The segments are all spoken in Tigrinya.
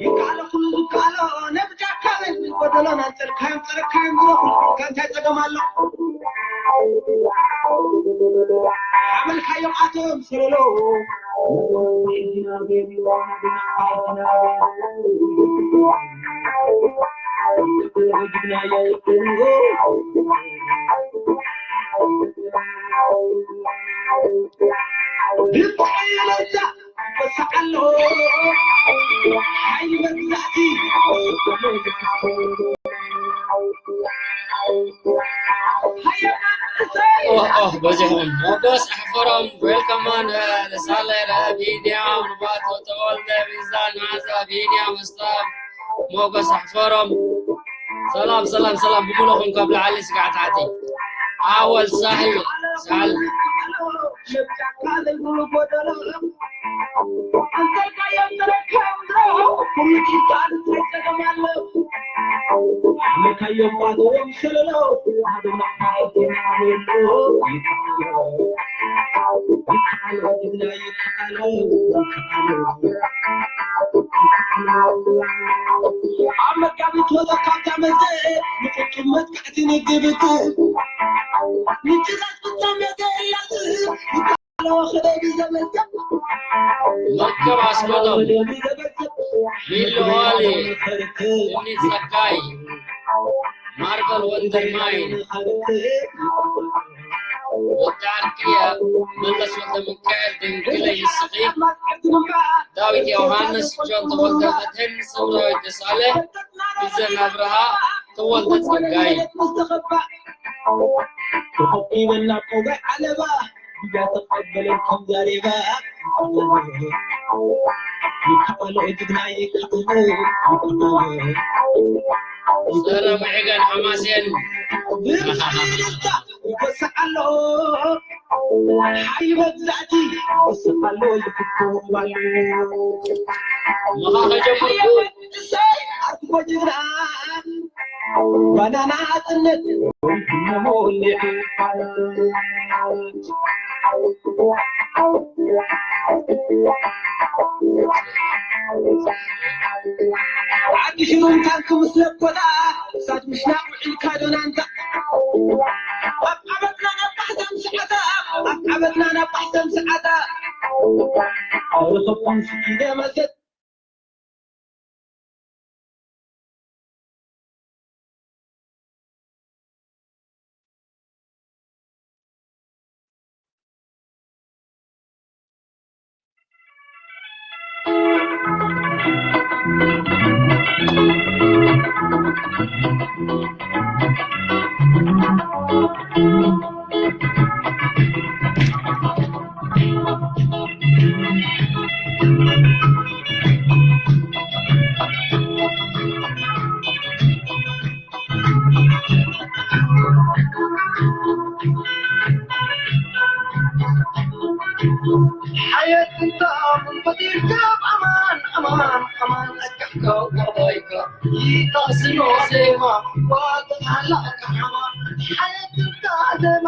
ይከኣሎ ኩሉ ዝከኣሎ ነብጃካ በል፣ ጎደሎ ናንጸልካዮም ጸረካዮም ዝረኹ፣ እንታይ ጸገም ኣሎ? ሓመልካዮም ኣቶም ሰለሎ። ኦህ ኦህ በዚኹም ሞገስ ኣሕፈሮም፣ ዌልካም ማን፣ ሳለ ቢንያም፣ ንባቶ ተወልደ፣ ሚዛን መዓዛ፣ ቢንያም ስታፍ፣ ሞገስ ኣሕፈሮም። ሰላም ሰላም ሰላም ብምሉኹም ካብ ላዕሊ ስጋዕ ታሕቲ። ኣወል ሳህል ሳህል ኣብ መጋቢት ወለካ ተመዘ ንቁጡብ መጥቃዕቲ ንግብት ንጭዛት ፍጻሜ ገላዝ መርከብ ኣስመጦም፣ ሚሊ ዋሊ፣ እኒ ጸጋይ፣ ማርቨል ወንደርማይን፣ ወዲ ዓርቅያ፣ መለስ ወልደሚካኤል፣ ድንግለይ ንስኺ፣ ዳዊት ዮሃንስ፣ ጆን ተወልደ መድህን፣ ስምራዊት ደሳለ፣ ግዘን ኣብርሃ፣ ተወልደ ጸጋይ። ተኸቢበና ቆጋይ ዓለባ እያተቀበለኩም ዛሬባ ይከኣሎ ጅግና ይከኣሎ ይከኣሎ ጸረ ምዕጋን ሓማሴን ይበስዓሎ ሓይበዛቲ ይበስዓሎ ይፍትዋሎ ምኻ ከጀምርኩ እሰይ ኣርትሞ ጅግና ባናና ኣጽነት ዓዲ ሽሩን ታንክ ምስ ለኮታ እሳት ምሽናቕ ውዒልካ ዶናንታ ኣብ ዓበትና ናብ ባሕተም ሰዓታ ኣብ ዓበትና ናብ ባሕተም ሰዓታ ርኸብኩም ስኪደ መሰት ሓየት እንተ ኣሙን ፈጢርካ ኣማን ኣማን ኣማን ኣካሕካ ወዳይካ ይጣስኖ ዜማ ዋጥሓላ ኣካሓማ ሓየት እንተ ዜማ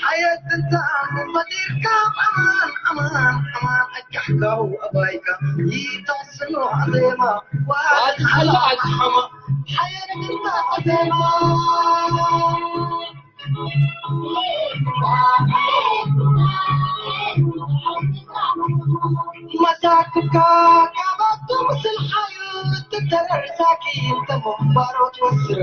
ሓየት እንተ ኣሙን ፈጢርካ ኣማን ኣማን ኣማን ኣካሕካ ወዳይካ ይጣስኖ ዜማ ዋጥሓላ ኣካሓማ ሓየት እንተ ዜማ መሳክካ ካባቱ ምስል ሓዩ ትተረር ሳኪን ተመንባሮ ትወስር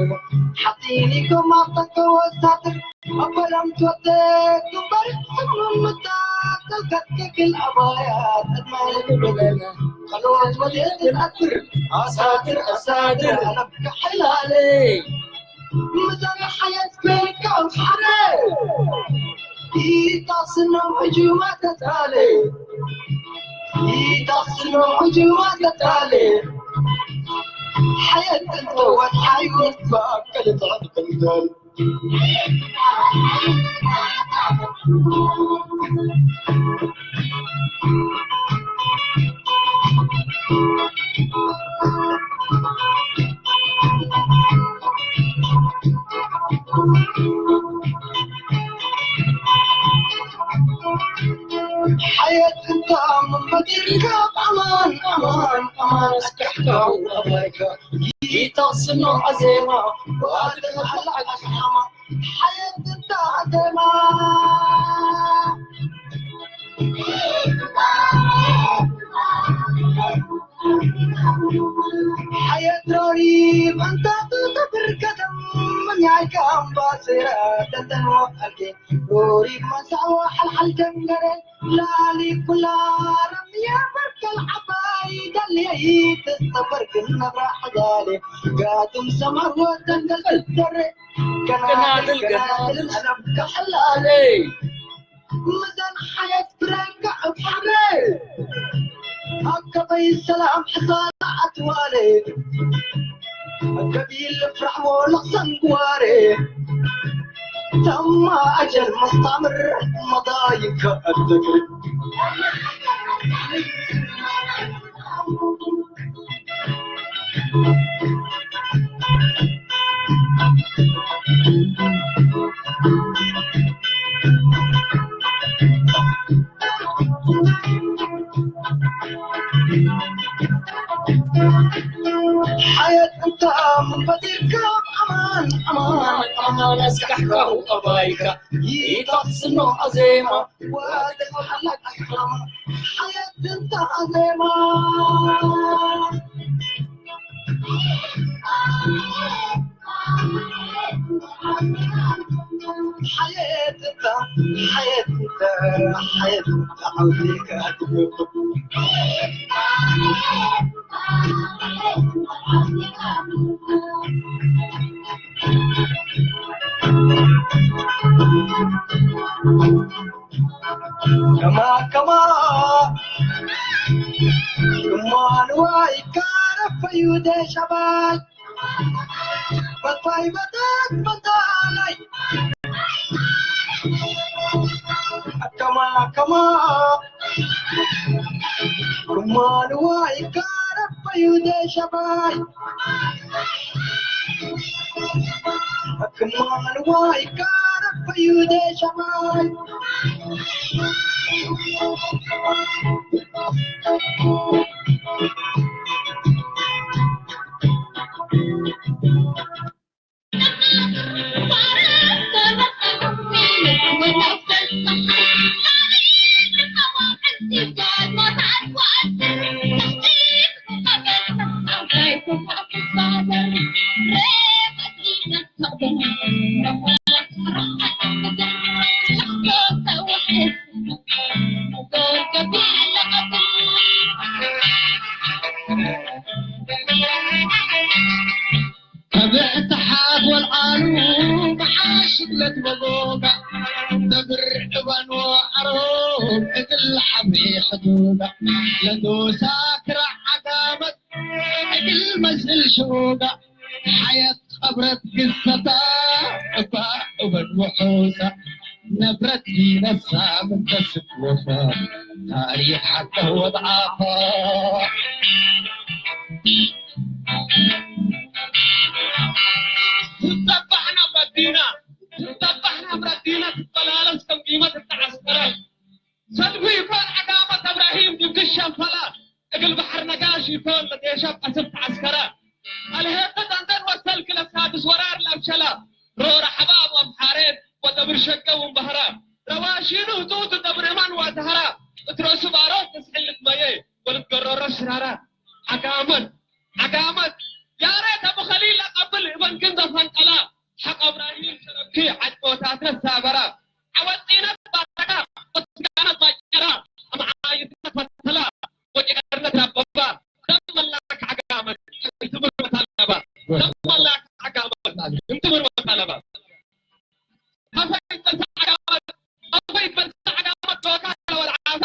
ሓፂኒኩም ኣብተከወሳትር ኣበሎም ትወደድ ግንባር ስምኑን ምታ ተልከትክክል ኣባያ ተድማይ ብበለና ከለዋት ወደ ትናፍር ኣሳትር ኣሳትር ኣለብካ ሓላለይ ምዛን ሓየት ኮይንካ ኣምሓረ ይጣስኖም ዕጁማ ተታለ ይጣስኖ ዕጁማ ተታለ ሓየት ጥንተወት ሓይወት ባከልታት ተምዳል ሓየት እንታ መንበዲርካ ኣማን ኣማን ኣማን ኣስካሕካው ኣባይካ ይጠቕስኖ ኣዜማ ዋትኻላ ኣሓማ ሓየት እንታ ኣዜማ ሓየት ሮሪ መንታ ትጠብር ከተም ምንያይካ ኣምባሰራ ተተንወ ኣልጌ ሮሪ መሳዋ ሓልሓል ደንገረ ላሊ ኩላ ረምያ በርከል ዓባይ ደልየይ ተስተበርግን ነብራ ሓጋሌ ጋቱም ሰማር ወተንገል ትደረ ገናድል ገናድል ኣለም ከሐላሌ ምዘን ሓየት ብረካ እፋረ ኣብ ከበይ ሰላም ሕሳና ኣትዋሌ ገቢል ፍራሕሞ ለቕሰን ግዋሬ ተማ ኣጀል መስታምር መዳይከ ኣትግሪ ሓየት እንተ ኣምን በዲርካ ኣማን ኣማን ኣማን ኣስካሕካው ኣባይካ ይጠቕስኖ ኣዜማ ወደ ሓላቅ ኣሕራማ ሓየት እንተ ኣዜማ ሓየትታ ሓየትታ ሓየትታ ዓውዲካ ትገብር ከማ ከማ እማንዋ ይካረፈዩ ደሻባይ በታይ በታት በታላይ ከማ ከማ እማንዋ ይካረፈዩ ደሻባይ እማንዋ ይካረፈዩ ደሻባይ ከብዕቲ ሓፍ ወልዓሉ መዓሽ ብለት መጎጋ ነብር እባን ወዓሮ እግል ዓብሪ ሕዱጋ ለንዶሳ ክራ ዓጋመት እግል መስል ሽጎጋ ሓየት ቐብረት ግሰታ እባ እበን ውሑሳ ነብረት ዲነሳ ምንተስት ወፋ ታሪኽ ሓተ ወድዓፋ ትጠባሕና ብረዲና ትጠባሕና ብረዲና ትበላለስ ከም ጊመት እተዓስከረ ሰልፊ ይኮን ዓጋመት እብራሂም ድግሽ ሸንፈላ እግል ባሕር ነጋሽ ይኮን ለዴሸብ ቀስብ ተዓስከረ ኣልሄተ ጠንጠን ወሰልክ ለሳድስ ወራር ለብሸላ ሮር ሓባብ ኣምሓሬን ወደብር ሸገ ውንባህራ ረዋሺኑ ህጡቱ ደብር እማን ዋተሃራ እትረሱ ባሮት ተስሕልት መየ ወልትገረሮ ሽራራ ዓጋመት ዓጋመት ያሬት ኣቡ ኸሊል ኣቐብል እበን ክንዘ ፈንቀላ ሓቕ እብራሂም ሸረብኪ ዓድቦታት ነሳበራ ዓወት ፂነት ባረካ ወስጋነት ባጨራ ኣምዓይትነት ፈተላ ወጭቀርነት ዳበባ ደም መላክ ዓጋመት እንትምር መታለባ ደም መላክ ዓጋመት እንትምር መታለባ ኣፈይ በልሳ ዓጋመት ኣፈይ በልሳ ዓጋመት ዶካ ወልዓሳ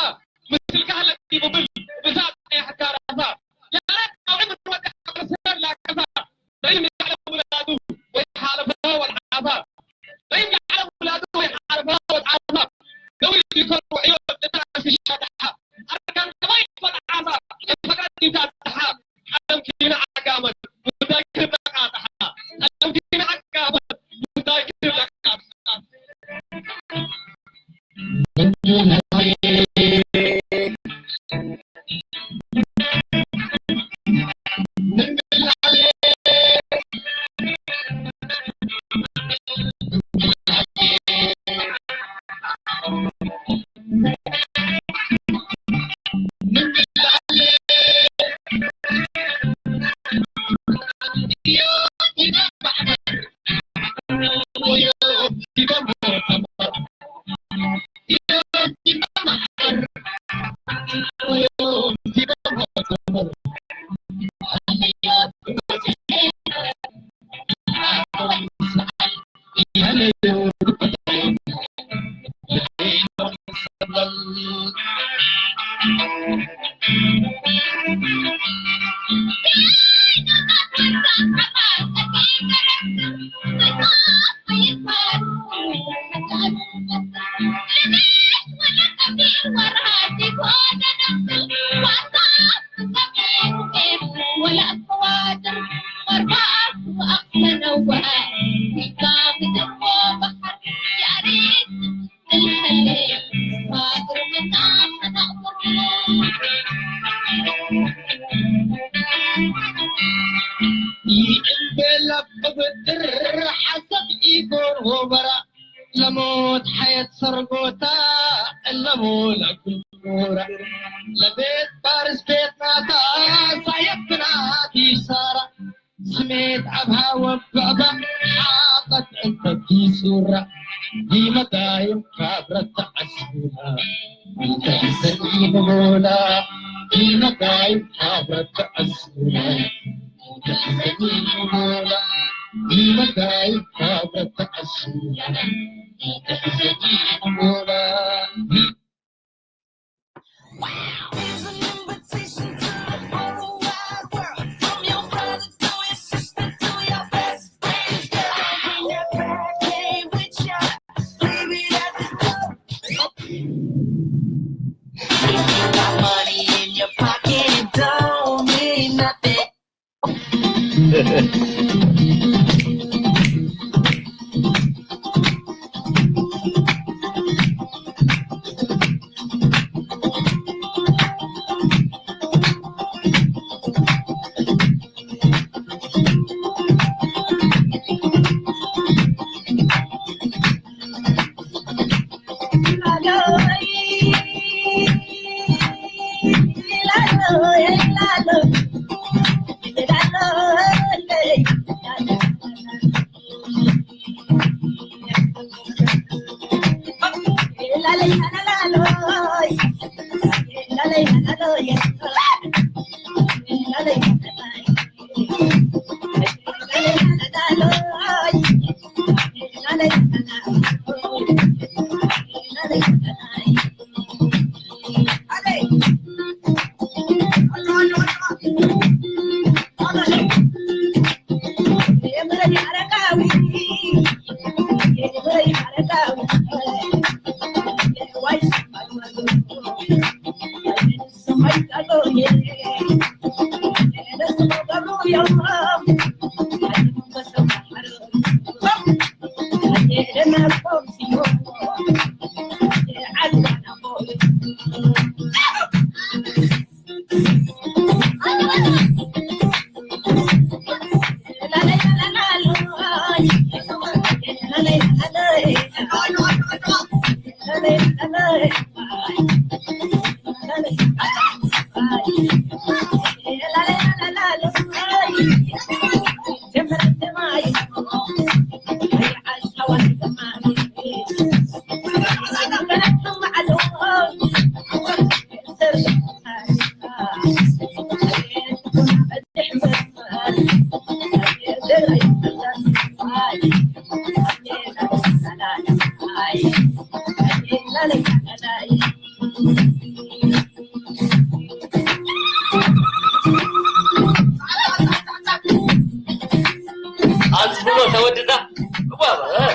ምስልካ ለዲቡብል ብዛት ያሕዳራሳ ያረት ኣውዕም ወደ ዓመሰር ላከሳ ለይም ያዕለም ውላዱ ወይ ሓለፋ ወልዓሳ ለይም ያዕለም ውላዱ ወይ ሓለፋ ወልዓሳ ገውል ዲኮር ውዕዮ ደታሽ ሻዳሓ ኣርካን ተባይ ወልዓሳ ፈቃድ ይታጣሓ ቀለም ኪና ዓጋመት ጉዳይ ክብረቃ ጣሓ ቀለም ኪና ዓጋመት ጉዳይ ክብረ ይእምበላ ብብድር ሓሳብ ኢጎር ወበራ ለሞት ሓየት ሰርጎታ እለሞ ለጉራ ለቤት ፋርስ ቤት ናታ ሳየት ብናት ይሳራ ስሜት ኣብ ሃወ ብዕባ ሓቐት እንተት ይሱራ ይመጋይም ካብረት ተዓስቡና እንተሕሰኒ ንቦላ ይመጋይም ካብረት ተዓስቡና ኣዝብሎ ተወድዳ። እዋ፣ እ።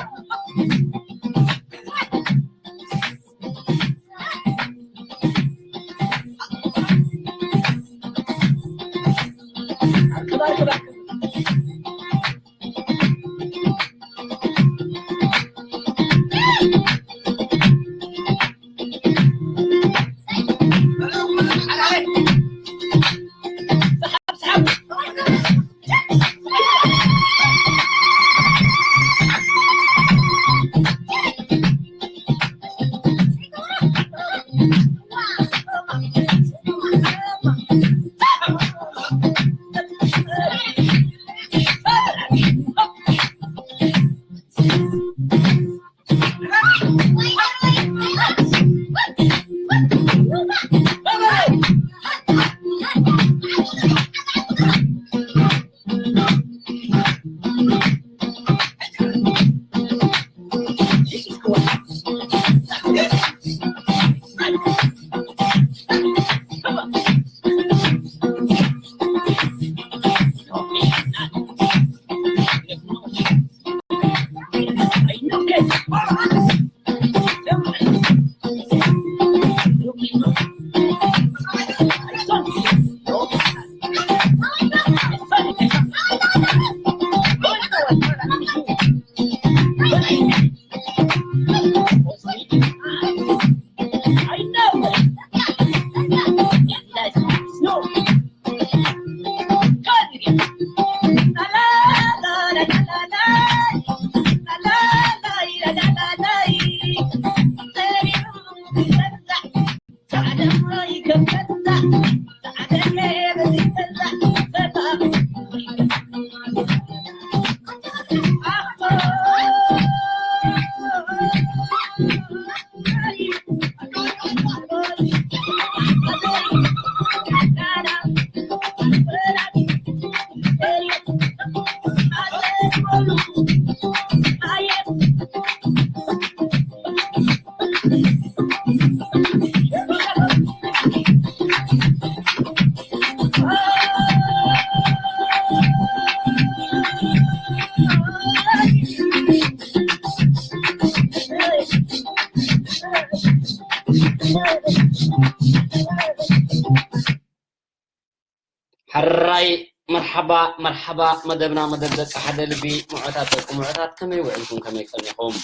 መርሓባ መርሓባ፣ መደብና መደብ ደቂ ሓደ ልቢ። ምዑታት ደቂ ምዑታት፣ ከመይ ውዕልኩም፣ ከመይ ቀኒኹም፣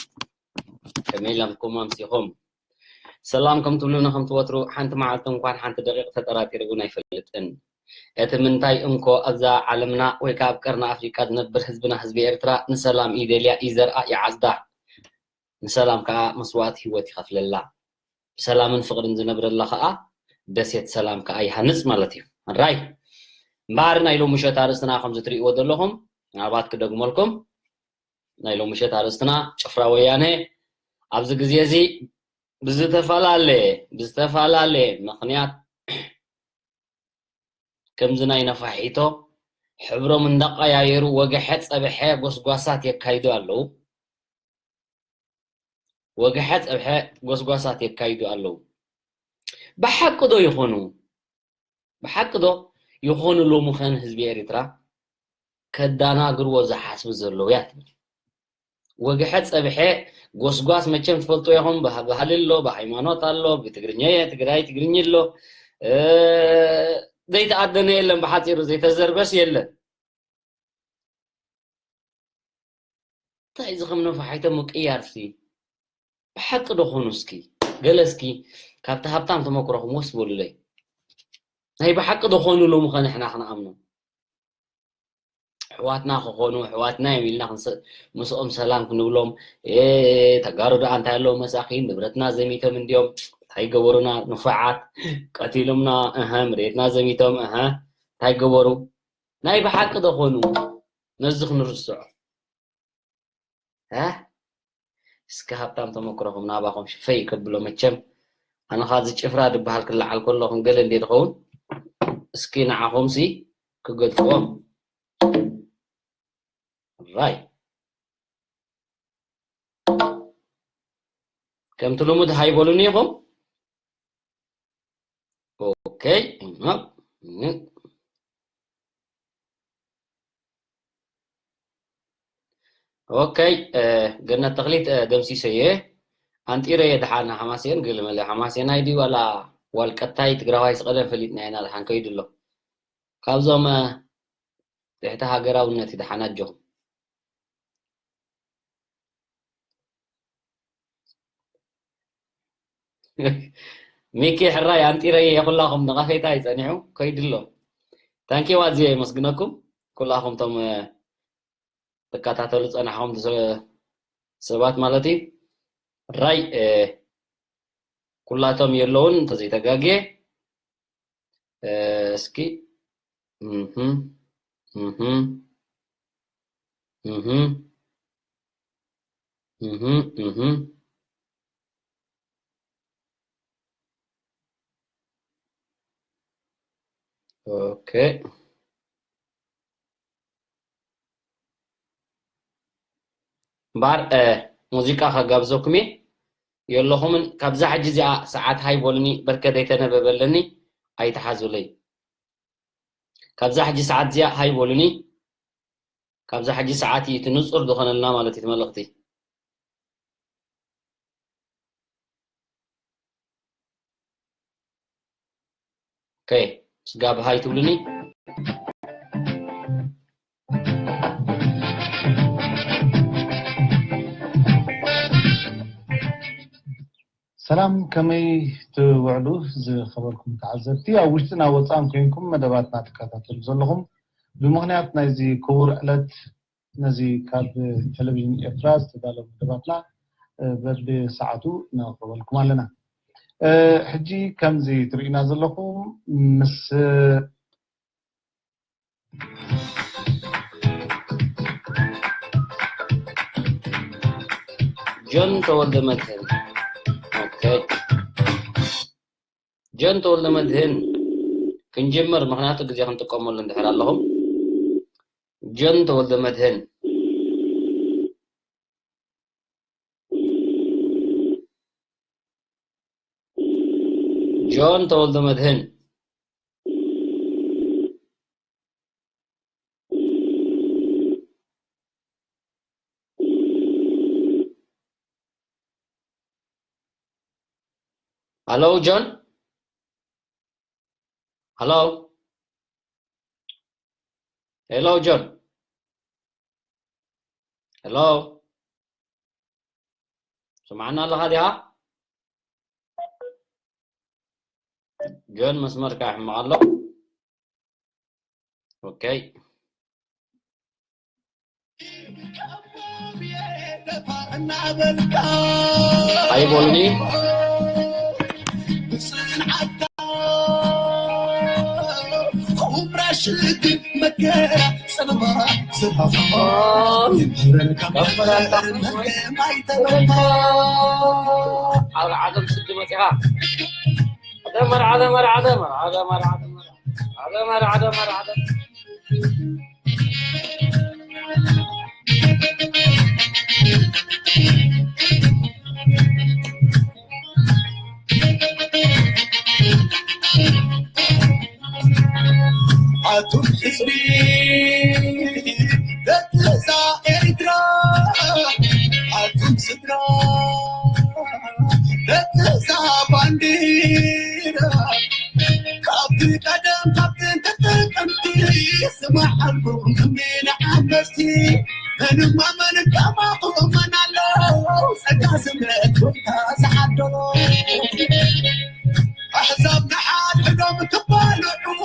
ከመይ ላምኩም ኣምሲኹም? ሰላም ከም ትብሉና ከም ትወትሩ፣ ሓንቲ መዓልቲ እንኳን ሓንቲ ደቂቕ ተጠራጢሩ እውን ኣይፈልጥን። እቲ ምንታይ እንኮ ኣብዛ ዓለምና ወይ ከኣ ኣብ ቀርኒ ኣፍሪቃ ዝነብር ህዝብና፣ ህዝቢ ኤርትራ፣ ንሰላም እዩ ደልያ፣ እዩ ዘርኣ፣ ይዓጽዳ። ንሰላም ከኣ መስዋእቲ ህይወት ይኸፍለላ። ብሰላምን ፍቕርን ዝነብረላ ከኣ ደሴት ሰላም ከኣ ይሃንጽ ማለት እዩ። ራይ እምበኣር ናይ ሎሚ ምሸት ኣርእስትና ከምዚ ትርእይዎ ዘለኹም፣ ምናልባት ክደግመልኩም፣ ናይ ሎሚ ምሸት ኣርእስትና ጭፍራ ወያነ ኣብዚ ግዜ እዚ ብዝተፈላለየ ብዝተፈላለየ ምኽንያት ከምዚ ናይ ነፋሒቶ ሕብሮም እንዳቀያየሩ ወግሐ ጸብሐ ጎስጓሳት የካይዱ ኣለዉ። ወግሐ ጸብሐ ጎስጓሳት የካይዱ ኣለዉ። ብሓቂ ዶ ይኾኑ? ብሓቂ ዶ ይኾኑ? ሎሚ ኸን ህዝቢ ኤሪትራ ከዳናግርዎ ዝሓስቡ ዘለዉ እያ ትብል። ወግሐ ጸብሐ ጎስጓስ መቸም ትፈልጡ ኢኹም። ብሃ-፣ ባህሊ ኣሎ፣ ብሃይማኖት ኣሎ፣ ብትግርኛ እየ፣ ትግራይ ትግርኛ ኣሎ። እ፣ ዘይተኣደነ የለን፣ ብሓጺሩ ዘይተዘርበስ የለን። እንታይ እዚ ከም ነፋሒቶ ምቅያር ሲ? ብሓቂ ዶ ኾኑ? እስኪ ገለ እስኪ ካብቲ ሃብታም ተመክሮኹም ወስ በሉለይ። ናይ ብሓቂ ዶ ኾኑ? ሎሚ ኸ ንሕና ክንኣምኖ? ኣሕዋትና ክኾኑ፣ ኣሕዋትና እዮም ኢልና ክንሰ-፣ ምስኦም ሰላም ክንብሎም፣ "ኤ፣ ተጋሩ ደኣ እንታይ ኣለዎ መሳኺን? ንብረትና ዘሚቶም እንድዮም፣ እንታይ ገበሩና? ንፉዓት፣ ቀቲሎምና፣ እሀ፣ መሬትና ዘሚቶም፣ እሀ፣ እንታይ ገበሩ?" ናይ ብሓቂ ዶ ኾኑ? ነዚ ክንርስዖ። እ? እስኪ ሃብታም ተመክሮኹም ናባኹም ሽፈይ ከብሎ መቸም። ኣነ ኸኣ እዚ ጭፍራ ዝበሃል ክለዓል ከሎ ክንገለ እንዴ ድኸውን? እስኪ ንዓኹምሲ ክገድፍዎም። ራይ። ከምቲ ልሙድ ሃይ በሉኒ ኢኹም። ኦኬ። ኦኬ፣ እ፣ ገነት ተኽሊት፣ እ፣ ደምሲሰየ። ኣንጢረየ ደሓን ሓማሴን፣ ግልመለ ሓማሴናይ ድዩ ዋላ ዋልቀታይ ትግራዋይ ስቐደም ፈሊጥና ኢና ደሓን ከይዱ ኣሎ። ካብዞም፣ እ፣ ትሕቲ ሃገራውነት ደሓን ኣጆኹም። ሚኪ ሕራይ ኣንጢረየ ኩላኹም ነቐፌታ እዩ ጸኒሑ ከይዱ ኣሎ። ታንኪ ዋዝየ የመስግነኩም ኩላኹም ቶም፣ እ፣ ትከታተሉ ጸናሕኹም ትስ-፣ ሰባት ማለት እዩ። ራይ፣ እ፣ ኩላቶም የለውን እንተዘይተጋግየ። እ፣ እስኪ፣ እህ፣ እህ፣ እህ፣ እህ፣ እህ። ኦኬ። እምበኣር፣ እ፣ ሙዚቃ ከጋብዘኩም እየ። የለኹምን ካብዛ ሕጂ እዚኣ ሰዓት ሃይ በሉኒ፣ በርከ ዘይተነበበለኒ ኣይትሓዙለይ። ካብዛ ሕጂ ሰዓት እዚኣ ሃይ በሉኒ። ካብዛ ሕጂ ሰዓት እዩ እቲ ንጹር ዝኾነልና ማለት እዩ እቲ መልእኽቲ። ኦኬ፣ ስጋብ ሃይ ትብሉኒ። ሰላም፣ ከመይ ትውዕሉ ዝኸበርኩም ተዓዘብቲ? ኣብ ውሽጥን ኣብ ወጻእን ኮይንኩም መደባትና ትከታተሉ ዘለኹም፣ ብምኽንያት ናይዚ ክቡር ዕለት ነዚ ካብ ቴሌቪዥን ኤርትራ ዝተዳለወ መደባትና፣ እ፣ በብሰዓቱ ነቕርበልኩም ኣለና። እ፣ ሕጂ ከምዚ ትርእዩና ዘለኹም ምስ ጆን ተወልደ መድህን። ኦኬ። ጆን ተወልደ መድህን ክንጅምር፣ ምኽንያቱ ግዜ ክንጥቀመሉ እንድሕር ኣለኹም። ጆን ተወልደ መድህን። ጆን ተወልደ መድህን። ሃሎ ጆን፣ ሃሎ። ሄሎ ጆን፣ ሄሎ፣ ስምዓና ኣለኻ ዲኻ? ጆን፣ መስመርካ ይሕመቕ ኣሎ። ኦኬ። ኣይቦልኒ። ኣብ ዓለም ስዲ መፂኻ። ዓለም፣ ዓለም፣ ዓለም፣ ዓለም፣ ዓለም፣ ዓለም፣ ዓለም፣ ዓለም፣ ዓለም። ኣቱም ህዝቢ ደቂ እዛ ኤርትራ፣ ኣቱም ስድራ ደቂ እዛ ባንዲራ፣ ካብቲ ቀደም ካብ ጥንቲ ጥቅምቲ ዝመሓልኩም እምኒ ንዓመፅቲ፣ ምንም ኣመን ከማኹም መን ኣሎ? ጸጋ ስምረት ጎይታ ዝዓደሎ። ኣሕዛብ ንሓድሕዶም ክባልዑ፣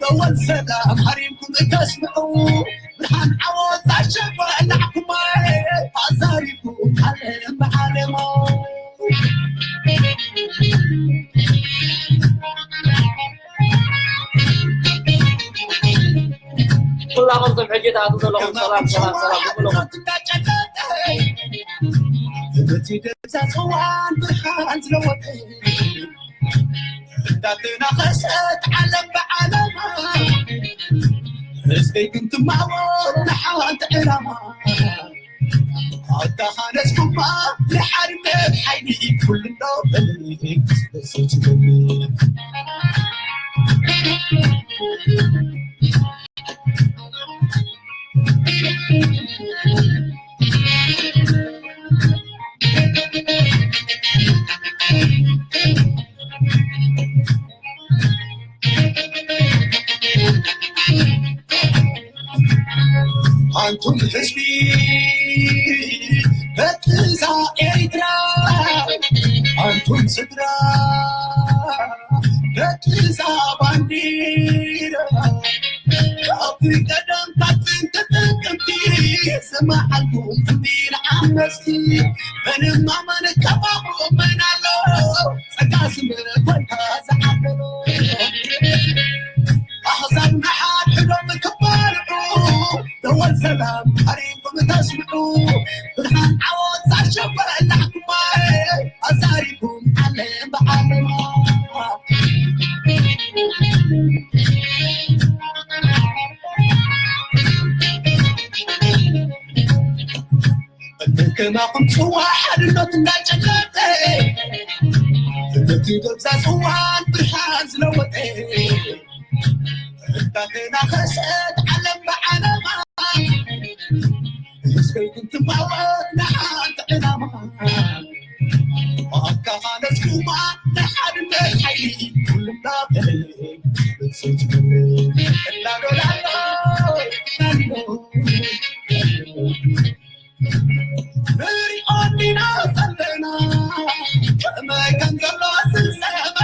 ደወል ሰላም ሃሪምኩም እተስምዑ፣ ብርሃን ዓወት ኣሸባላዕኩማ፣ ኣዛሪብኩም ዓለም ብዓለሞ። ኩላኹም ቶም ሕጂ ትኣትዉ ዘለኹም ሰላም፣ ሰላም፣ ሰላም፣ ኩልኹም። እቲ ደብዛ ጽዋን ብርሃን ዝለወጠ፣ እንዳተናኸሰት ዓለም ብዓለማ፣ ህዝበይ ግን ትማወት ንሓንቲ ዕላማ። ኣተኻነስኩማ ንሓድነት ሓይሊ ኩሉ እንዶ በሊ፣ ስለዚ ትበሊ። ኣንቱም ህዝቢ ደቂ እዛ ኤርትራ፣ ኣንቱም ስድራ ደቂ እዛ ባንዲራ፣ ካብ ቀደም ካብ ጥንቲ ጥቅምቲ ዝመዓልኩም ፍንዲ ንዓመፅቲ፣ ምንም ኣመን ከባቡ መን ኣሎ? ጸጋ ስምረት ጎይታ ዝዓደሎ። ኣሕዛብ ንሓድሕዶም ክባልዑ፣ ደወል ሰላም ሃሪምኩም ተስምዑ፣ ብርሃን ዓወት ኣሸበላዕኩማ፣ ኣዛሪብኩም ዓለም ብዓለማ። ከማኹም ጽዋ ሓድነት እንዳጨለጠ፣ እቲ ገብዛ ጽዋን ብርሃን ዝለወጠ፣ እንዳተናኸሰት ዓለም ብዓለማ፣ ህዝበይ ግን ትማወት ንሓንቲ ዕላማ። ኣካኻነስኩማ ንሓድነት ሓይሊ ኩልና በለ፣ እናዶላሎ፣ እናዶ። ንሪኦ እንዲና ዘለና ከመይ ከም ዘሎ ዝሰመ፣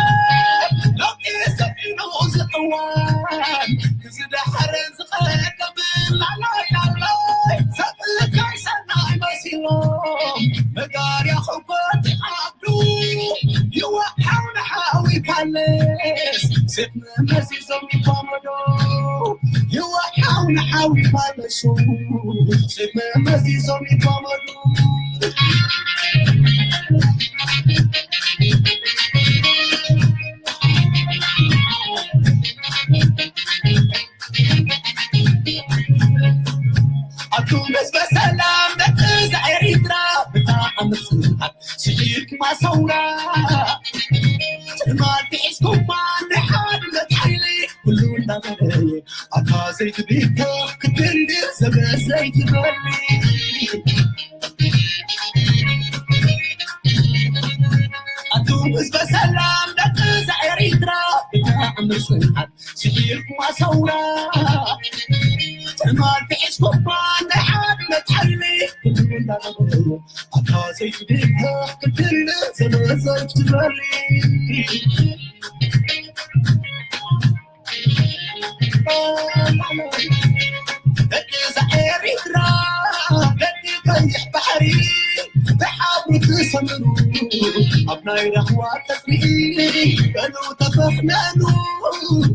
ሎሚ ሰፊኑ ዝዕዋን፣ ክዝደሓርን ዝቐደምን ላሎይ ላሎይ፣ ሰብ እንታይ ሰናይ መሲሎም፣ መጋርያ ኽጎት ይዓብዱ፣ ይወሓው ንሓዊ ፓለስ፣ ሴፍ መመዚዞም ይፋመዱ፣ ይወሓው ንሓዊ ፓለሱ፣ ሴፍ መመዚዞም ይፋመዱ። ኣቱም ህዝበ ሰላም ደቂ እዛ ኤሪትራ፣ ብጣዕሚ ጽንዓት ስዒርኩማ ሰውራ። ጽልማት ሒዝኩማ ንሓድነት ሓይሊ ኩሉ እንዳመረየ፣ ኣታ ዘይትብከ ክትንድር ዘበ ዘይትበሊ። ኣቱም ህዝበ ሰላም ደቂ እዛ ኤሪትራ፣ ብጣዕሚ ጽንዓት ስዒርኩማ ሰውራ። ቶፋ ናይ ሓድነት ሓይሊ፣ ኩሉ እንዳነበሩ፣ ኣታ ዘይድካ ክትህሉ ዘመዘት ትበሊ። ደቂ እዛ ኤሪትራ፣ ደቂ ቀይሕ ባሕሪ፣ ብሓብሪ ትሰምሩ፣ ኣብ ናይ ራህዋ ቀጽሪ፣ በሉ ተፈሕነኑ፣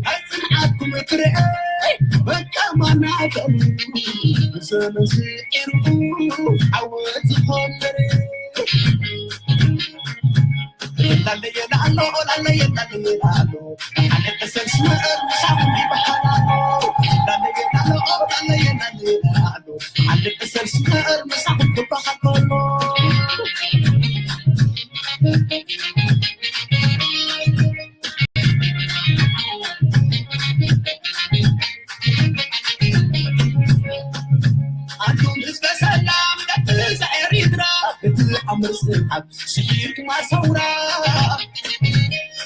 ናይ ጽንዓትኩም ትርኤ፣ መቀማና በሉ፣ ብዘመን ስዒሩ፣ ዓወት ዝኸበረ። ላለየ ላሎ፣ ላለየ ላለየ ላሎ፣ ዓለም ተሰልስመር ምሳኹም ይበሃል ኣሎ። ላለየ ላሎ፣ ላለየ ላለየ ላሎ፣ ዓለም ተሰልስመር ምሳኹም ክበሃል ከሎ። ኣንቱም ህዝበ ሰላም፣ ደቂ እዛ ኤሪትራ፣ እቲ ኣምር ጽንዓት ስዒርኩማ ሰውራ።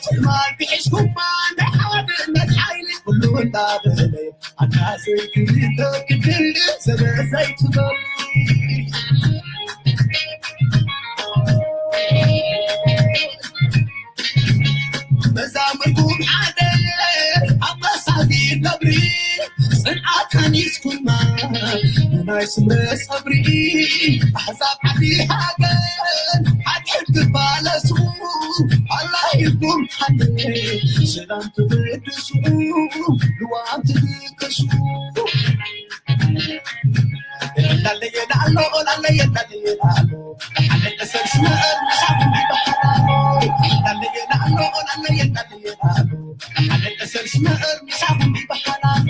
ትማል ብሒዝኩማ ናይ ሓድነት ሓይሊ፣ ኩሉ እንዳበለ፣ ኣታ ዘይክልተ ክድል ዘበ ዘይትበሉ። መዛሙርኩም ሓደ ኣብ መሳጊድ ነብሪ፣ ጽንዓት ሃኒጽኩማ ብናይ ስምረት ጸብሪ፣ ኣሕዛብ ዓዲ ሃገር ሓጢኣት ትፋለሱ፣ ኣላሂብኩም ሓቂ ሰላም ትብድሱ፣ ልዋም ትድቅሱ። ላለየ ላሎ፣ ላለየ ላለየ ላሎ፣ ዓለም ተሰልስመር ምሳኹም ይበሃል ኣሎ። ላለየ ላሎ፣ ላለየ ላለየ ላሎ፣ ዓለም ተሰልስመር ምሳኹም ይበሃል ኣሎ።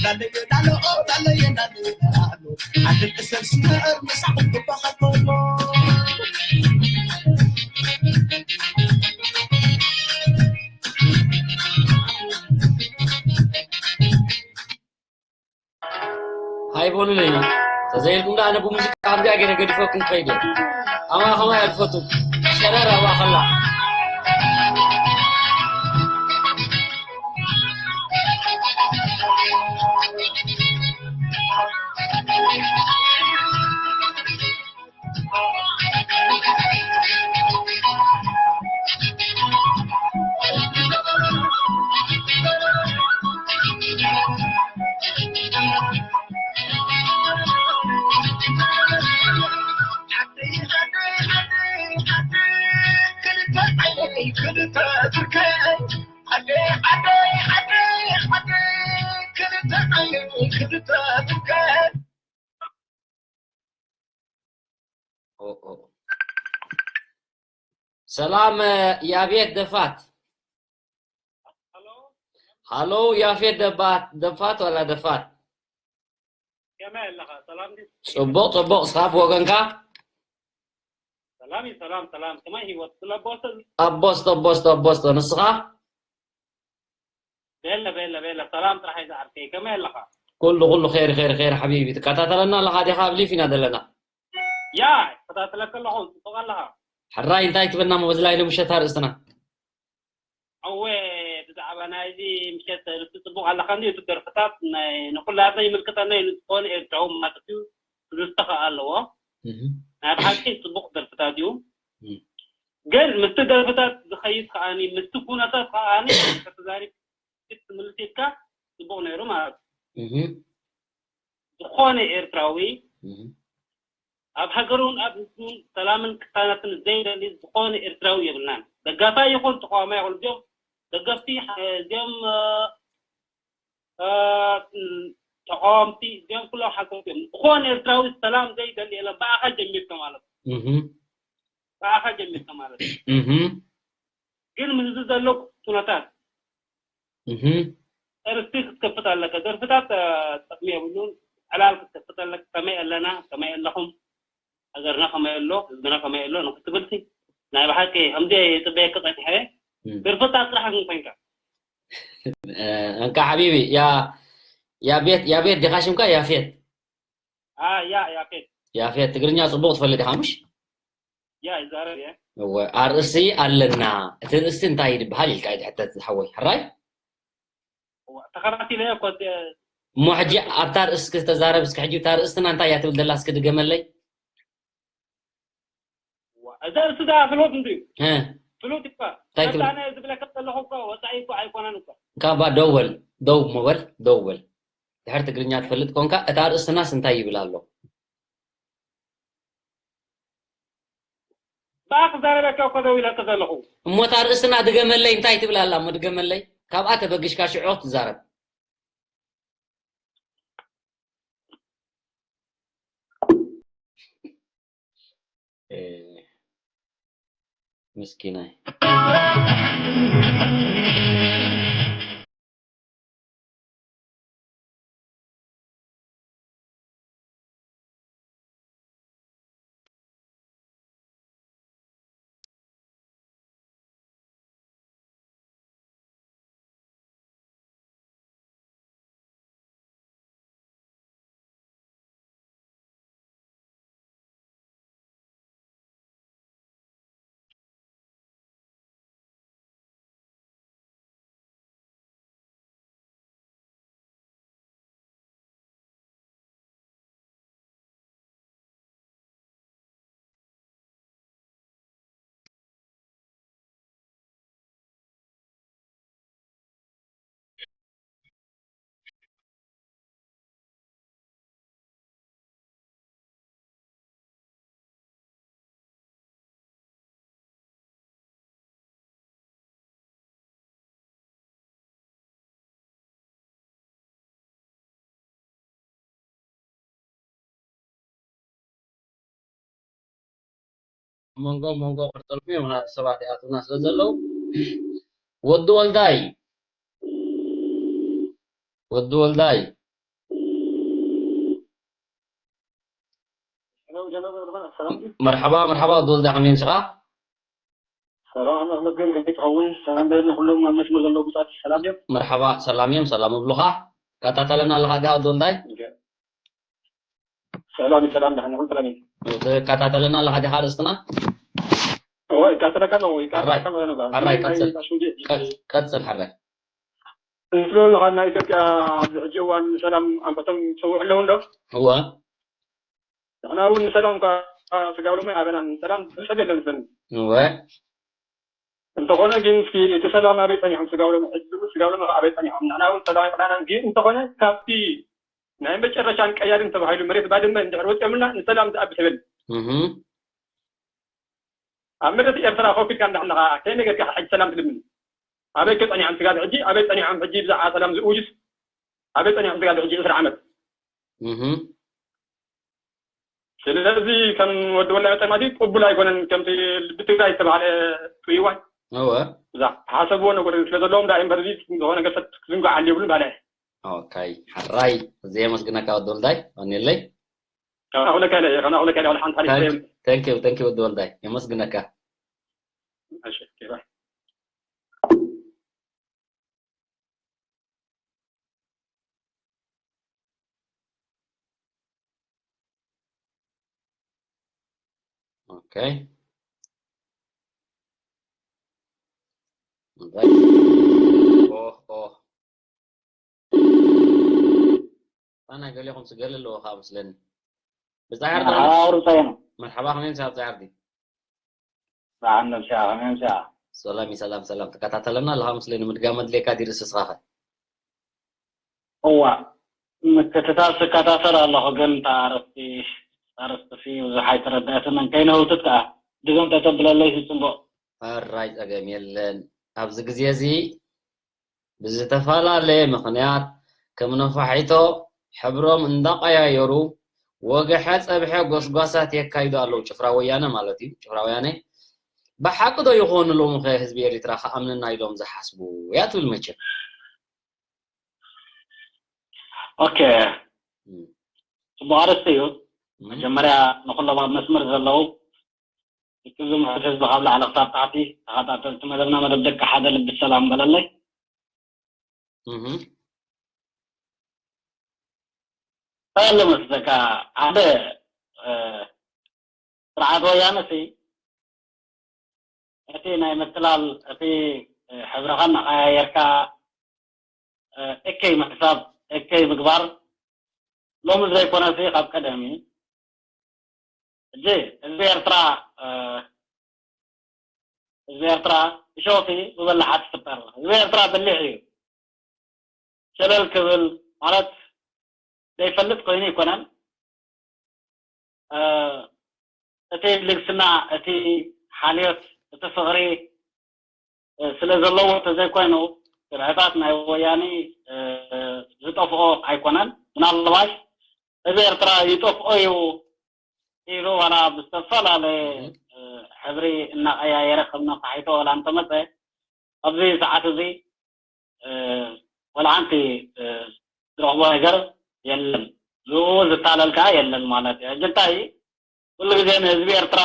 ላለየ ላሎ፣ ላለየ ላለየ ላሎ፣ ዓለም ተሰልስመር ምሳኹም ይበሃል ኣሎ። ሃይ በሉለይ። ተዘይልኩም ደኣ ኣነ ብሙዚቃ ከምዚኣ ገይረ ገዲፈኩም ክኸይድ እየ። ኣማ ከማ እየ ዝፈቱ። ሸረር ኣብኣ ከላ። ኦ፣ ኦ። ሰላም፣ ያቤት ደፋት። ሃሎ፣ ያፌት ደባት፣ ደፋት ዋላ ደፋት? ከመይ ኣለኻ? ሰላም ድዩ? ጽቡቕ፣ ጽቡቕ። እስኻ ብወገንካ? ሰላም እዩ፣ ሰላም፣ ሰላም። ከመይ ህይወት? ስለ ቦስቶ። ኣቦስቶ፣ ኣቦስቶ፣ ኣቦስቶ። ንስኻ? ቤለ፣ ቤለ፣ ቤለ። ሰላም ጥራሕ እዩ ዝዓርከይ። ከመይ ኣለኻ? ኩሉ፣ ኩሉ ኸይር፣ ኸይር፣ ኸይር ሓቢቢ። ትከታተለና ኣለኻ ዲኻ? ኣብ ሊፍ ኢና ዘለና። ያ፣ እከታተለካ ኣለኹ። ጽቡቕ ኣለኻ? ሕራይ፣ እንታይ ትብልና እሞ በዚ ላይ ሎምሸት ኣርእስትና? እወ፣ ብዛዕባ ናይዚ ምሸት ርእሲ ጽቡቕ ኣለካ እንድዩ፣ እቲ ደርፍታት ናይ ንኩላትና ይምልከተና እዩ፣ ንዝኾነ ኤርትራዊ ማለት እዩ፣ ትዝታ ከኣ ኣለዎ። እህ። ናይ ብሓቂ ጽቡቕ ደርፍታት እዩ። እህ። ግን ምስቲ ደርፍታት ዝኸይድ ከኣኒ፣ ምስቲ ኩነታት ከኣኒ፣ ከተዛሪብ ክትምልስ ኢልካ ጽቡቕ ነይሩ ማለት እዩ። እህ። ዝኾነ ኤርትራዊ እህ። ኣብ ሃገሩን ኣብ ህዝቡን ሰላምን ቅሳነትን ዘይደሊ ዝኾነ ኤርትራዊ የብልናን። ደጋፋይ ይኹን ተቃዋማይ ይኹን፣ እዚኦም ደገፍቲ፣ እዚኦም፣ እ፣ እ፣ ተቃወምቲ፣ እዚኦም ኩሎም ሓሰውቲ እዮም። ዝኾነ ኤርትራዊ ሰላም ዘይደሊ የለን። ብኣኻ ጀሚርካ ማለት እዩ። እህ። ብኣኻ ጀሚርካ ማለት እዩ። እህ። ግን ምስ እዚ ዘሎ ኩነታት እህ። ደርፊ ክትከፍት ኣለካ። ደርፍታት፣ እ፣ ጥቕሚ የብሉን። ዕላል ክትከፍት ኣለካ። ከመይ ኣለና፣ ከመይ ኣለኹም፣ ሃገርና ከመይ ኣሎ፣ ህዝብና ከመይ ኣሎ ንክትብል ሲ፣ ናይ ብሓቂ ከምዚ እየ ይጽበየካ ጸኒሐ። እም። ደርፍታት ጥራሕ ግን ኮንካ። እ፣ እንካ ሓቢቢ፣ ያ፣ ያቤት፣ ያቤት ዲኻ ሽምካ? ያፌት። ኣ፣ ያ፣ ያፌት። ያፌት፣ ትግርኛ ጽቡቕ ትፈልጥ ኢኻ፣ ምሽ? ያ፣ ይዛረብ እየ። እወ፣ ኣርእስቲ ኣለና። እቲ ኣርእስቲ እንታይ ይበሃል ኢልካ እዩ ዝሕተት ዝሓወይ፣ ሕራይ? እወ፣ ተኸታቲለ እኮ፣ እ፣ እሞ ሕጂ ኣብታ ርእስኪ ተዛረብ እስኪ። ሕጂ እታ ርእስትና እንታይ እያ ትብል ዘላ እስኪ ድገመለይ። እዛ ርእሲ ደኣ ፍሉጥ እንድዩ። እ፣ ፍሉጥ እኳ እንታይ ትብል? መታነ ዝብለካ ዘለኹ እኮ ወፃኢ እኮ ኣይኮነን እኮ። ካባ ደው በል፣ ደው እሞ በል፣ ደው በል። ድሕር ትግርኛ ትፈልጥ ኮንካ እታ ርእስትናስ እንታይ ይብል ኣሎ? ብኣ ክዛረበካ እኮ ደው ኢለካ ዘለኹ። እሞ እታ ርእስትና ድገመለይ እንታይ ትብል ኣላ እሞ ድገመለይ። ካብኣ ተበግሽካ ሽዑ ትዛረብ። እ፣ ምስኪናይ። መንጎ መንጎ ቅርጥልሚ ሰባት ይኣትዉና ስለ ዘለዉ ወዲ ወልዳይ ወዲ ወልዳይ መርሓባ መርሓባ ወዲ ወልዳይ ከመይ ምሽኻ? ሰላም ኣምላኽ መገን ከመይ ትኸውን? ሰላም በል ንኹሎም ኣብ መስመር ዘለዉ ብጻት ሰላም እዮም። መርሓባ ሰላም እዮም ሰላም እብሉኻ። ካታተለና ኣለኻ ዲኻ ወዲ ወልዳይ? ሰላም ሰላም ደህና ሁሉ ሰላም። ትከታተለና ኣለኻ ዲኻ ርእስትና? ወይ ካተለካ ነው ወይ ካተለካ ነው ነው። ኣራይ ቀጽል። ቀጽል ሓራይ። እንስሎ ለኻ ናይ ኢትዮጵያ ኣብዚ ሕጂ እዋን ሰላም ኣንፈቶም ሰው ኣለውን ዶ? እዋ ንሕና እውን ንሰላም እኳ ስጋብ ሎሚ ኣበናን ሰላም ዝሕሰብ የለን ዝፈኒ እወ እንተኾነ ግን እስኪ እቲ ሰላም ኣበይ ጸኒሖም ስጋብ ሎሚ ሕጂ እውን ስጋብ ሎሚ ኣበይ ጸኒሖም ንሕና እውን ሰላም ኣይቕናናን ግን እንተኾነ ካብቲ ናይ መጨረሻን ቀያድን ተባሂሉ መሬት ባድመ እንድሕር ወፂኦምልና ንሰላም ዝኣቢ ተበል ኣብ መሬት ኤርትራ ኮፍ ኢልካ እንዳሕለኻ ከይ ነገርካ ሕጂ ሰላም ትልምን ኣበይ ከ ጸኒሖም ስጋብ ሕጂ ኣበይ ጸኒሖም ሕጂ ብዛዕባ ሰላም ዝእውጅስ ኣበይ ጸኒሖም ስጋብ ሕጂ ዕስራ ዓመት ስለዚ ከም ወዲ ወላይ መጠን ማለት ቅቡል ኣይኮነን ከምቲ ብትግራይ ዝተባሃለ ጥይዋይ እወ ዝሓሰብዎ ነገር ስለ ዘለዎም ዳ እምበር እዚ ዝኾነ ነገር ሰብ ክዝንጎ ዓሊ የብሉን ባለ ኦካይ ሓራይ እዚ የመስግነካ ወዲ ወልዳይ ቀኒለይ ከናኹለካ ኢለ ከናኹለካ ኢለ ሓንቲ ሓንቲ thank you thank you ወዲ ወልዳይ የመስግነካ Okay. Right. Oh, oh. ኣነ ገሊኹም ስገለ ኣለዎ ካብ ምስለኒ ብፃሕር መርሓባ ሩሳየና መርሓባ ከመይ ምሳ ብፃሕርቲ ብዓል ነብስያ ከመይ ምሳ ሰላም ሰላም ሰላም ትከታተለና ኣለኻ ምስለኒ ምድጋም ኣድልየካ ድዩ ርእስኻ እዋ ምክትታል ስከታተል ኣለኹ ግን እታ ኣረስቲ ኣረስቲ ብዙሕ ኣይተረዳእትን ከይነውትት ከዓ ድገም ተተብለለይ ጽቡቕ ሕራይ ጸገም የለን ኣብዚ ግዜ እዚ ብዝተፈላለየ ምኽንያት ከም ነፋሒቶ ሕብሮም እንዳቐያየሩ ወግሐ ጸብሐ ጎስጓሳት የካይዱ ኣለዉ። ጭፍራ ወያነ ማለት እዩ። ጭፍራ ወያነ ብሓቂ ዶ ይኾኑ ሎሚ ኸ ህዝቢ ኤሪትራ ክኣምነና ኢሎም ዝሓስቡ እያ ትብል መቸም። ኦኬ ጽቡቕ ኣርእስቲ እዩ። መጀመርያ ንኹሎም ኣብ መስመር ዘለዉ እቲ ዝምሕት ህዝቢ ካብ ላዕሊ ክሳብ ታሕቲ ተኸታተልቲ መደብና መደብ ደቂ ሓደ ልቢ ሰላም በለለይ። እንታይ ኣሎ መስለካ ሓደ ስርዓት ወያነ ሲ እቲ ናይ ምትላል እቲ ሕብርኻ እናቐያየርካ እከይ ምሕሳብ እከይ ምግባር ሎሚ ዘይኮነሲ ካብ ቀደም እዩ። ሕጂ ህዝቢ ኤርትራ ህዝቢ ኤርትራ እሾኽሲ ብበላሓት ይፍጠር። ህዝቢ ኤርትራ በሊሕ እዩ። ሸለል ክብል ማለት ዘይፈልጥ ኮይኑ ኣይኮነን። እቲ ልግስና፣ እቲ ሓልዮት፣ እቲ ፍቕሪ ስለ ዘለዎ ተዘይኮይኑ ስርዕታት ናይ ወያኒ ዝጠፍኦ ኣይኮነን። ምናልባሽ ህዝቢ ኤርትራ ይጠፍኦ እዩ ኢሉ ዋላ ብዝተፈላለየ ሕብሪ እናቀያየረ ከም ነፋሒቶ ዋላ እንተመፀ ኣብዚ ሰዓት እዚ ዋላ ሓንቲ ዝረኽቦ ነገር የለን። ዝታለል ከዓ የለን ማለት እዩ። ሕጂ እንታይ ኩሉ ግዜ ንህዝቢ ኤርትራ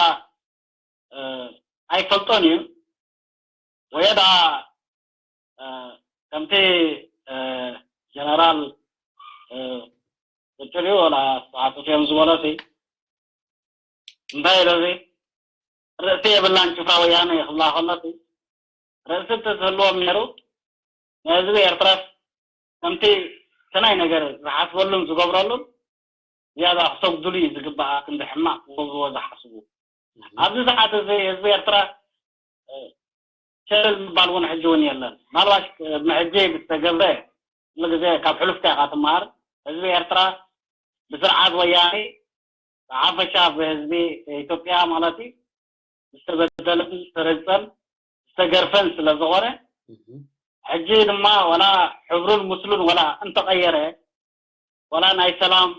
ኣይፈልጦን እዩ። ወየዳ ከምቲ ጀነራል ብጭልኡ ወላ ሰዓት እዮም ዝበሎ ሲ እንታይ ኢሎ ሲ ርእሲ የብላን ጭፍራ ወያነ ክብላ ከሎ ሲ ርእሲ እንተዝህልዎም ነይሩ ንህዝቢ ኤርትራስ ከምቲ ሰናይ ነገር ዝሓስበሉን ዝገብረሉን ዝያዳ ክሰጉድሉ እዩ ዝግባእ። ክንዲ ሕማቕ ክገብርዎ ዝሓስቡ ኣብዚ ሰዓት እዚ ህዝቢ ኤርትራ ሸለል ምባል እውን ሕጂ እውን የለን። ምናልባት ቅድሚ ሕጂ ብዝተገብረ ኩሉ ግዜ ካብ ሕሉፍካ ኢኻ ትመሃር። ህዝቢ ኤርትራ ብስርዓት ወያኔ ብሓፈሻ ብህዝቢ ኢትዮጵያ ማለት እዩ ዝተበደለን ዝተረግጸን ዝተገርፈን ስለ ዝኾነ ሕጂ ድማ ወላ ሕብሩን ምስሉን ወላ እንተቐየረ ወላ ናይ ሰላም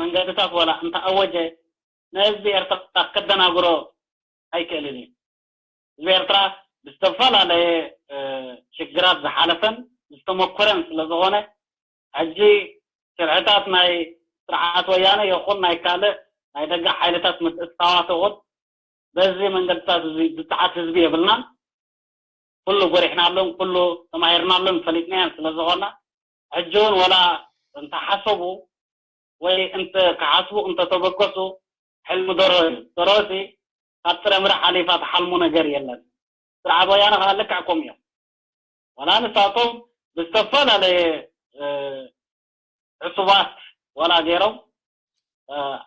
መንገድታት ወላ እንተኣወጀ ንህዝቢ ኤርትራ ከደናግሮ ኣይክእልን እዩ። ህዝቢ ኤርትራ ብዝተፈላለየ ሽግራት ዝሓለፈን ዝተመኮረን ስለ ዝኾነ ሕጂ ስርዕታት ናይ ስርዓት ወያነ ይኹን ናይ ካልእ ናይ ደገ ሓይልታት ምትእትታዋት ይኹን በዚ መንገድታት እዚ ዝጠዓስ ህዝቢ የብልናን። ኩሉ ጎሪሕናሉን ኩሉ ተማሂርናሉን ፈሊጥናዮን ስለ ዝኾና ሕጂ እውን ወላ እንተሓሰቡ ወይ እንተ ክሓስቡ እንተተበገሱ ሕልሚ ደርሆ እዩ። ደርሆ ሲ ካብ ጥረምረ ሓሊፋ ትሓልሞ ነገር የለን። ስርዓት ወያነ ከዓ ልክዕ ከምኡ እዮም። ዋላ ንሳቶም ብዝተፈላለየ ዕሱባት ዋላ ገይሮም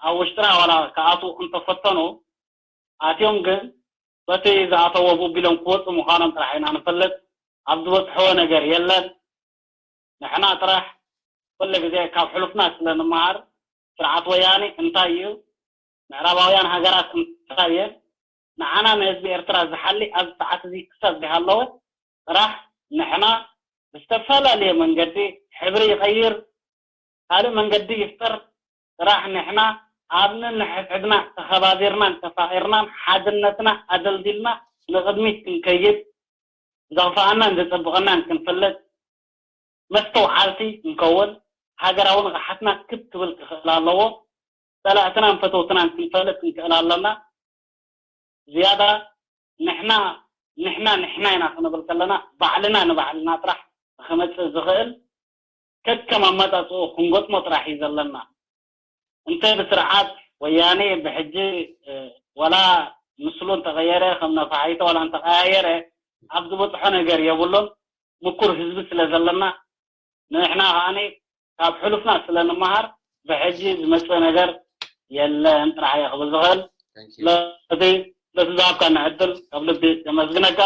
ኣብ ውሽጥና ዋላ ክኣትዉ እንተፈተኑ ኣትዮም ግን በቲ ዝኣተዎ ቡቢሎም ክወፁ ምዃኖም ጥራሕ ኢና ንፈልጥ። ኣብ ዝበፅሕዎ ነገር የለን። ንሕና ጥራሕ ኩሉ ግዜ ካብ ሕሉፍና ስለ ንመሃር ስርዓት ወያኒ እንታይ እዩ፣ ምዕራባውያን ሃገራት እንታይ እየን፣ ንዓና ንህዝቢ ኤርትራ ዝሓሊ ኣብዚ ሰዓት እዚ ክሳብ ዝሃለወ ጥራሕ ንሕና ብዝተፈላለየ መንገዲ ሕብሪ ይቐይር ካልእ መንገዲ ይፍጠር ጥራሕ ንሕና ኣብ ነንሕድሕድና ተኸባቢርናን ተፋቒርናን ሓድነትና ኣደልዲልና ንቕድሚት ክንከይድ ዘኽፍኣናን ዘጸብቐናን ክንፈልጥ መስተውዓልቲ ክንከውን ሃገራዊ ንቕሓትና ክብ ክብል ክኽእል ኣለዎ። ጸላእትናን ፈተውትናን ክንፈልጥ ክንክእል ኣለና። ዝያዳ ንሕና ንሕና ንሕና ኢና ክንብል ከለና ባዕልና ንባዕልና ጥራሕ ክመፅእ ዝኽእል ከከም ኣመፃፅኡ ክንገጥሞ ጥራሕ እዩ ዘለና። እንተ ብስርዓት ወያኔ ብሕጂ ወላ ምስሉ እንተቐየረ ከም ነፋሒቶ ወላ እንተቐያየረ ኣብ ዝበፅሖ ነገር የብሉን። ምኩር ህዝቢ ስለ ዘለና ንሕና ከዓኒ ካብ ሕሉፍና ስለ ንመሃር ብሕጂ ዝመፅእ ነገር የለን ጥራሕ እየ ክብል ዝኽእል። ስለዚ በቲ ዝሃብካኒ ዕድል ካብ ልቢ የመስግነካ።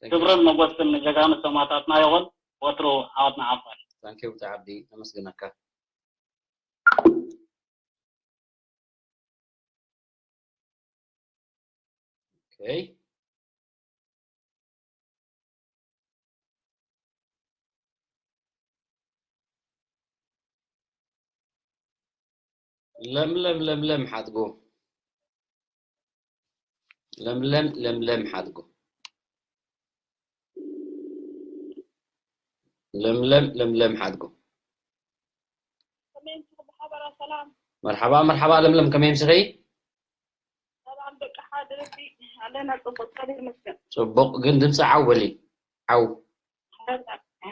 ክብርን መጎስን ንጀጋኑ ሰማእታትና ይኹን። ወትሩ ዓወትና ዓፋር። ታንኪዩ ብጣዕሚ ዓብዲ ነመስግነካ። ኦኬ ለምለም ለምለም ሓድጎ ለምለም ለምለም ሓድጎ ለምለም ለምለም ሓድጎ መርሓባ መርሓባ ለምለም ከመይ ምሲኺ? ጽቡቕ ግን ድምፂ ዓው በሊ ዓው።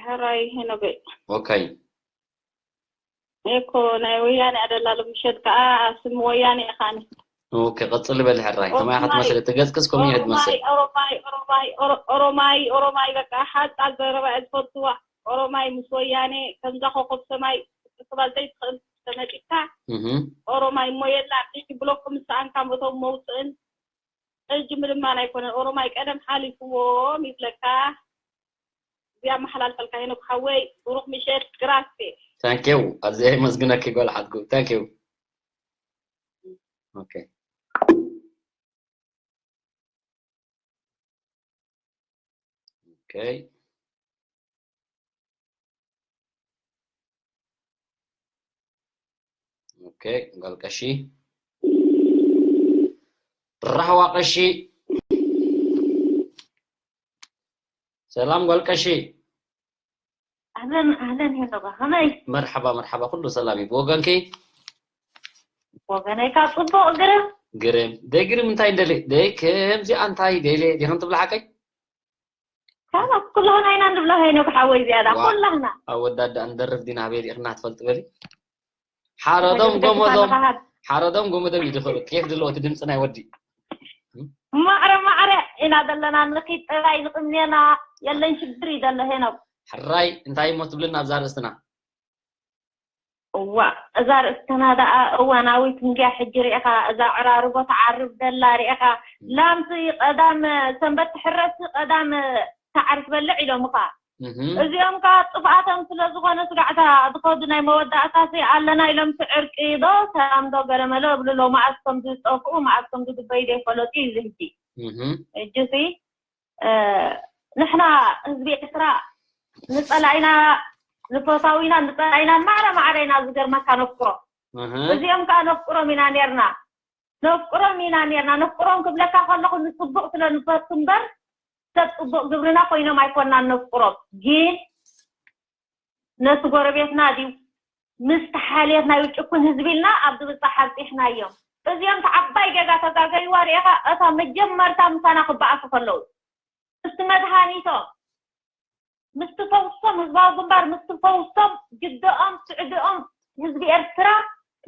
ሕራይ ሄኖገይ። ኦኬ። እኮ ናይ ወያኔ ኣደላሉ ምሸት ከዓ ስም ወያኔ ኢኻኒ። ኦኬ ቀፅሊ በሊ ሕራይ ከማይ ኢኻ ትመስሊ እቲ ገፅክስ ከምኡ ኢኻ ትመስል። ኦሮማይ ኦሮማይ ኦሮማይ ኦሮማይ ኦሮማይ በቃ ሓፃ ዘረባ እየ ዝፈትዋ። ኦሮማይ ምስ ወያኔ ከምዛ ኮኸብ ሰማይ ክትቅጽባ ዘይትኽእል ተመጢካ ኦሮማይ እሞ የላ ሕጂ ብሎክ ምስ ሰኣንካ መቶም መውፅእን ሕጂ ምልማን ኣይኮነን። ኦሮማይ ቀደም ሓሊፍዎም ይብለካ። እዚኣ መሓላልፈልካ ሄኖክ ሓወይ ብሩክ ምሸት። ግራሴ። ታንኪው ኣዝየ የመስግነኪ ጓል ሓትኩ። ታንኪው። ኦኬ። ኦኬ። ኦኬ። ጓል ቀሺ፣ ራህዋ ቀሺ። ሰላም ጓል ቀሺ። ኣህለን ኣህለን፣ ሄኖካ ከመይ? መርሓባ መርሓባ፣ ኩሉ ሰላም እዩ ብወገንኪ? ወገነይ ካብ ጽቡቕ። ግርም። ግርም። ደይ ግርም እንታይ እንደለ ደይ ከምዚኣ እንታይ ደለ ዲኸን ትብላ ሓቀይ? ካባት ኩላህና ኢና ንብሎ ሄኖክ ሓወይ፣ ዝያዳ ኩላህና። ኣወዳዳ እንደርፍ ዲና ኣበይ ሪእኽና ትፈልጥ በሊ? ሓረዶም ጎመዶም ሓረዶም ጎመዶም ይድኸሉ። ኬፍ ድሎ እቲ ድምፂ ናይ ወዲ ማዕረ ማዕረ ኢና ዘለና። ንኺድ ጥራይ ንቕምኔና የለን ሽግር እዩ ዘሎ ሄኖክ። ሕራይ እንታይ እሞ ትብልና ኣብዛ ርእስትና? እዋ እዛ ርእስትና ደኣ እዋናዊት እንድያ። ሕጂ ርኢኻ እዛ ዕራርቦ ትዓርብ ደላ ርኢኻ። ላምሲ ቀዳም ሰንበት ትሕረስ ቀዳም ትዓርስ በልዕ ኢሎምኻ። እዚኦም ከዓ ጥፍኣቶም ስለ ዝኾነ ስጋዕታ ዝኸዱ ናይ መወዳእታሲ ኣለና ኢሎም ስዕርቂ ዶ ሰላም ዶ ገለመለ እብሉ ኣለዉ። መኣስ ከም ዝጠፍኡ መኣስ ከም ዝግበዩ ዘይፈለጡ እዩ እዚ ሕጂ። ሕጂሲ ንሕና ህዝቢ ኤርትራ ንፀላኢና ንፈታዊና ንፀላኢና ማዕረ ማዕረ ኢና ዝገርመካ ነፍቅሮ። እዚኦም ከዓ ነፍቅሮም ኢና ነርና ነፍቅሮም ኢና ነርና። ነፍቅሮም ክብለካ ከለኹ ንፅቡቕ ስለ ንፈቱ እምበር ሰብ ፅቡቕ ግብርና ኮይኖም ኣይኮናን ነፍቅሮም። ግን ነቲ ጎረቤትና ድዩ ምስቲ ሓልየት ናይ ጭኩን ህዝቢ ኢልና ኣብ ዝብፃሕ ኣብፂሕናዮም። እዚኦም እቲ ዓባይ ጌጋ ተጋገይዋ ርኢኻ እታ መጀመርታ ምሳና ክበኣሱ ከለዉ ምስቲ መድሃኒቶም ምስቲ ፈውሶም ህዝባዊ ግንባር ምስቲ ፈውሶም ግደኦም ስዕድኦም ህዝቢ ኤርትራ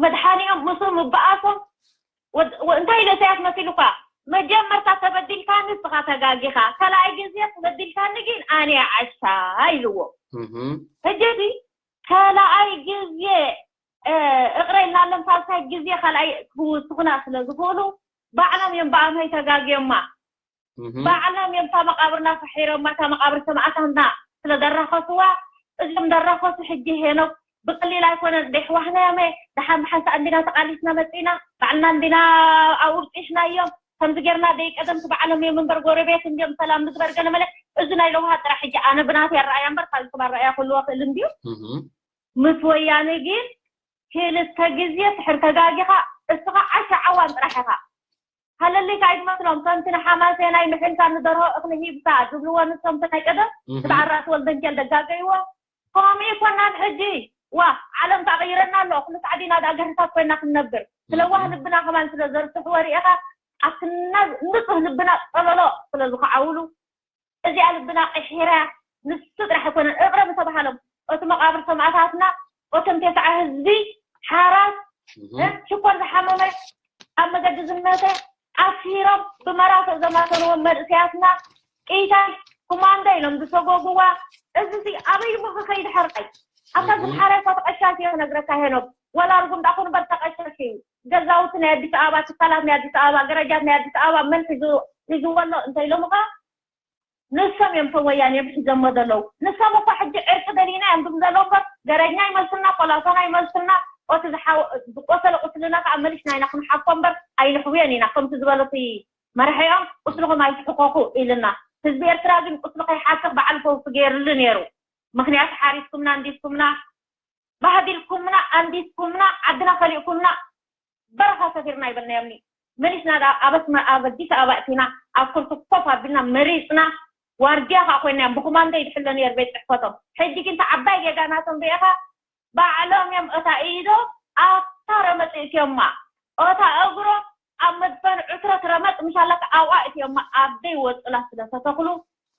መድሓኒኦም ምስኡ ምበኣሶም እንታይ ኢሉ ኢሳያስ መሲሉካ መጀመርታ ተበዲልካኒ እስኻ ተጋጊኻ ካልኣይ ግዜ ተበዲልካኒ ግን ኣነ ዓሻ ኢልዎ ሕጂ እዚ ካልኣይ ግዜ እቕረ ኢልናሎም ሳልሳይ ግዜ ካልኣይ ክውስኹና ስለ ዝኽእሉ ባዕሎም እዮም ብኣምሀይ ተጋግዮማ ባዕሎም እዮም እታ መቓብርና ፈሒሮማ እታ መቓብር ሰማእታትና ስለ ደረኸስዋ እዞም ደረኸሱ ሕጂ ሄኖክ ብቐሊል ኣይኮነን ደሕዋህና እዮመ ደሓን ብሓንሳእ እንዲና ተቓሊስና መፂና ባዕልና እንዲና ኣውርጢሽናዮም ከምዚ ጌርና ደይ ቀደምቲ ባዕሎም እዮም እምበር ጎረቤት እንዲዮም ሰላም ንግበር ገለ መለ እዚ ናይ ለውሃ ጥራሕ ሕጂ ኣነ ብናተይ ኣረኣያ እምበር ካብ ክባር ረኣያ ክህልዎ ክእል እንድዩ ምስ ወያነ ግን ክልተ ግዜ ትሕር ተጋጊኻ እስኻ ዓሻ ዓዋን ጥራሕ ኢኻ ሃለልካ ኣይትመስሎም ከምቲ ንሓማሴናይ ምሕልካ ንደርሆ እኽሊ ሂብካ ዝብልዎ ንሶም ናይ ቀደም እቲ በዓል ራእሲ ወልደንኬል ደጋገይዎ ከምኡ ይኮናን ሕጂ ዋ ዓለም ተቐይረና ኣሎ ኩሉ ሳዕዲና ደኣ ገርህታት ኮይና ክንነብር ስለዋህ ልብና ከማን ስለ ዘርስሕዎ ርኢኻ ኣብቲ ንፁህ ልብና ፀበሎ ስለ ዝኸዓውሉ እዚኣ ልብና ቀሒራ ንሱ ጥራሕ ኣይኮነን እቕረ ምተባሃሎም እቲ መቓብር ሰማእታትና እቶም ቴስዓ ህዝቢ ሓራስ ሽኮር ዝሓመመ ኣብ መገዲ ዝመተ ኣሲሮም ብመራቶ ዘማተንዎም መንእሰያትና ኢታይ ኩማንዶ ኢሎም ዝሰጎግዋ እዚ ሲ ኣበይ እሞ ክኸይድ ሓርቀይ ኣታ ዝምሓረ እኳ ተቐሻሽ እየ ክነግረካ ሄኖክ ወላ ርጉም ዳኹን በር ተቐሻሽ እዩ ገዛውቲ ናይ ኣዲስ ኣበባ ትካላት ናይ ኣዲስ ኣበባ ገረጃት ናይ ኣዲስ ኣበባ መን ሒዝዎ ኣሎ እንተ ኢሎምኻ ንሶም እዮም እቶም ወያነ እዮም ሒዞሞ ዘለዉ ንሶም እኮ ሕጂ ዕርቂ ደሊና እዮም ዝብሉ ዘለዉ እምበር ገረኛ ይመልሱልና ቆላሳና ይመልሱልና ኦቲ ዝቆሰለ ቁስልና ከዓ መሊስና ኢና ክንሓኮ እምበር ኣይንሕውዮን ኢና ከምቲ ዝበሎ እቲ መርሐኦም ቁስልኹም ኣይትሕኮኹ ኢልና ህዝቢ ኤርትራ ግን ቁስሉ ከይሓክኽ በዓል ፈውሲ ገይርሉ ነይሩ ምክንያቱ ሓሪስኩምና እንዲስኩምና ባህዲልኩምና ኣንዲስኩምና ዓድና ከሊእኩምና በረኻ ሰፊርና ይበልናዮምኒ መሊስና ደኣ ኣብ ኣስመ ኣብ ኣዲስ ኣበባ እቲና ኣብ ኩርሲ ኮፍ ኣቢልና መሪፅና ዋርድያ ከዓ ኮይናዮም ብኩማንዶ ይድሕሎ ነይሩ ቤት ፅሕፈቶም ሕጂ ግን ተዓባይ ጌጋ ናቶም ርኢኻ ባዕሎም እዮም እታ ኢዶ ኣብታ ረመፅ እትዮማ እታ እግሮ ኣብ መድፈን ዕትረት ረመፅ ምሻለካ ኣብኣ እትዮማ ኣብ ደይ ወፅላ ስለ ተተኽሉ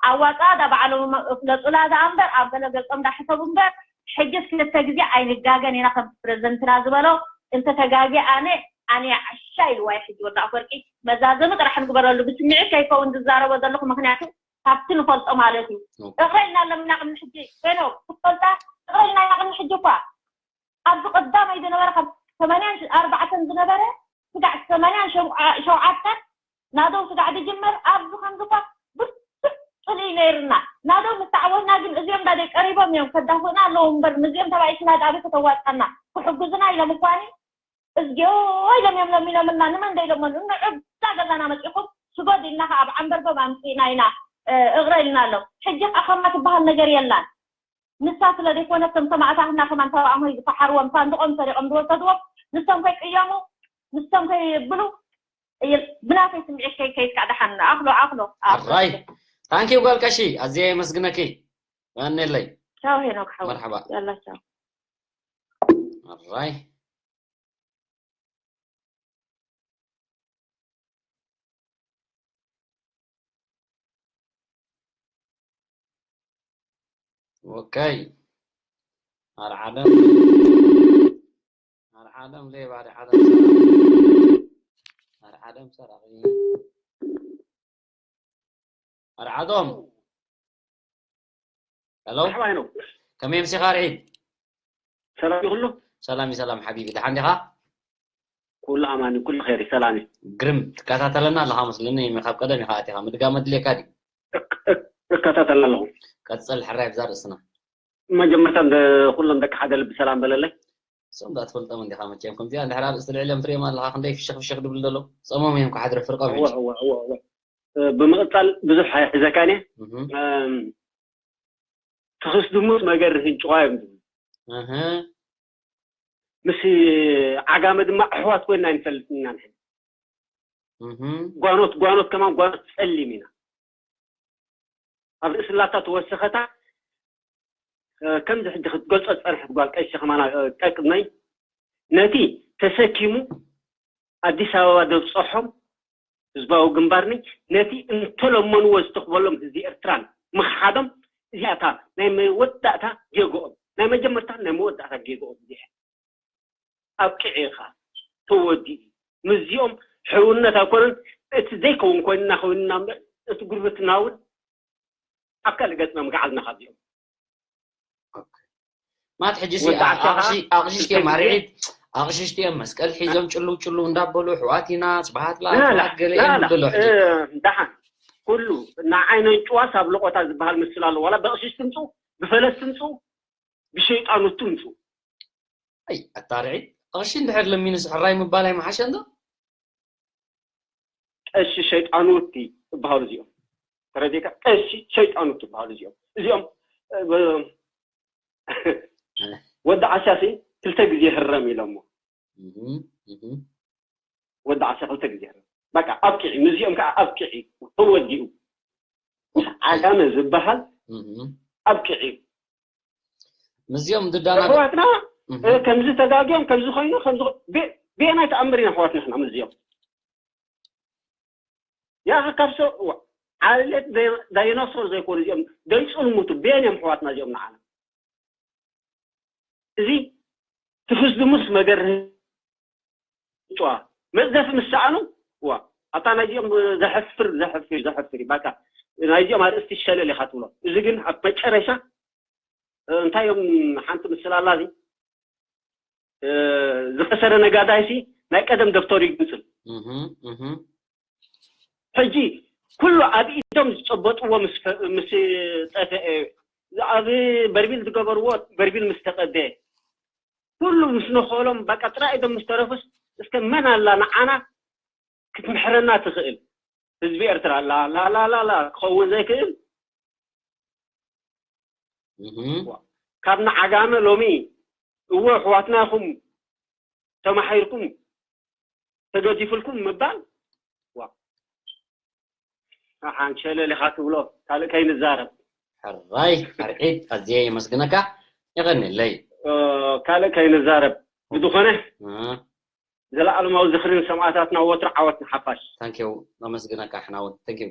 ኣዋፃ ዳ ባዕሎም ፍለጡላ ዳ እምበር ኣብ ገለ ገፆም ዳ ሕሰቡ እምበር ሕጅስ ክልተ ግዜ ኣይንጋገን ኢና ከምቲ ፕረዚደንትና ዝበሎ እንተተጋግየ ኣነ ኣነ ዓሻ ኢልዋ እዩ ሕጂ ወዲ ኣፈወርቂ መዛዘሚ ጥራሕ ንግበረሉ ብስምዒት ከይከውን ዝዛረቦ ዘለኹ ምክንያቱ ካብቲ ንፈልጦ ማለት እዩ። እኽረልና ኣለምና ቅድሚ ሕጂ ሄኖ ክትፈልጣ እኽረልና ኢና ቅድሚ ሕጂ እኳ ኣብዚ ቀዳማይ ዝነበረ ካብ ሰማንያን ኣርባዕተን ዝነበረ ስጋዕ ሰማንያን ሸውዓተን ናደው ስጋዕ ዝጅመር ኣብዚ ከምዚ እኳ ብርቱዕ ጽልኢ ነይርና ናደው ምስ ተዓወትና ግን እዚኦም ዳደይ ቀሪቦም እዮም ከዳፍኡና ኣለዉ እምበር ምስዚኦም ተባኢስና ዳበይ ከተዋጣና ክሕግዙና ኢሎም እኳኒ እዝግዮ ኢሎም እዮም ለሚኖምልና ንመን ደይለመኑ እንዕዳ ገዛና መፂኹም ስጎድ ኢልና ከዓ ኣብ ዓንበርበብ ኣምፂእና ኢና እቕረ ኢልና ኣሎ ሕጂ ከዓ ከማ ትበሃል ነገር የላን ንሳ ስለ ዘይኮነት ከም ሰማእታትና ከማን ተባእሞይ ዝፈሓርዎም ሳንድቆም ሰሪቆም ዝወሰድዎም ንሶም ከይቅየሙ ንሶም ከይብሉ ብናተይ ስምዒት ከይከይድካ ደሓን ኣኽሎ ኣኽሎ ኣኽሎ ኣራይ ታንኪ ጓል ቀሺ ኣዝየ የመስግነኪ ቀንየለይ ቻው ሄኖክ ሓወይ መርሓባ ያላ ቻው ኣራይ ኦከይ ኣርዓደም ኣርዓደም ሌባ ኣርዓደም ሰራቂ ኣርዓደም ሰራቂ ኣርዓዶም ሄሎ መርሓባ ሄኖክ ከመይ ኣምሲኻ ኣርዒድ ሰላም እዩ ኩሉ ሰላም እዩ ሰላም ሓቢቢ ደሓን ዲኻ ኩሉ ኣማን እዩ ኩሉ ኸይር እዩ ሰላም እዩ ግርም ትከታተለና ኣለኻ መስለኒ ካብ ቀደም ኢኻ ኣቲኻ ምድጋም ኣድልየካ ድዩ እክ- እክ- እከታተል ኣለኹ ቀጽል ሕራይ ብዛ ርእስና መጀመርታ እንደ ኩሎም ደቂ ሓደ ልቢ ሰላም በለለይ እሶም ዳ ትፈልጦም እንዲኻ መቸም ከምዚኣ እንድሕር ኣርእስቲ ልዕልዮም ትሪኦም ኣለኻ ክንደይ ፍሽኽ ፍሽኽ ድብሉ ዘለዉ ጸሞም እዮም ክሓድሩ ፍርቆም ሕጂ እወ እወ እወ ብምቕፃል ብዙሕ ኣይሕዘካን እየ ትኽስድሙስ መገርህን ጭዋ እዮም ዝብሉ ምስ ዓጋመ ድማ ኣሕዋት ኮይና ኣይንፈልጥን ኢና ንሕና ጓኖት ጓኖት ከማን ጓኖት ፀሊም ኢና ኣብ ርእስላታ ተወሰኸታ ከምዚ ሕጂ ክትገልፆ ዝፀንሐት ጓል ቀሺ ከማና ቀቅድመይ ነቲ ተሰኪሙ ኣዲስ ኣበባ ዘብፀሖም ህዝባዊ ግንባርኒ ነቲ እንተለመንዎ ዝተኽበሎም ህዝቢ ኤርትራን ምኽሓዶም እዚኣታ ናይ መወዳእታ ጌግኦም ናይ መጀመርታን ናይ መወዳእታ ጌግኦም እዚኣ ኣብቂዑ ኢኻ ተወዲኡ ምስዚኦም ሕውነት ኣይኮነን እቲ ዘይከውን ኮይንና ኮይንና እምበር እቲ ጉርብትና እውን ኣብ ካልእ ገፅና ምግዓዝና ካብዚኦም ማት ሕጂ ኣቕሽሽቲ እዮም ኣርዒድ ኣቕሽሽቲ እዮም መስቀል ሒዞም ጭልው ጭልው እንዳበሉ ኣሕዋት ኢና ስብሃት ለኣሕዋት ገለ እዮም ዝብሉ ሕጂ ደሓን ኩሉ ንዓይ ነንጭዋስ ኣብ ልቆታ ዝበሃል ምስል ኣሎ ዋላ ብቕሽሽ ትምፁ ብፈለስ ትምፁ ብሸይጣኑ ትምፁ ኣይ ኣታ ርዒድ ቕርሺ እንድሕር ለሚኑስ ሕራይ ምባል ኣይምሓሸን ዶ ቀሺ ሸይጣኑት ይበሃሉ እዚኦም ተረዲእካ ቀሺ ሸይጣኑት ይበሃሉ እዚኦም እዚኦም ወዲ ዓሻ ሲ ክልተ ግዜ ህረም ኢሎሞ ወዲ ዓሻ ክልተ ግዜ ህረም በቃ ኣብቂዒ ምስዚኦም ከዓ ኣብቂዒ ተወዲኡ ዓጋመ ዝበሃል ኣብቂዒ ምስዚኦም ዝዳና ኣሕዋትና ከምዚ ተጋግዮም ከምዚ ኮይኑ ከምዚ ብየናይ ተኣምር ኢና ኣሕዋትና ሕና ምስዚኦም ያኸ ካብ ሰብ ዓሌት ዳይኖሶር ዘይኮኑ እዚኦም ደይፅልሙቱ ብየን እዮም ኣሕዋትና እዚኦም ንዓና እዚ ትፍዝድሙስ መገርህ ጨዋ መፅደፊ ምስ ሰኣኑ ዋ ኣታ ናይዚኦም ዘሕፍር ዘሕፍር ዘሕፍር እዩ በቃ ናይዚኦም ኣርእስቲ ሸለል ኢኻ ትብሎ እዚ ግን ኣብ መጨረሻ እንታይ እዮም ሓንቲ ምስል ኣላ እዚ ዝኸሰረ ነጋዳይሲ ናይ ቀደም ደብተሩ ይግንፅል ሕጂ ኩሉ ኣብ ኢዶም ዝጨበጥዎ ምስ ጠፍአ ኣብ በርቢል ዝገበርዎ በርቢል ምስ ተቐደ ኩሉ ምስ ነኸሎም በቃ ጥራይ ኢዶም ምስ ተረፉስ እስከ መን ኣላ ንዓና ክትምሕረና ትኽእል ህዝቢ ኤርትራ ላላላላላ ክኸውን ዘይክእል ካብ ንዓጋመ ሎሚ እወ ኣሕዋትና ኢኹም ተማሒርኩም ተገዲፍልኩም ምባል ዋ ሓን ሸለል ኢኻ ትብሎ ካልእ ከይንዛረብ ሕራይ ኣርዒድ ኣዝየ የመስግነካ የቐንለይ ካልእ ከይንዛረብ ብዝኾነ ዘለኣለማዊ ዝኽሪ ንሰማእታትና ወትሩ ዓወት ንሓፋሽ ታንኪው ነመስግነካ ሕናውን ታንኪው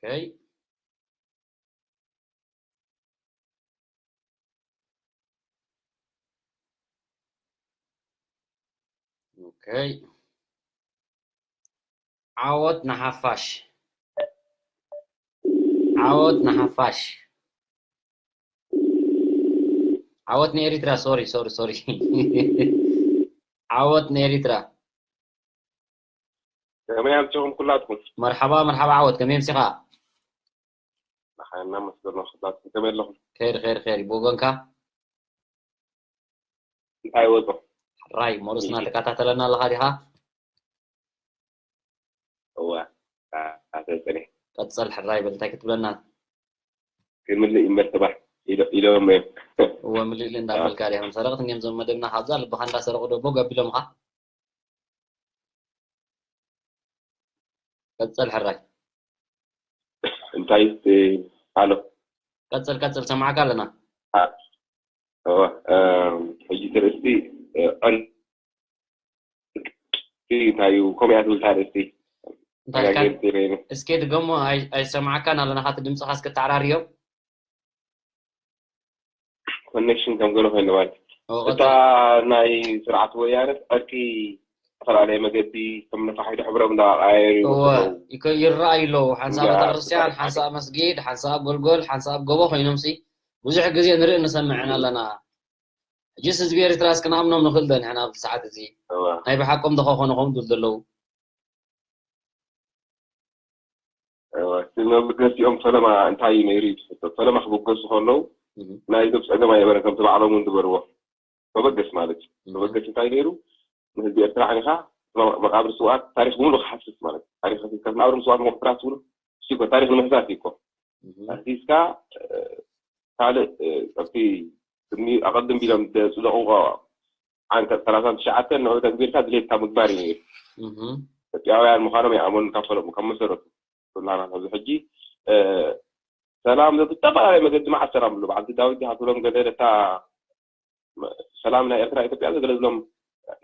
Okay. Okay. ዓወት ንሓፋሽ። ዓወት ንሓፋሽ። ዓወት ንኤሪትራ። ሶሪ፣ ሶሪ፣ ሶሪ። ዓወት ንኤሪትራ። ከመይ ኣምሲኹም ኩላትኩም? መርሓባ፣ መርሓባ ዓወት፣ ከመይ ኣምሲኻ? ንሓና መስገኖ ኩላትኩም ከመይ ኣለኹም? ኸይር፣ ኸይር፣ ኸይር። ብወገንካ? እንታይ ወጾ? ሕራይ፣ ሞሮስና ትከታተለና ኣለኻ ዲኻ? እዋ፣ ኣተጸኔ። ቀጽል ሕራይ በል፣ እንታይ ክትብለና? ክምልእ እምበር ተባህ ኢሎ-፣ ኢሎም እዮም። እወ፣ ምልእሊ እንዳበልካ ዲኻ? መሰረቕት እኒኦም ዞም መደብና ካብዛ ልብኻ እንዳሰረቑ ዶ ቦግ ኣቢሎምኻ? ቀጽል ሕራይ። እንታይ፣ እ፣ ኣሎ? ቀጽል፣ ቀጽል፣ ሰማዕካ ኣለና። አ-፣ እወ፣ እም፣ ሕጂ እቲ ርእስቲ፣ እ፣ ዕል-፣ እንታይ እዩ? ከምኡ እያ ትብል እታ ርእስቲ። እንታይ ኢልካ? ተጋጊርኩ ኢለ እየ። እስኪ ድገሞ፣ ኣይ-፣ ኣይሰማዕካን ኣለና፣ ካቲ ድምፅኻ እስኪ ተዓራርዮ። ኮኔክሽን ከም ገለ ኮይኑ ማለት እዩ። ኦ፣ እታ ቀጽል። ናይ ስርዓት ወያነ ዕርቂ ዝተፈላለየ መገዲ ከም ነፋሒቶ ሕብሮም እንዳቀያየሩ እወ፣ ይወስዱ። ይከ-፣ ይረኣዩ ኣለዉ። ሓንሳእ እንዳ ቤተክርስትያን፣ ስርዓት ሓንሳእ መስጊድ፣ ሓንሳእ ጎልጎል፣ ሓንሳእ ጎቦ ኮይኖምሲ ብዙሕ ግዜ ንርኢ ንሰምዕን ኣለና። ሕጂስ ህዝቢ ኤርትራስ ክንኣምኖም ንኽእል ዶ ንሕና ኣብዚ ሰዓት እዚ? እወ። ናይ ብሓቆም ዶ ከኾኑ ኾም ዝብሉ ዘለዉ? እወ፣ እቲ መበገሲኦም ፈለማ እንታይ እዩ ነይሩ እዩ ዝፍቶ። ፈለማ ክብገሱ ከለዉ እህ። ናይ ኢዶብ ጸገም ኣይነበረን፣ ከምቲ ባዕሎም እውን ዝበልዎ። መበገስ ማለት እዩ። እህ። መበገስ እንታይ ነይሩ? ንህዝቢ ኤርትራ ዓኒኻ መ-፣ መቃብር ስውኣት ታሪኽ ብምሉእ ክሓስስ ማለት እዩ። ታሪኽ ከፊትካ ንኣብሮም ስውኣት መቆም ጥራሕ ትብሉ። እሱ እኮ ታሪኽ ንምሕሳስ እዩ እኮ። እህ። ኣሕሲስካ፣ እ፣ ካልእ፣ እ፣ ኣብቲ ቅድሚ ኣቐድም ቢሎም ዘጽደቑዎ ዓንቀጽ ሰላሳን ትሽዓተን ንዑ ተግቢርካ ድሌትካ ምግባር እዩ ነይሩ። እህ። ኢትዮጵያውያን ምዃኖም ይኣመኑ ካብ ፈለሙ፣ ካብ መሰረቱ። ኩላና ኣብዚ ሕጂ፣ እ፣ ሰላም ብዝተፈላለየ መገዲ መዓት ሰላም ኣሎ። በዓልቲ ዳዊት ዲኻ ትብሎም ገለ ነታ መ-፣ ሰላም ናይ ኤርትራ ኢትዮጵያ ገለ ዝብሎም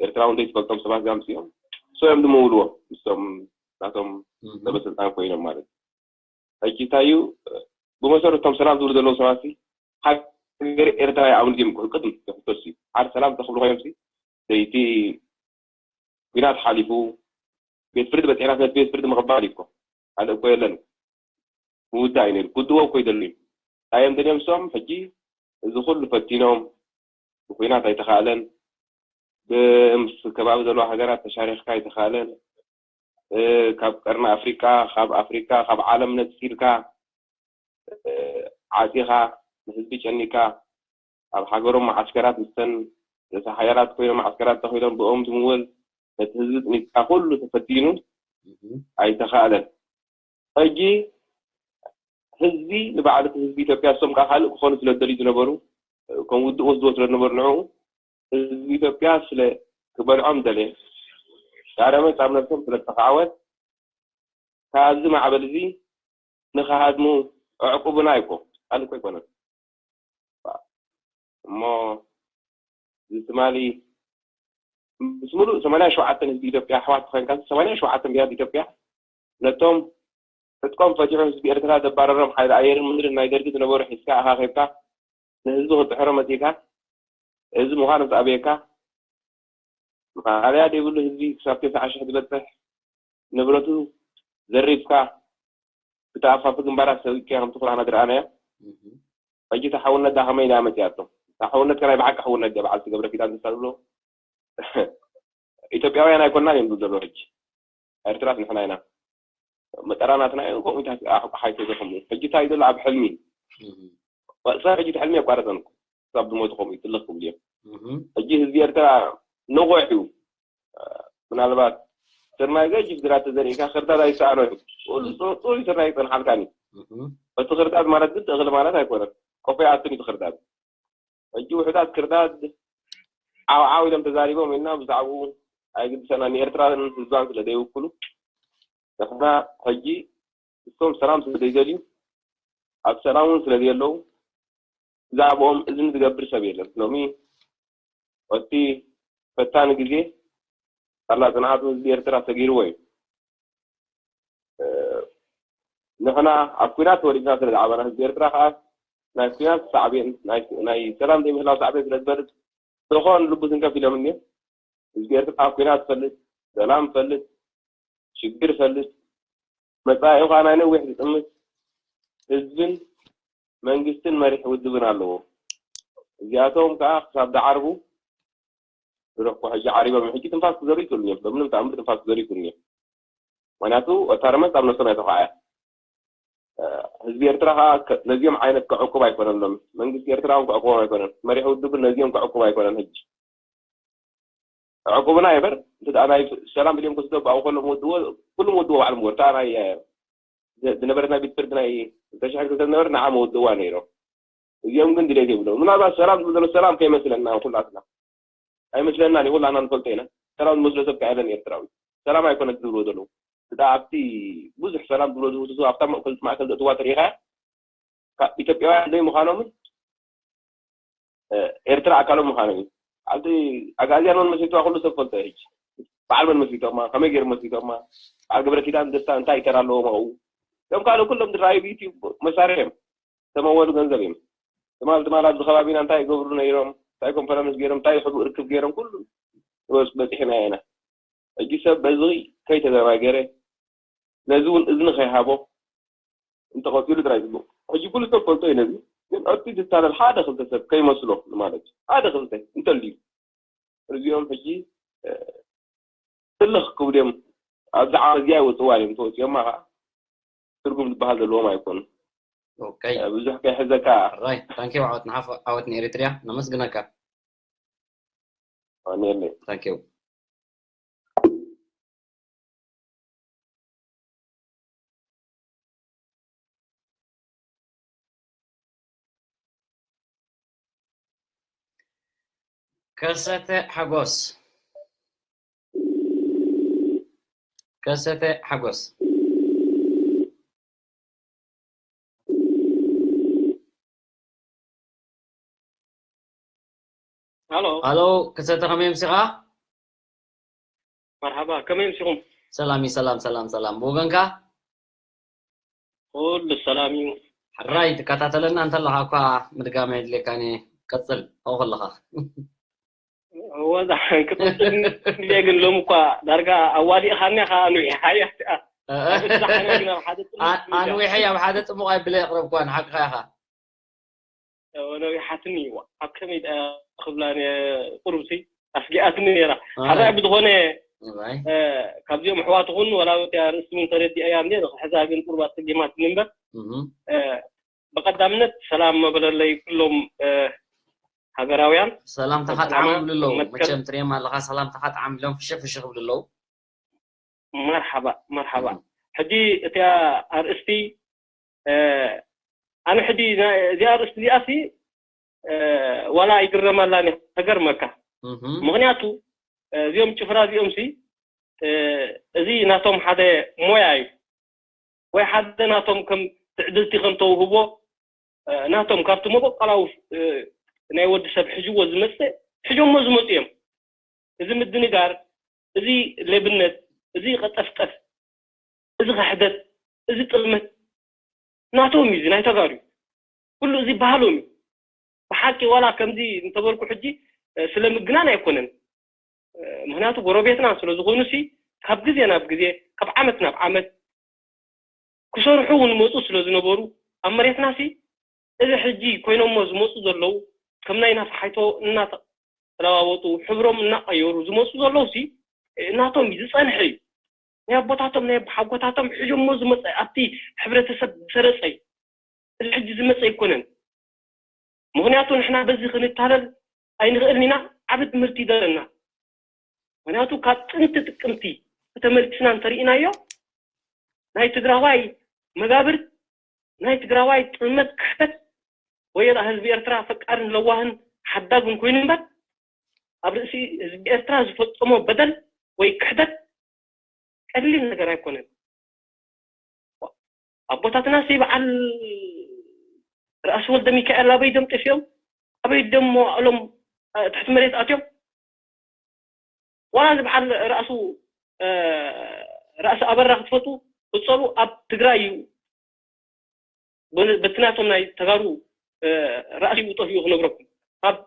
ኤርትራዊ ዘይትፈልጦም ሰባት እዚኣ ኣምጺኦም። ንሶም እዮም ድመውልዎ። ንሶም ናቶም እህ። ሰበ ስልጣን ኮይኖም ማለት እዩ። ሕጂ እንታይ እዩ፣ ብመሰረቱ እቶም ሰላም ዝብሉ ዘለዉ ሰባት ሲ፣ ሃገር ኤርትራ ይኣምኑ ድዮም ክብል ቅድም ክሕተቱ እዩ። ሓደ ሰላም ተኽብሉ ኮይኖም ሲ፣ ለይቲ ኲናት ሓሊፉ፣ ቤት ፍርዲ በጺሕና፣ ነቲ ቤት ፍርዲ ምቕባል እዩ እኮ። ካልእ እኮ የለን። ምውዳእ እዩ ነይሩ። ክውድእዎ እኮ ይደልዩ። እንታይ እዮም ደልዮም እሶም? ሕጂ እዚ ኩሉ ፈቲኖም፣ ብኲናት ኣይተኻእለን፣ ብ-፣ ምስ ከባቢ ዘለዋ ሃገራት ተሻሪኽካ ኣይተኻእለን፣ እ፣ ካብ ቀርኒ ኣፍሪቃ፣ ካብ ኣፍሪቃ፣ ካብ ዓለም ነጺልካ፣ እ፣ ዓጺኻ፣ ንህዝቢ ጨኒካ፣ ኣብ ሃገሮም መዓስከራት ምስተን ርእሰ ሓያላት ኮይኖም መዓስከራት ተኺሎም ብኦም ዝምወል ነቲ ህዝቢ ጽኒትካ ኩሉ ተፈቲኑ እህ። ኣይተኻእለን። ሕጂ ህዝቢ ንባዕሉ እቲ ህዝቢ ኢትዮጵያ እሶም ከኣ ካልእ ክኾኑ ስለ ዝደልዩ ዝነበሩ፣ ከም ውድእ ወስድዎ ስለ ዝነበሩ ንዕኡ ህዝቢ ኢትዮጵያ ስለ ክበልዖም ደልየ፣ ዳረመ ጻብ ነብሶም ስለ ዝተኻዕወት ካብዚ ማዕበል እዚ ንኽሃድሙ ኣዕቁቡና ይኮ ካልእ እኮ ኣይኮነን። እሞ እዚ ትማሊ ምስ ሙሉእ ሰማንያ ሸውዓተ ህዝቢ ኢትዮጵያ ኣሕዋት ኮይንካ፣ ሰማንያ ሸውዓተ ብሄራት ኢትዮጵያ ነቶም ዕጥቆም ፈቲሑ ህዝቢ ኤርትራ ዘባረሮም ሓይሊ ኣየርን ምድርን ናይ ደርጊ ዝነበሩ ሒዝካ ኣኻኺብካ ንህዝቢ ክጥሕሮ መጺእካ፣ እዚ ምዃኑ ምስ ኣበየካ፣ ማእለያ ዘይብሉ ህዝቢ ክሳብ ተስዓ ሽሕ ዝበጽሕ ንብረቱ ዘሪፍካ፣ ብተኣፋፊ ግንባራት ሰዊእካ ከምቲ ኩላህና ዝረኣናዮ። እህ። ሕጂ እታ ሓውነት ደኣ ከመይ ኢላ መጺኣቶ? እታ ሓውነት ከ ናይ ብሓቂ ሓውነት ድያ? በዓልቲ ገብረኪዳን ተሳልሎ ኢትዮጵያውያን ኣይኮናን እዮም ዝብሉ ዘለዉ ሕጂ። ኤርትራስ ንሕና ኢና። መጠራናትና እዩ፣ ከምኡ ኢታት ኣሕ-፣ ኣሓይቶ ዘኸምኡ። ሕጂ እንታይ እዩ ዘሎ? ኣብ ሕልሚ። እህ። ሰብ ሕጂ እቲ ሕልሚ የቋረጸን እኮ። ክሳብ ዝሞቱ ከምኡ ይጥልኽ ክብሉ እዮም። እህ። ሕጂ ህዝቢ ኤርትራ ንቑሕ እዩ። ምናልባት ስርናይ ገጅፍ ግራት ተዘሪእካ ክርዳድ ኣይሰኣኖ እዩ። ኩሉ እህ። ጽ-፣ ጽሩይ ስርናይ ይጸንሓልካን እዩ። እህ። እቲ ክርዳድ ማለት ግን እኽሊ ማለት ኣይኮነን። ቆፎ ይኣትን እዩ እቲ ክርዳድ። ሕጂ ውሑዳት ክርዳድ ዓው ዓው ኢሎም ተዛሪቦም ኢልና ብዛዕባኡ ኣይግድሰና፣ ንኤርትራን ህዝባን ስለ ዘይውክሉ። ንሕና ሕጂ እሶም ሰላም ስለ ዘይደልዩ፣ ኣብ ሰላም እውን ስለ ዘየለዉ፣ ብዛዕባኦም እዝኒ ዝገብር ሰብ የለን። ሎሚ እቲ ፈታኒ ግዜ ሳላ ጽንዓቱ ህዝቢ ኤርትራ ሰጊርዎ እዩ። እ፣ ንሕና ኣብ ኲናት ተወሊድና ስለ ዝዓበና፣ ህዝቢ ኤርትራ ከኣ ናይ ኲናት ሳዕቤን፣ ናይ፣ ናይ ሰላም ዘይምህላው ሳዕቤን ስለ ዝፈልጥ፣ ዝኾን ልቡ ትንከፍ ኢሎም እኒኦም። ህዝቢ ኤርትራ ኣብ ኲናት ዝፈልጥ፣ ሰላም ዝፈልጥ፣ ሽግር ፈልጥ፣ መጻኢኡ ከኣ ናይ ነዊሕ ዝጥምት ህዝብን መንግስትን መሪሕ ውድብን ኣለዎ። እዚኣቶም ከኣ ክሳብ ዝዓርቡ ዝረኽቡ ሕጂ ዓሪቦም ሕጂ ትንፋስ ክዘሩ ይክእሉ እዮም። በምንም ተኣምር ትንፋስ ክዘሩ ይክእሉ እዮም። ምክንያቱ ወታደር መስ ኣብ ነፍሶም እያ ተኳዕያ። ህዝቢ ኤርትራ ከዓ ነዚኦም ዓይነት ክዕቁብ ኣይኮነሎም። መንግስቲ ኤርትራ እውን ክዕቁቦም ኣይኮነን። መሪሕ ውድብን ነዚኦም ክዕቁብ ኣይኮነን። ሕጂ ዕቁብና ይበር እንተ ናይ ሰላም ኢልም ክስደቡ ኣብኡ ከሎም ወድዎ ኩሉም ወድዎ ባዕሎም ወርታ ናይ ዝነበረት ናይ ቤት ፍርዲ ናይ ተሻሕን ክልተ ዝነበረ ንዓ መወድዋ ነይሮም። እዚኦም ግን ድሌት የብሎም። ምናልባት ሰላም ዝብሎ ዘሎ ሰላም ከይመስለና ኩላትና ኣይመስለና ኩላና ንፈልጦ ኢና። ሰላም ዝመስሎ ሰብ ከኣለን ኤርትራዊ ሰላም ኣይኮነ ዝብልዎ ዘለዉ እታ ኣብቲ ብዙሕ ሰላም ዝብሎ ዝውስሱ ኣብታ ማእከል ማእከል ዘእትዋ ትሪኢኻ ኢትዮጵያውያን ዘይምዃኖምን ኤርትራ ኣካሎም ምዃኖም እዩ። ኣብቲ ኣግኣዝያን መን መስሪትዋ ኩሉ ሰብ ፈልጦ ሕጂ በዓል መን መስሪቶማ ከመይ ገይሩ መስሪቶማ በዓል ገብረ ኪዳን ደስታ እንታይ ይተራ ኣለዎም ኣብኡ እቶም ካልእ ኩሎም ዝረኣዩ ብዩትዩብ መሳርሒ እዮም። ዝተመወሉ ገንዘብ እዮም። ትማል ትማል ኣብዚ ከባቢና እንታይ ይገብሩ ነይሮም እንታይ ኮንፈረንስ ገይሮም እንታይ ሕቡእ ርክብ ገይሮም ኩሉ በፂሕና ኢና። ሕጂ ሰብ በዚ ከይተዘናገረ ነዚ እውን እዝኒ ከይሃቦ እንተቐፂሉ ጥራይ ዝብሉ ሕጂ ኩሉ ሰብ ፈልጦ እዩ ነዚ ግን እቲ ዝታለል ሓደ ክልተ ሰብ ከይመስሎ ማለት እዩ ሓደ ክልተ እንተልዩ እዚኦም ሕጂ ትልኽ ክብሉ እዮም ኣብዚ ዓመት እዚኣ ይወፅዋ እዮም ተወፂኦማ ከዓ ትርጉም ዝበሃል ዘለዎም ኣይኮኑ ብዙሕ ከይሕዘካ ራይ ታንኪ ዓወት ንሓፍ ዓወት ንኤሪትሪያ ነመስግነካ ኣሜን ታንኪዩ ከሰተ ሓጎስ ከሰተ ሓጎስ ኣሎ ኣሎ ከሰተ ከመይ ምሲኻ መርሓባ ከመይ ምሲኹም ሰላም እዩ ሰላም ሰላም ሰላም ብወገንካ ኩሉ ሰላም እዩ ሕራይ ትከታተለና እንተለኻ እኳ ምድጋም የድልየካን ቀፅል ኣብኡ ከለኻ ወዛ ክጥጥን ግን ሎም እኳ ዳርጋ ኣዋዲእኻኒ ካ ኣንዊሕ ሓያ ኣንዊሐይ ኣብ ሓደ ጥሙቕ ኣይብለ የቕረብኳ ንሓቅኻ ኢኻ ነዊሓትኒ እዩ ኣብ ከመይ ክብላ ቁሩብሲ ኣስጊኣትኒ ነራ ሓራይ ብዝኾነ ካብዚኦም ኣሕዋትኹን ዋላ ወትያ ርእሲ እውን ተረዲኣያ እንደ ንክሕዛ ግን ቁሩብ ኣፀጊማትኒ እምበር ብቐዳምነት ሰላም መበለለይ ኩሎም ሃገራውያን ሰላምታኻ ጣዕም ይብሉ ኣለዉ መቸም ትሪኦም ኣለኻ ሰላምታኻ ጣዕም ኢሎም ፍሸ ፍሸ ክብሉ ኣለዉ መርሓባ መርሓባ ሕጂ እቲያ ኣርእስቲ ኣነ ሕጂ እዚኣ ኣርእስቲ እዚኣሲ ዋላ ይግረመላን ተገርመካ ምክንያቱ እዚኦም ጭፍራ እዚኦም ሲ እዚ ናቶም ሓደ ሞያ እዩ ወይ ሓደ ናቶም ከም ትዕድልቲ ከም ተውህቦ ናቶም ካብቲ መበቆላዊ ናይ ወዲ ሰብ ሕጅዎ ዝመፅእ ሕጆሞ ዝመፁ እዮም እዚ ምድንጋር እዚ ሌብነት እዚ ቀጠፍጠፍ እዚ ክሕደት እዚ ጥልመት ናቶም እዩ ናይ ተጋሩ ኩሉ እዚ ባህሎም እዩ ብሓቂ ዋላ ከምዚ እንተበልኩ ሕጂ ስለ ምግናን ኣይኮነን ምክንያቱ ጎረቤትና ስለ ዝኾኑ ሲ ካብ ግዜ ናብ ግዜ ካብ ዓመት ናብ ዓመት ክሰርሑ እውን መፁ ስለ ዝነበሩ ኣብ መሬትና ሲ እዚ ሕጂ ኮይኖሞ ዝመፁ ዘለዉ ከም ናይ ናፍሓይቶ እናተለዋወጡ ሕብሮም እናቀየሩ ዝመፁ ዘለዉ ሲ እናቶም እዩ ዝፀንሐ እዩ ናይ ኣቦታቶም ናይ ሓጎታቶም ሕጆሞ ዝመፀ ኣብቲ ሕብረተሰብ ዝሰረፀ እዩ እዚ ሕጂ ዝመፀ ኣይኮነን ምክንያቱ ንሕና በዚ ክንታለል ኣይንኽእልን ኢና ዓቢ ትምህርቲ ይደለና ምክንያቱ ካብ ጥንቲ ጥቅምቲ ተመልክስና እንተርኢናዮ ናይ ትግራዋይ መጋብር ናይ ትግራዋይ ጥልመት ክሕተት ወይ ህዝቢ ኤርትራ ፈቃርን ለዋህን ሓዳግን ኮይኑ እምበር ኣብ ርእሲ ህዝቢ ኤርትራ ዝፈፀሞ በደል ወይ ክሕደት ቀሊል ነገር ኣይኮነን ኣቦታትና ሲ በዓል ርእሲ ወልደ ሚካኤል ኣበይ ደም ጠፊኦም ኣበይ ደም መዋእሎም ትሕቲ መሬት ኣትዮም ዋላ እዚ በዓል ርእሱ ርእሲ ኣበራ ክትፈቱ ክፀሉ ኣብ ትግራይ እዩ በቲ ናቶም ናይ ተጋሩ ራእሲ ጠፊኡ ክነግረኩም ካብ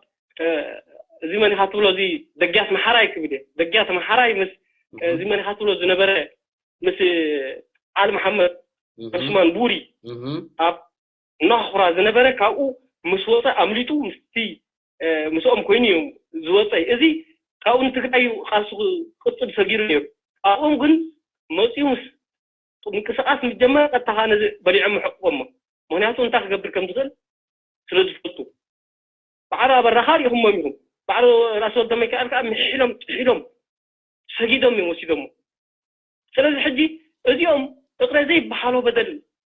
እዚ መን ኢኻ ትብሎ እዚ ደጊያት መሓራይ ክብል እየ ደጊያት መሓራይ ምስ እዚ መን ኢኻ ትብሎ ዝነበረ ምስ ዓሊ መሓመድ ዑስማን ቡሪ ኣብ እናኹራ ዝነበረ፣ ካብኡ ምስ ወፀ ኣምሊጡ ምስቲ ምስኦም ኮይኑ እዮም ዝወፀ። እዚ ካብኡ ንትግራይ እዩ ቃልሱ ክቅፅል ሰጊሩ ነይሩ። ኣብኦም ግን መፂኡ ምስ ምንቅስቃስ ምስ ጀመረ ቀጥታ ከዓ ነዚ በሊዖም ሕቅቆሞ። ምክንያቱ እንታይ ክገብር ከም ዝኽእል ስለ ዝፈልጡ። ባዕሉ ኣበራ ከዓ ሪኢኹሞም ኢኹም። ባዕሉ ራስ ወልደ ሚካኤል ከዓ ምሒሎም ጥሒሎም ሰጊዶም እዮም ወሲዶሞ። ስለዚ ሕጂ እዚኦም እቕረ ዘይበሃሎ በደል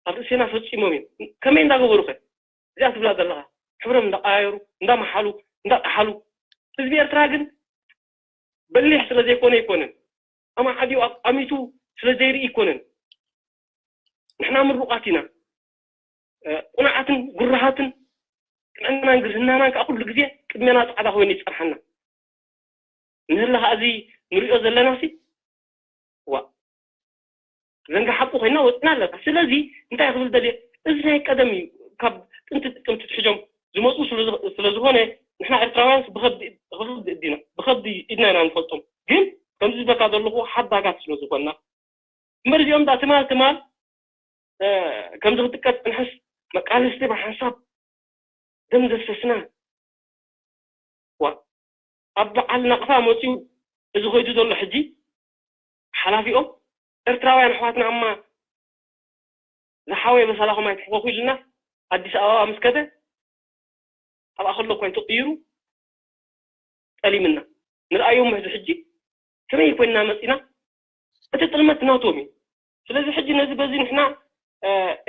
ኣብ ርእስና ፈፂሞም እዮም። ከመይ እንዳገበሩ ከ? እዚኣ ትብላ ዘለኻ ሕብሮም እንዳቀያየሩ እንዳመሓሉ እንዳጠሓሉ። ህዝቢ ኤርትራ ግን በሊሕ ስለ ዘይኮነ ኣይኮነን፣ ኣማዓዲኡ ኣቋሚቱ ስለ ዘይርኢ ኣይኮነን። ንሕና ምሩቓት ኢና። ቁኑዓትን ጉራሃትን ጥዕናናን ግርህናናን ከዓ ኩሉ ግዜ ቅድሜና ፃዕዳ ኮይኑ ይፀንሓና። ንህላ ከዓ እዚ ንሪኦ ዘለና ሲ ዋ ዘንጋ ሓቁ ኮይና ወፅና ኣለና። ስለዚ እንታይ ክብል ደልየ፣ እዚ ናይ ቀደም እዩ። ካብ ጥንቲ ጥቅምቲ ትሕጆም ዝመፁ ስለዝኾነ ንሕና ኤርትራውያን ብኸብዲ እዲና ብኸብዲ ኢድና ኢና ንፈልጦም። ግን ከምዚ ዝበካ ዘለኹ ሓዳጋት ስለዝኾንና እምበር እዚኦም ዳ ትማል ትማል ከምዚ ክጥቀስ ፅንሕስ መቃልስቲ ብሓንሳብ ደም ዘፍሰስና ዋ ኣብ በዓል ናቕፋ መፅዩ እዚ ኮይዱ ዘሎ ሕጂ ሓላፊኦም ኤርትራውያን ኣሕዋትና እማ ዝሓወየ በሰላኹም ኣይትሕኮኹ ኢልና ኣዲስ ኣበባ ምስ ከደ ኣብኣ ከሎ እኳ ተቕይሩ ጠሊምና ንርኣዮም ሕዚ ሕጂ ከመይ ኮይንና መፂና እቲ ጥልመት ናቶም እዩ ስለዚ ሕጂ ነዚ በዚ ንሕና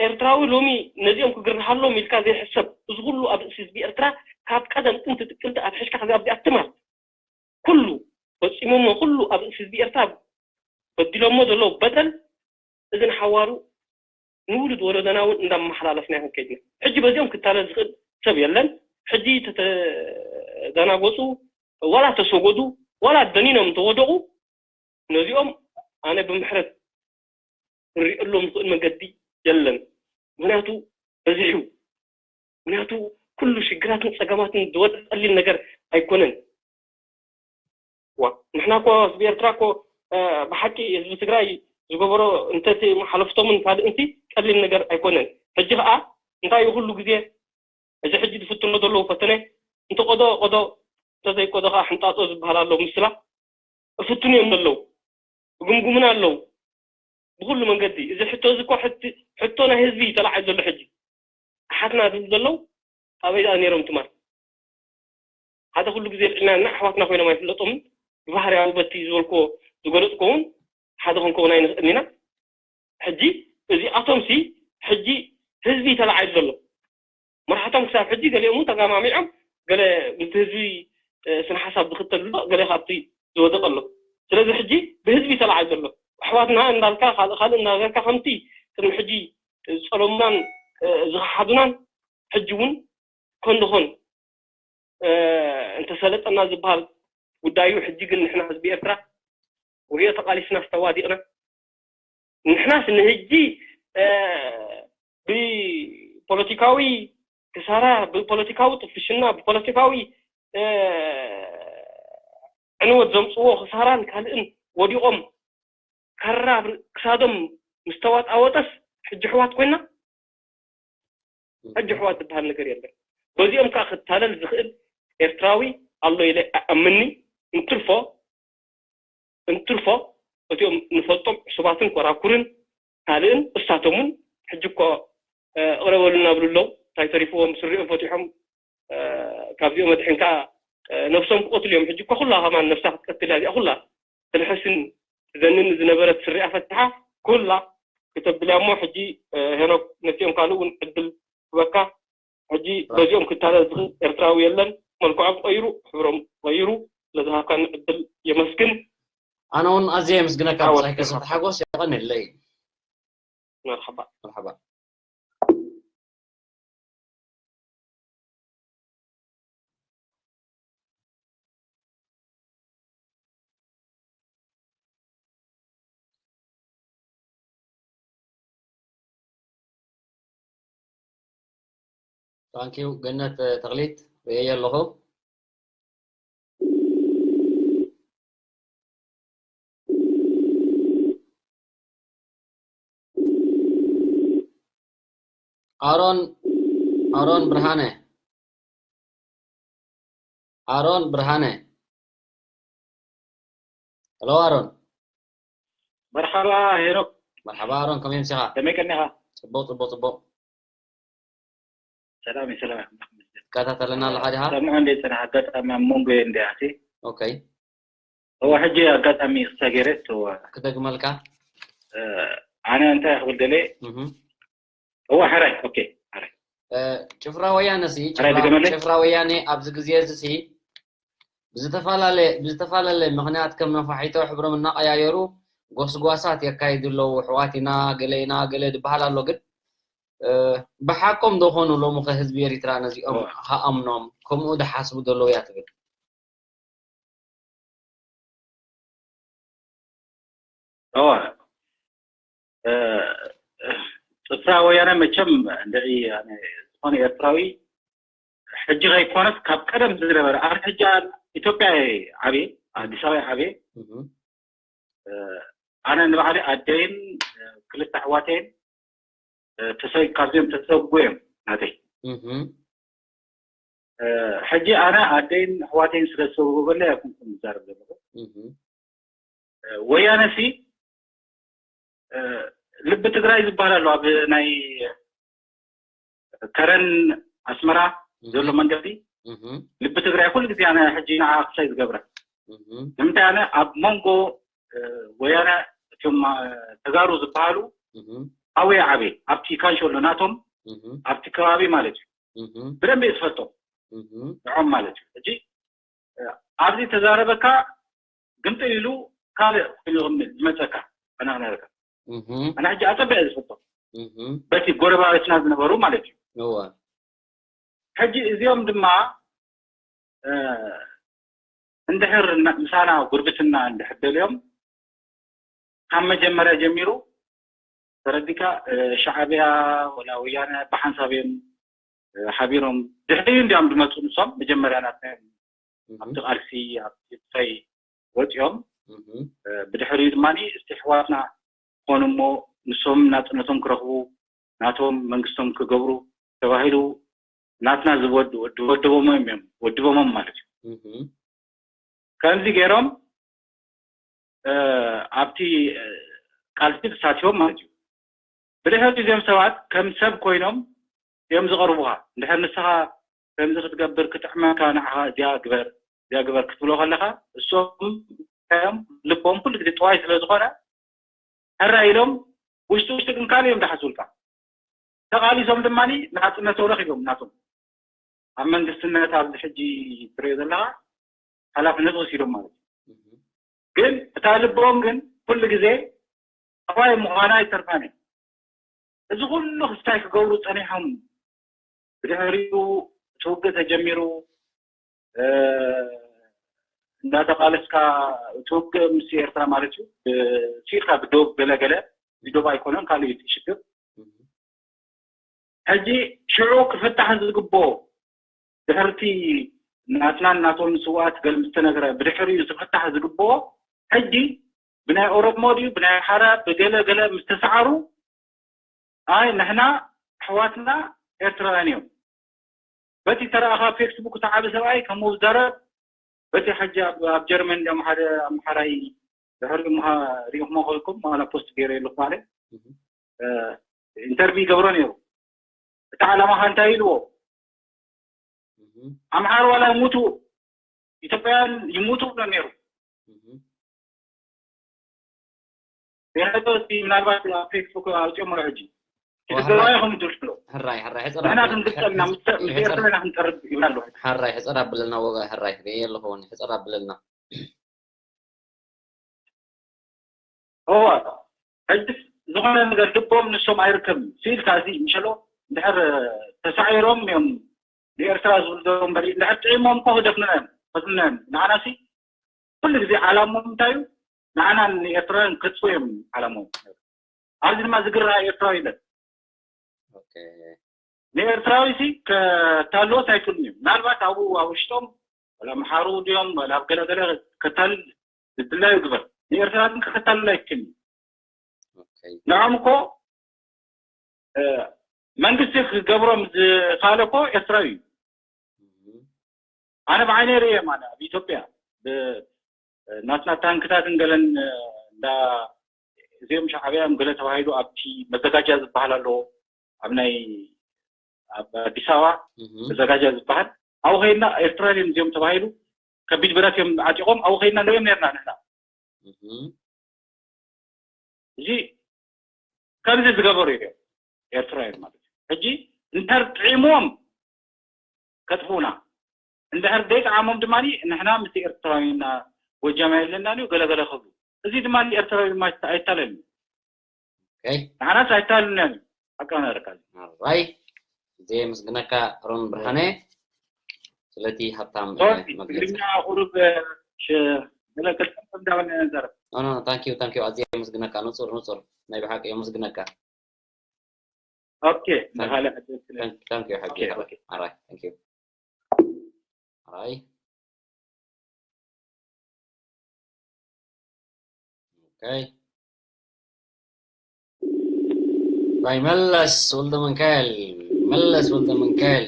ኤርትራዊ ሎሚ ነዚኦም ክግርሃሎም ኢልካ ዘይሕሰብ እዚ ኩሉ ኣብ ርእሲ ህዝቢ ኤርትራ ካብ ቀደም ጥንቲ ጥቅምቲ ኣትሒዝካ ክሳብ ኣብዚኣ ትማል ኩሉ ፈፂሞሞ ኩሉ ኣብ ርእሲ ህዝቢ ኤርትራ በዲሎሞ ዘለዉ በደል እዚ ንሓዋሩ ንውሉድ ወለዶና እውን እንዳመሓላለፍና ክንከይድ ኢና ሕጂ በዚኦም ክታለል ዝኽእል ሰብ የለን ሕጂ ተተደናገፁ ዋላ ተሰጎዱ ዋላ ደኒኖም እንተወደቑ ነዚኦም ኣነ ብምሕረት ክሪእሎም ዝኽእል መንገዲ የለን ምክንያቱ በዚሑ ምክንያቱ ኩሉ ሽግራትን ፀገማትን ዝወደ ቀሊል ነገር ኣይኮነን ዋ ንሕና እኮ ህዝቢ ኤርትራ እኮ ብሓቂ ህዝቢ ትግራይ ዝገበሮ እንተቲ ሓለፍቶምን ካልእንቲ ቀሊል ነገር ኣይኮነን ሕጂ ከዓ እንታይ እዩ ኩሉ ግዜ እዚ ሕጂ ዝፍትኖ ዘለዉ ፈተነ እንተቆዶ ቆዶ እንተዘይቆዶ ከዓ ሕንጣጦ ዝበሃል ኣሎ ምስላ እፍትኑ እዮም ዘለዉ እግምጉምና ኣለዉ ብኩሉ መንገዲ እዚ ሕቶ እዚ እኮ ሕቶ ናይ ህዝቢ እዩ ተላዓል ዘሎ ሕጂ ኣሓትና ዝብሉ ዘለዉ ኣበይ ደኣ ነይሮም ትማል ሓደ ኩሉ ግዜ ልዕልና እና ኣሕዋትና ኮይኖም ኣይፍለጦምን ብባህርያዊ በቲ ዝበልክዎ ዝገለፅኮ እውን ሓደ ክንከውን ኣይንኽእልን ኢና ሕጂ እዚኣቶም ሲ ሕጂ ህዝቢ ተላዓል ዘሎ መራሕቶም ክሳብ ሕጂ ገሊኦም እውን ተጋማሚዖም ገለ ምስቲ ህዝቢ ስነ ሓሳብ ዝኽተል ኣሎ ገለ ካብቲ ዝወደቀ ኣሎ ስለዚ ሕጂ ብህዝቢ ተላዓል ዘሎ ኣሕዋትና እንዳልካ ካልእ ካልእ እናገርካ ከምቲ ቅድሚ ሕጂ ዝፀለሙናን ዝኸሓዱናን ሕጂ እውን ኮን ንኾን እንተሰለጠና ዝበሃል ጉዳዩ ሕጂ ግን ንሕና ህዝቢ ኤርትራ ወዮ ተቃሊስና ዝተዋዲቕና ንሕናስ ንህጂ ብፖለቲካዊ ክሳራ ብፖለቲካዊ ጥፍሽና ብፖለቲካዊ ዕንወት ዘምፅዎ ክሳራን ካልእን ወዲቖም ካራ ክሳዶም ምስተዋጣወጠስ ሕጂ ኣሕዋት ኮይና ሕጂ ኣሕዋት ዝበሃል ነገር የለን በዚኦም ከዓ ክታለል ዝኽእል ኤርትራዊ ኣሎ ኢለ ኣኣምኒ እንትርፎ እንትርፎ እቲኦም ንፈልጦም ዕሱባትን ኮራኩርን ካልእን እሳቶም እውን ሕጂ እኮ እቕረ በሉ እናብሉ ኣለዉ እንታይ ተሪፍዎም ስሪኦም ፈቲሖም ካብዚኦም ኣድሕንካ ነብሶም ክቀትሉ እዮም ሕጂ እኮ ኩላ ከማን ነብሳ ክትቀትል እያ እዚኣ ኩላ ትልሕስን ትዘንን ዝነበረት ስሪኣ ፈቲሓ ኩላ ክተብልያ እሞ ሕጂ ሄኖክ ነቲኦም ካልእ እውን ዕድል ክበካ ሕጂ በዚኦም ክታለል ዝኽእል ኤርትራዊ የለን መልክዖም ቀይሩ ሕብሮም ቀይሩ ስለዝሃብካኒ ዕድል የመስግን ኣነ እውን ኣዝየ የመስግነካ ብዛይ ከሰተ ሓጎስ የቐንየለይ መርሓባ መርሓባ ታንኪዩ ገነት ተኽሊት ርእየ ኣለኹ። ኣሮን ኣሮን ብርሃነ ኣሮን ብርሃነ ሄሎ ኣሮን። መርሓባ ሄኖክ። መርሓባ ኣሮን፣ ከመይ ምሲኻ? ከመይ ቀኒኻ? ጽቡቕ ጽቡቕ ጽቡቕ። ሰላም እዩ፣ ሰላም። ትከታተለና ኣለኻ ዲኻ? ሰምዖ እንደ ጽናሕ ኣጋጣሚ ኣብ መንጎ እንደ ኣቲ ኦኬይ። እወ ሕጂ ኣጋጣሚ ክሳገረት እወ ክደግመልካ። ኣነ እንታይ ክብል ደለ እህ እወ ሕራይ ኦኬ ሕራይ እ፣ ጭፍራ ወያነ ሲ ሕራይ ድገመለይ? ጭፍራ ወያነ ኣብዚ ግዜ እዚ ሲ ብዝተፈላለየ ብዝተፈላለየ ምኽንያት ከም ነፋሒቶ ሕብሮም እናቀያየሩ ጎስጓሳት የካይዱ ኣለዉ። ኣሕዋት ኢና ገለ ኢና ገለ ዝበሃል ኣሎ። ግን እ፣ ብሓቆም ዶ ኾኑ ሎሚ ከ ህዝቢ ኤሪትራ ነዚኦም እወ። ክኣምኖም ከምኡ ዝሓስቡ ዘለዉ እያ ትብል? እወ እ፣ ጭፍራ ወያነ መቸም እንድዒ ኣነ ዝኾነ ኤርትራዊ ሕጂ ከይኮነስ ካብ ቀደም ዝነበረ ኣነ ሕጂ ኢትዮጵያ እየ ዓብየ ኣዲስ ኣበባ እየ ዓብየ እህ እ፣ ኣነ ንባዕለይ ኣደይን እ፣ ክልተ ኣሕዋተይን እ፣ ተሰ- ካብዚኦም ተሰጉ እዮም ናተይ እህ እ፣ ሕጂ ኣነ ኣደይን ኣሕዋተይን ስለ ዝሰጉ በለ ኣይኮንኩን ዝዛረብ ዘለኹ እህ እ፣ ወያነ ሲ እ፣ ልቢ ትግራይ ዝበሃል ኣሎ ኣብ ናይ ከረን ኣስመራ ዘሎ መንገዲ እህ ልቢ ትግራይ ኩሉ ግዜ ኣነ ሕጂ ንዓ ክሳይ ዝገብረ እህ ንምንታይ ኣነ ኣብ መንጎ እ፣ ወያነ እቶም እ፣ ተጋሩ ዝበሃሉ እህ ኣበይ ዓበይ ኣብቲ ካንሾሎ ናቶም እህ ኣብቲ ከባቢ ማለት እዩ እህ ብደንብ እየ ዝፈልጦም እህ ንዖም ማለት እዩ ሕጂ እ፣ ኣብዚ ተዛረበካ ግምጥል ኢሉ ካልእ ኮይኑ ዝመፀካ ኣናግነረካ እህ ኣነ ሕጂ ኣፀቢዐ ዝፈልጦም እህ በቲ ጎረባበትና ዝነበሩ ማለት እዩ እወ ሕጂ እዚኦም ድማ እ፣ እንድሕር ና- ምሳና ጉርብትና እንድሕር ደልዮም ካብ መጀመርያ ጀሚሩ ተረዲካ እ፣ ሻዕብያ ወላ ወያነ ብሓንሳብ እዮም እ፣ ሓቢሮም ድሕሪ እንዲኦም ዝመፁ ንሶም መጀመርያ ናትና እዮም እህ ኣብቲ ቃልሲ ኣብቲ ጥፈይ ወፂኦም እህ እ፣ ብድሕሪኡ ድማ እስቲ ኣሕዋትና ክኾኑ እሞ ንሶም ናፅነቶም ክረኽቡ ናቶም መንግስቶም ክገብሩ ተባሂሉ ናትና ዝወድ- ዝወድቦሞም እዮም ወድቦሞም ማለት እዩ እህ ከምዚ ገይሮም እ፣ ኣብቲ እ፣ ቃልሲ ተሳቲፎም ማለት እዩ ብድሕሪ እዚኦም ሰባት ከም ሰብ ኮይኖም እዮም ዝቐርቡኻ እንድሕር ንስኻ ከምዚ ክትገብር ክጥዕመካ ንዓኻ እዚኣ ግበር እዚኣ ግበር ክትብሎ ከለኻ እሶም እዮም ልቦም ኩሉ ግዜ ጠዋይ ስለ ዝኾነ ሕራ ኢሎም ውሽጢ ውሽጢ ግን ካልእ እዮም ዝሓስቡልካ ተቓሊሶም ድማ ናፅነት ተውረኽ ኢሎም ናቶም ኣብ መንግስትነት ኣብዚ ሕጂ ትሪኦ ዘለኻ ሓላፍነት ወሲዶም ማለት እዩ ግን እታ ልቦም ግን ኩሉ ግዜ ጠዋይ ምዃና ኣይተርፋን እዩ እዚ ኩሉ ክስታይ ክገብሩ ፀኒሖም ብድሕሪኡ እቲ ውግእ ተጀሚሩ እ፣ እንዳተቃለስካ እቲ ውግእ ምስ ኤርትራ ማለት እዩ ብ- ሲልካ ብዶብ ገለገለ ብዶብ ኣይኮነን ካልእ እዩ እቲ ሽግር ሕጂ ሽዑ ክፍታሕ ዝግብኦ ድሕርቲ ናትናን ናቶም ስውኣት ገል ምስተነግረ ብድሕሪኡ ዝፍታሕ ዝግብኦ ሕጂ ብናይ ኦሮሞ ድዩ ብናይ ኣምሓራ ብገለ ገለ ምስተሰዓሩ ኣይ ንሕና ኣሕዋትና ኤርትራውያን እዮም በቲ ተረኣኻ ፌስቡክ ተዓቢ ሰብኣይ ከምኡ ዝዛረብ በቲ ሕጂ ኣብ ኣብ ጀርመን እንዲኦም ሓደ ኣምሓራይ ድሕሪ ሪኹሞ ከልኩም ዋላ ፖስት ገይረ የለኩ ማለት ኢንተርቪው ይገብሮ ነይሩ እቲ ዓላማኻ እንታይ ኢልዎ ኣምሓር ዋላ ይሙቱ ኢትዮጵያውያን ይሙቱ ብሎ ነይሩ ሪኸቶ እስቲ ምናልባት ኣብ ፌስቡክ ኣውፅኦሞ ሕጂ ትግራዋይ ከም ድርሎ ሕራይ ሕራይ ሕፅር ንሕና ኣብል- ክንግጠምና ምስ ምስ ሕፅር- ኤርትራ ኢና ክንጠርብ ይብላ ኣለኹ ሕራይ ሕፅር ኣብለና ወጋ ሕራይ ርእየ ኣለኹ ሕፅር ኣብለና እወ ሕጂ ዝኾነ ነገር ልቦም ንሶም ኣይርከብን ስኢልካ እዚ ምሸሎ እንድሕር ተሳዒሮም እዮም ንኤርትራ ዝብሉ ዘለዉ እምበር እንድሕር ጥዒሞም እኮ ክደፍኑና እዮም ከድኑና እዮም ንዓና ሲ ኩሉ ግዜ ዓላሞም እንታይ እዩ ንዓና ንኤርትራውያን ከጥፉ እዮም ዓላሞም ኣብዚ ድማ ዝግራ ኤርትራዊ የለን ኦኬ ንኤርትራዊ ሲ ከታልዎስ ኣይክእሉን እዩ ምናልባት ኣብኡ ኣብ ውሽጦም ወላ ኣምሓሩ ድዮም ወላ ኣብ ገለገለ ከታልል ዝድላዩ ግበር ንኤርትራ ግን ከታልል ኣይክእልን እዩ ኦኬ ንዖም እኮ እ፣ መንግስቲ ክገብሮም ዝኻለ እኮ ኤርትራዊ እዩ። ኣነ ብዓይነይ ርእየ ማለት ኣብ ኢትዮጵያ ብ- ናትና ታንክታትን ገለን እንዳ እዚኦም ሻዕብያ እዮም ገለ ተባሂሉ ኣብቲ መዘጋጃ ዝበሃል ኣለዎ ኣብ ናይ ኣብ ኣዲስ ኣበባ መዘጋጃ ዝበሃል ኣብኡ ከይድና ኤርትራውያን እዚኦም ተባሂሉ ከቢድ ብረት እዮም ዓጢቖም ኣብኡ ከይድና ንሪኦም ነርና ንሕና እዚ ከምዚ ዝገበሩ እዮም ኤርትራውያን ማለት እዩ። ሕጂ እንድሕር ጥዒምዎም ከጥፍኡና፣ እንድሕር ዘይጠዓሞም ድማ ንሕና ምስ ኤርትራውያንና ጎጃም የለናን እዩ ገለገለ ክብሉ። እዚ ድማ ኤርትራዊ ድማ ኣይታለልን እዩ። ኦኬ ንዓናስ ኣይታለልናን እዩ። ሓቃ ነረካ ኣራይ እዜ ምስግነካ ሮን ብርሃነ ስለቲ ሃብታም ሶሪ መግለፂ ትግርኛ ቁሩብ ገለ ክልጠም እንዳበልና ነዘረብ ኖ ኖ ታንኪዩ ታንኪዩ ኣዝየ ምስግነካ ንፁር ንፁር ናይ ብሓቂ እየ ምስግነካ ኦኬ ንካልእ ዕድል ስለ ታንኪዩ ሓቂ ኦኬ ኦኬ ኣራይ ታንኪዩ ኣራይ ኦኬ ባይ መለስ ወልደ መንካኤል መለስ ወልደ መንካኤል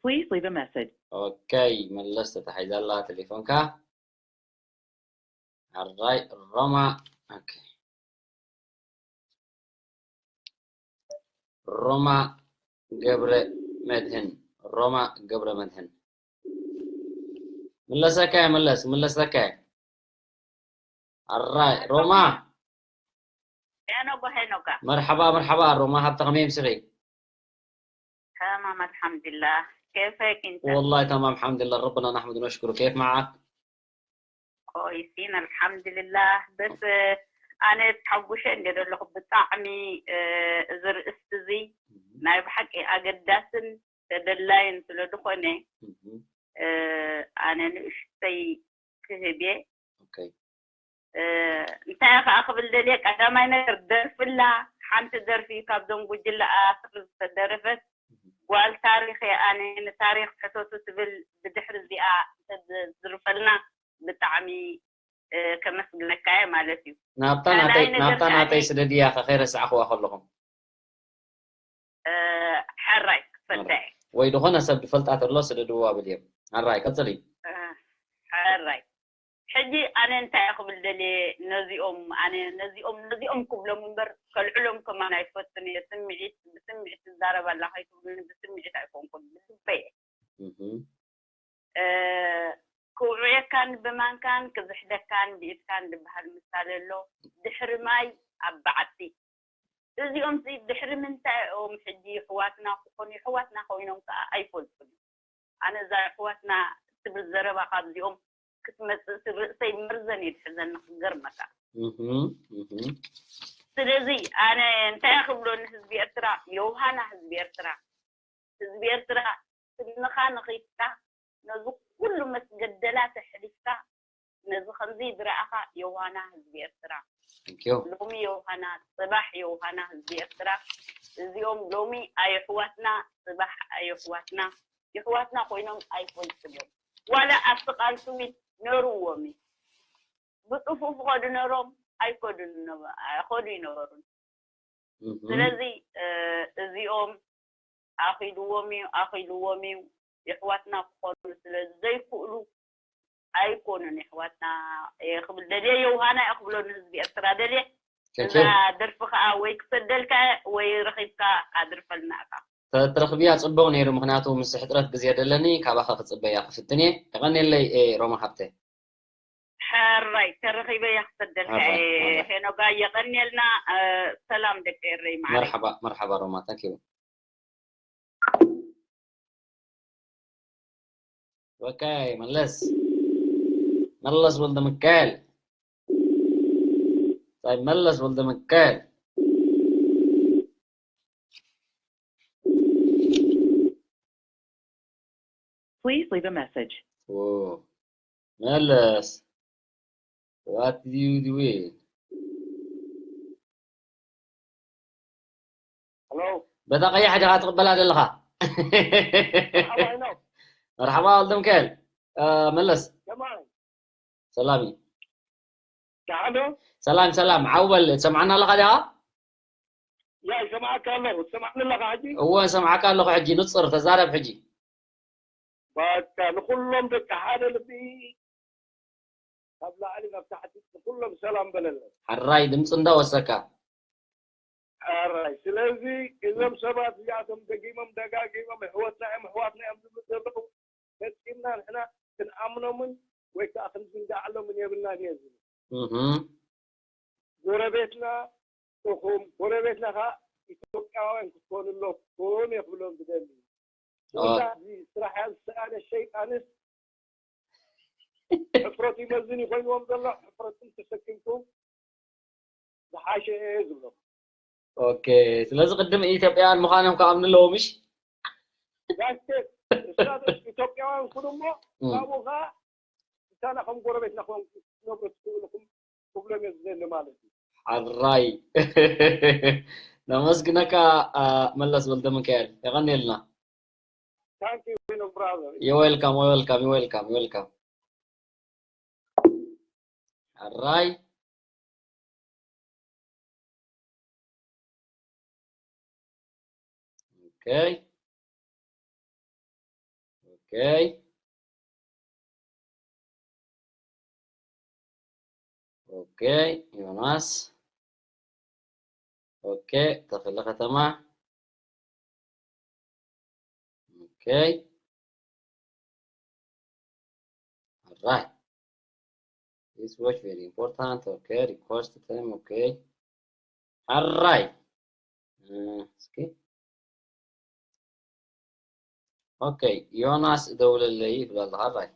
Please leave a message. ኦኬ መለስ ተታሒዛ ኣላ ቴሌፎንካ ኣራይ ሮማ ኦኬ ሮማ ገብረ መድህን ሮማ ገብረ መድህን ምለሰካ መለስ ምለሰካ ኣራይ ሮማ ሄኖጎ ሄኖጋ መርሓባ መርሓባ ሮማ ሃብተ ከመይ ምስኺ تمام الحمد لله كيفك انت والله تمام الحمد لله ربنا نحمد ونشكره كيف معك كويسين الحمد لله بس ኣነ ተሓጉሸ እንደ ዘለኹ ብጣዕሚ እዚ ርእስቲ እዚ ናይ ብሓቂ ኣገዳስን ተደላይን ስለ ዝኾነ ኣነ ንእሽተይ ክህብ እየ okay እንታይ ከዓ ክብል ደልየ ቀዳማይ ነገር ደርፍላ ሓንቲ ደርፊ ካብዞም ጉጅለ ኣስር ዝተደረፈት ጓል ታሪክ ኣነ ንታሪክ ሕተቱ ትብል ብድሕሪ እዚኣ እንተዝርፈልና ብጣዕሚ ከመስግነካ እየ ማለት እዩ ናብታ ናተይ ናብታ ናተይ ስደድያ ከኸይረስዕኽዋ ከለኹም ሕራይ ክፈዳ እየ ወይ ዝኾነ ሰብ ዝፈልጣ ተሎ ስደድዋ ብልዮም ሕራይ ቀፅሊ ሕራይ ሕጂ ኣነ እንታይ ክብል ደልየ ነዚኦም ኣነ ነዚኦም ነዚኦም ክብሎም እምበር ከልዕሎም ከማን ኣይፈትን እየ ስምዒት ብስምዒት ትዛረብ ኣላ ከይትብሉኒ ብስምዒት ኣይኮንኩን ብልበ እየ ክውዕየካን ብማንካን ክዝሕደካን ብኢድካን ዝበሃል ምሳሌ ኣሎ ድሕሪ ማይ ኣብ በዓቲ እዚኦም ሲ ድሕሪ ምንታይ እዮም ሕጂ የሕዋትና ክኾኑ የሕዋትና ኮይኖም ከዓ ኣይፈልጡን ኣነ እዛ የሕዋትና ትብል ዘረባ ካብዚኦም ክትመፅእ ሲ ርእሰይ መርዘን እዩ ዝሕዘኒ ክገርመካ ስለዚ ኣነ እንታይ ክብሎ ንህዝቢ ኤርትራ የውሃና ህዝቢ ኤርትራ ህዝቢ ኤርትራ ስንኻ ነኺስካ ነዚ ኩሉ መስገደላት ኣሕሊፍካ ነዚ ከምዚ ዝረኣኻ የውሃና ህዝቢ ኤርትራ Thank you. ሎሚ የውሃና ፅባሕ የውሃና ህዝቢ ኤርትራ እዚኦም ሎሚ ኣየሕዋትና ፅባሕ ኣየሕዋትና የሕዋትና ኮይኖም ኣይፈልጥን እዮም ዋላ ኣብቲ ቃልሲ እውን ነርዎም እዩ ብፅፉፍ ኸዱ ነሮም ኣይከዱን ነበ- ኣይኸዱ ይነበሩን Mhm. ስለዚ እዚኦም ኣኺልዎም እዩ ኣኺልዎም እዩ የሕዋትና ክኾኑ ስለ ዘይክእሉ ኣይኮኑን የሕዋትና እየ ክብል ደልየ የውሃና እየ ክብሎ ንህዝቢ ኤርትራ ደልየ Thank እዛ you. ደርፊ ከዓ ወይ ክሰደልካ እየ ወይ ረኺብካ ኣድርፈልና እካ ተትረኽብያ ጽቡቕ ነይሩ፣ ምኽንያቱ ምስ ሕጽረት ግዜ ደለኒ ካባኻ ክጽበያ ክፍትን እየ። የቐንየለይ፣ ኤ፣ ሮማ ሓብተ። ሕራይ ተረኺበያ ክሰደልካ ሕራይ፣ እየ ሕራይ። ሄኖጋ የቐንየልና እ፣ ሰላም ደቂ ኤረይ ማዕረይ መርሓባ፣ መርሓባ ሮማ፣ ታንክ ዩ። ኦኬ፣ መለስ። መለስ ወልደ ሚካኤል። ታይ መለስ ወልደ ሚካኤል። Please leave a message. ኦ፣ መለስ። What do you do? Hello. በታ ቀያሕ ዲኻ ትቕበላ ዘለኻ? How I know? መርሓባ ወልደ ሚካኤል። እ፣ መለስ። Come on. ሰላም እዩ። Hello. ሰላም፣ ሰላም። ዓው በል። ትሰምዓና ኣለኻ ዲኻ? ያ ይሰማዓካ ኣለኹ። ትሰማዕኒ ኣለኻ ሕጂ? እወ፣ እሰምዓካ ኣለኹ። ሕጂ ንጹር ተዛረብ። ሕጂ በቃ ንኹሎም ደቂ ሓደ ልቢ ካብ ላዕሊ ናብ ታሕቲ ንኹሎም ሰላም በለለይ። ሕራይ ድምፂ እንዳወሰካ። ሕራይ። ስለዚ እዞም ሰባት እዚኣቶም ደጊሞም ደጋጊሞም ኣሕዋትና እዮም ኣሕዋትና እዮም ዝብሉ ዘለዉ፣ ፈጺምና ንሕና ክንኣምኖምን ወይ ከዓ ክንዝንግዓሎምን የብልናን እየ ዝብል። እህም። ጎረቤትና ኢኹም፣ ጎረቤትና ከዓ ኢትዮጵያውያን ክትኮኑ ኣለኩም እየ ክብሎም ዝደሊ። ኦ። ወላ እዚ ስራሕ እያ ዝሰኣነ ሸይጣንስ ሕፍረት ይመዝን እዩ ኮይንዎም ዘሎ፣ ሕፍረትን ተሰኪምኩም ዝሓሸ እየ ዝብሎም። ኦኬ፣ ስለዚ ቅድም ኢትዮጵያውያን ምዃኖም ክኣምኑ ኣለዎ ምሽ? ጋሽ ቴድ፣ ንስኻትኩም ኢትዮጵያውያን ኩኑ እሞ እም። ካብኡ ኸዓ ምሳና ከም ጎረቤትና ክነብሩ ትኽእሉ ኢኹም ክብሎም እየ ዝደሊ ማለት እዩ። ሕራይ። ነመስግነካ። አ፣ መለስ ወልደ ሚካኤል የቐንየልና። Thank you, brother. You're welcome, you're welcome, you're welcome, you're welcome. ሕራይ። ኦኬ። ኦኬ። ኦኬ፣ ዮናስ። ኦኬ፣ ተኽለ ከተማ። ኦኬ። Alright. This watch very important. Okay, request time. Okay. Alright. እ፣ እስኪ። ኦኬ፣ ዮናስ ደውለለይ ይብል ኣለኻ። Alright።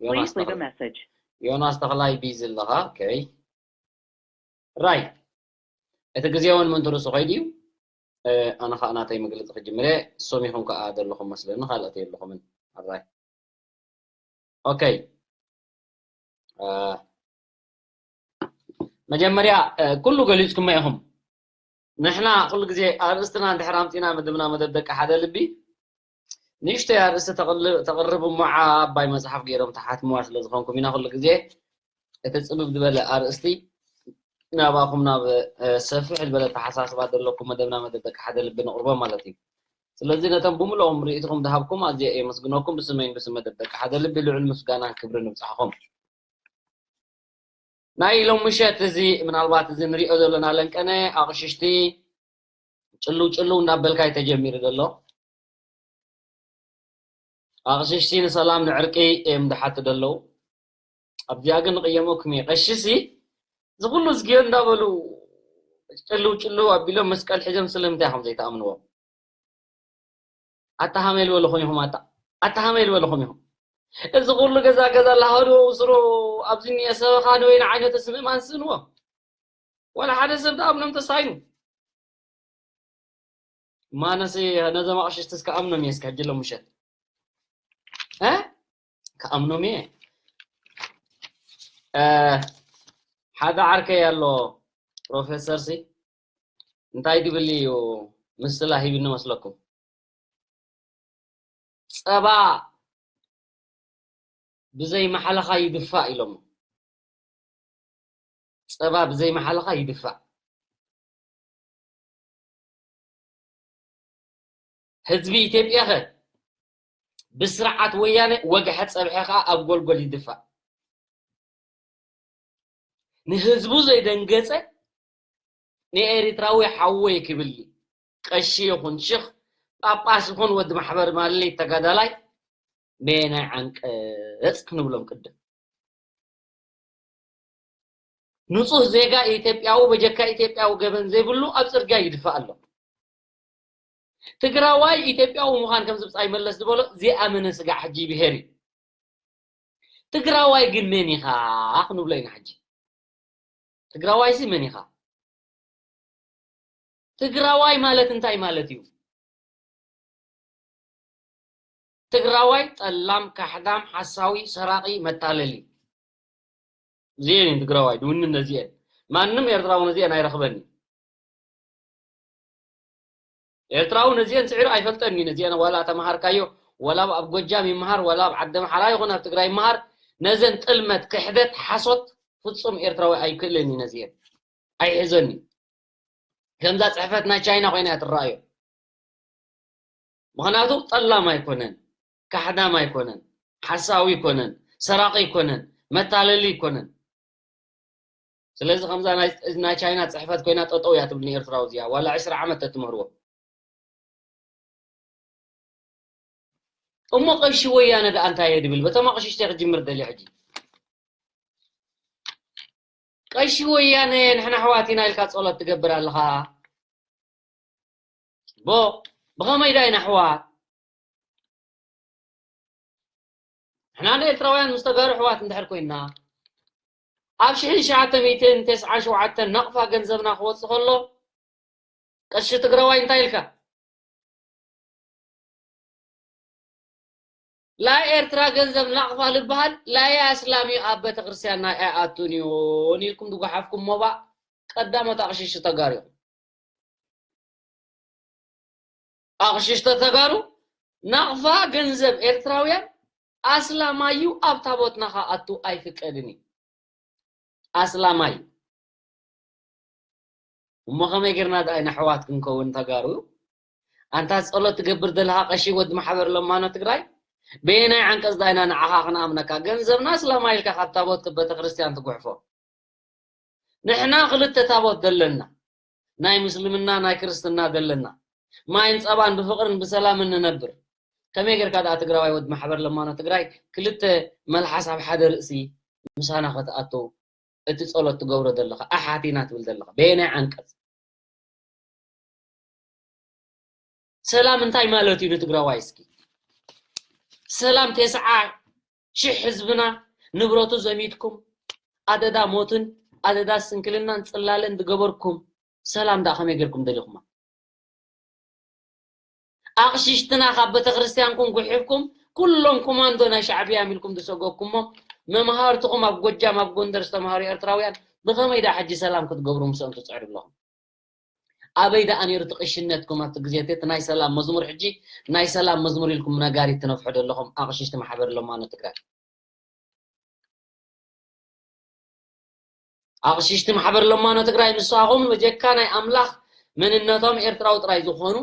ዮናስ Please leave a ተኽለ- message. ዮናስ ተኽላይ ቢዚ ኣለኻ። ኦኬ። ራይ። እቲ ግዜ እውን ምንቱ ርእሱ ከይዱ እዩ። እ፣ ኣነ ኸዓ ናተይ መግለጺ ክጅምር እየ። እሶም ኢኹም ከኣ ዘለኹም መስለኒ፣ ካልኦት የለኹምን። ኣራይ። ኦኬ። እ፣ መጀመርያ፣ እ፣ ኩሉ ገሊጽኩሞ ኢኹም። ንሕና ኩሉ ግዜ ኣርእስትና እንድሕር ኣምጺና መደብና መደብ ደቂ ሓደ ልቢ ንእሽተይ ኣርእስቲ ተቕል-፣ ተቕርብ እሞ ዓባይ መጽሓፍ ገይሮም ተሓትምዋ ስለ ዝኾንኩም ኢና ኩሉ ግዜ እቲ ጽብብ ዝበለ ኣርእስቲ ናባኹም ናብ፣ እ፣ ሰፍሕ ዝበለ ኣተሓሳስባ ዘለኩም መደብና መደብ ደቂ ሓደ ልቢ ነቕርቦ ማለት እዩ። ስለዚ ነቶም ብምልኦም ርእይትኹም ዝሃብኩም ኣዝየ የመስግነኩም። ብስመይን ብስም መደብ ደቂ ሓደ ልቢ ልዑል ምስጋናን ክብርን ይብጻሕኹም። ናይ ሎም ምሸት እዚ ምናልባት እዚ ንሪኦ ዘለና ለንቀነ ኣቕሽሽቲ ጭልው ጭልው እንዳበልካ እዩ ተጀሚሩ ዘሎ። ኣቕሽሽቲ ንሰላም ንዕርቂ እዮም ዝሓቱ ዘለዉ። ኣብዚኣ ግን ንቕየመኩም እየ። ቀሺሲ እዚ ኩሉ ዝግዮ እንዳበሉ ጭልው ጭልው ኣቢሎም መስቀል ሒዞም ስለምንታይ ኢኹም ዘይትኣምንዎም? ኣታ ሃመይ ዝበልኹም ኢኹም፣ ኣታ፣ ኣታ ሃመይ ዝበልኹም ኢኹም። እዚ ኩሉ ገዛ ገዛ ላሃዶ ውስሮ ኣብዚ እኒአ ሰበኻ ንበይኑ ዓይነትስ ምእማን ስእንዎ። ዋላ ሓደ ሰብ ደኣ እምኖም ተሳይኑ። ማነሲ ነዞም ኣቕሽሽቲ እስከ ኣምኖም እየ እስከ ሕጂ ሎም ምሸት። እ? ከኣምኖም እየ። እ፣ ሓደ ዓርከይ ኣሎ ፕሮፌሰር ሲ እንታይ ድብል እዩ ምስላ ሂብኒ መስለኩም? ጸባ ብዘይ ማሕለኻ ይድፋእ ኢሎሞ። ጸባ ብዘይ ማሕለኻ ይድፋእ። ህዝቢ ኢትዮጵያ ኸ ብስርዓት ወያነ ወግሐ ጸብሐ ኸኣ ኣብ ጎልጎል ይድፋእ። ንህዝቡ ዘይደንገጸ ንኤሪትራዊ ሓወይ ክብል ቀሺ ይኹን ሽኽ ጳጳስ ይኹን ወዲ ማሕበር ማለይ ተጋዳላይ በየናይ ዓንቀጽ ክንብሎም ቅድም? ንጹህ ዜጋ ኢትዮጵያዊ በጀካ ኢትዮጵያዊ ገበን ዘይብሉ ኣብ ጽርግያ ይድፋእ ኣሎ። ትግራዋይ ኢትዮጵያዊ ምዃን ከም ዝብጻይ መለስ ዝበሎ ዝኣመነ ስጋዕ ሕጂ ብሄር እዩ። ትግራዋይ ግን መን ኢኻ ክንብሎ ኢና ሕጂ። ትግራዋይሲ መን ኢኻ? ትግራዋይ ማለት እንታይ ማለት እዩ? ትግራዋይ ጠላም፣ ካሕዳም፣ ሓሳዊ፣ ሰራቒ፣ መታለሊ። እዚኤን እየን ትግራዋይ፣ ድውኒ ነዚኤን። ማንም ኤርትራዊ ነዚኤን ኣይረኽበን እዩ። ኤርትራዊ ነዚኤን ስዒሩ ኣይፈልጠን እዩ። ነዚኤን ዋላ ተማሃርካዮ፣ ዋላ ኣብ ጎጃም ይመሃር፣ ዋላ ኣብ ዓዲ ኣምሓራ ይኹን ኣብ ትግራይ ይመሃር፣ ነዘን ጥልመት፣ ክሕደት፣ ሓሶት ፍጹም ኤርትራዊ ኣይክእልን እዩ። ነዚኤን ኣይሕዘን እዩ። ከምዛ ጽሕፈት ናይ ቻይና ኮይና እያ ትረኣዮ። ምኽንያቱ ጠላም ኣይኮነን፣ ካሕዳም ኣይኮነን፣ ሓሳዊ ኣይኮነን፣ ሰራቂ ኣይኮነን፣ መታለሊ ኣይኮነን። ስለዚ ከምዛ ናይ ቻይና ጽሕፈት ኮይና ጠጠው እያ ትብል ንኤርትራዊ እዚኣ ዋላ ዕስራ ዓመት ተትምህርዎ። እሞ ቀሺ ወያነ ደኣ እንታይ እየ ድብል? በቶም ኣቕሽሽተይ ክጅምር ደልየ ሕጂ። ቀሺ ወያነ ንሕና ኣሕዋት ኢና ኢልካ ጸሎት ትገብር ኣለኻ። ቦ ብኸመይ ዳ ኢና ኣሕዋት? ንሕና ንኤርትራውያን ምስ ተጋሩ ኣሕዋት እንድሕር ኮይንና ኣብ ሽሕን ትሽዓተ ሚእትን ተስዓን ሸውዓተን ናቕፋ ገንዘብና ክወጽእ ከሎ ቀሺ ትግራዋይ እንታይ ኢልካ? لا ኤርትራ ገንዘብ ናቕፋ ልበሃል لا ኣስላም እዩ ኣብ ቤተክርስትያንና ኣይኣቱን እዩ ኢልኩም ድጓሓፍኩም ሞባእ ቀዳሞት ኣቕሽሽቲ ተጋሩ ኢኹም። ኣቕሽሽተ ተጋሩ ናቕፋ ገንዘብ ኤርትራውያን ኣስላማይ እዩ ኣብ ታቦትና ከኣቱ ኣይፍቀድን እዩ። ኣስላማይ እሞ ከመይ ጌርና ደኣ ኢና ኣሕዋት ክንከውን ተጋሩ? ኣንታ ጸሎት ትገብር ዘለኻ ቀሺ ወዲ ማሕበር ለማኖ ትግራይ በየናይ ዓንቀጽ ደኣ ኢና ንዓኻ ክንኣምነካ? ገንዘብና ኣስላማይ ኢልካ ካብ ታቦት ቤተክርስትያን ትጉሕፎ። ንሕና ክልተ ታቦት ዘለና ናይ ምስልምና ናይ ክርስትና ዘለና ማይን ጸባን ብፍቕርን ብሰላምን ንነብር። ከመይ ጌርካ ደኣ ትግራዋይ ወዲ ማሕበር ለማኖ ትግራይ ክልተ መልሓስ ኣብ ሓደ ርእሲ ምሳና ከተኣተው እቲ ጸሎት ትገብሮ ዘለኻ ኣሓት ኢና ትብል ዘለኻ በየናይ ዓንቀጽ? ሰላም እንታይ ማለት እዩ ንትግራዋይ እስኪ? ሰላም ተስዓ ሽሕ ህዝብና ንብረቱ ዘሚትኩም ኣደዳ ሞትን ኣደዳ ስንክልናን ጽላለን ዝገበርኩም ሰላም ደኣ ከመይ ጌርኩም ደሊኹማ? ኣቕሽሽትና ካብ ቤተክርስትያንኩም ጉሒፍኩም ኩሎም ኮማንዶ ናይ ሻዕብያ ኢልኩም ዝሰገኩሞም መምሃርትኹም ኣብ ጎጃም ኣብ ጎንደር ዝተምሃሩ ኤርትራውያን ብኸመይ ደኣ ሕጂ ሰላም ክትገብሩ ምስኦም ትጽዕሩ ኣለኹም? ኣበይ ደኣ ነይሩ እቲ ቅሽነትኩም ኣብቲ ግዜ እቲ ናይ ሰላም መዝሙር ሕጂ ናይ ሰላም መዝሙር ኢልኩም ነጋሪት ትነፍሑ ዘለኹም ኣቕሽሽቲ ማሕበር ለማኖ ትግራይ? ኣቕሽሽቲ ማሕበር ለማኖ ትግራይ ምሳኹም በጀካ ናይ ኣምላኽ መንነቶም ኤርትራዊ ጥራይ ዝኾኑ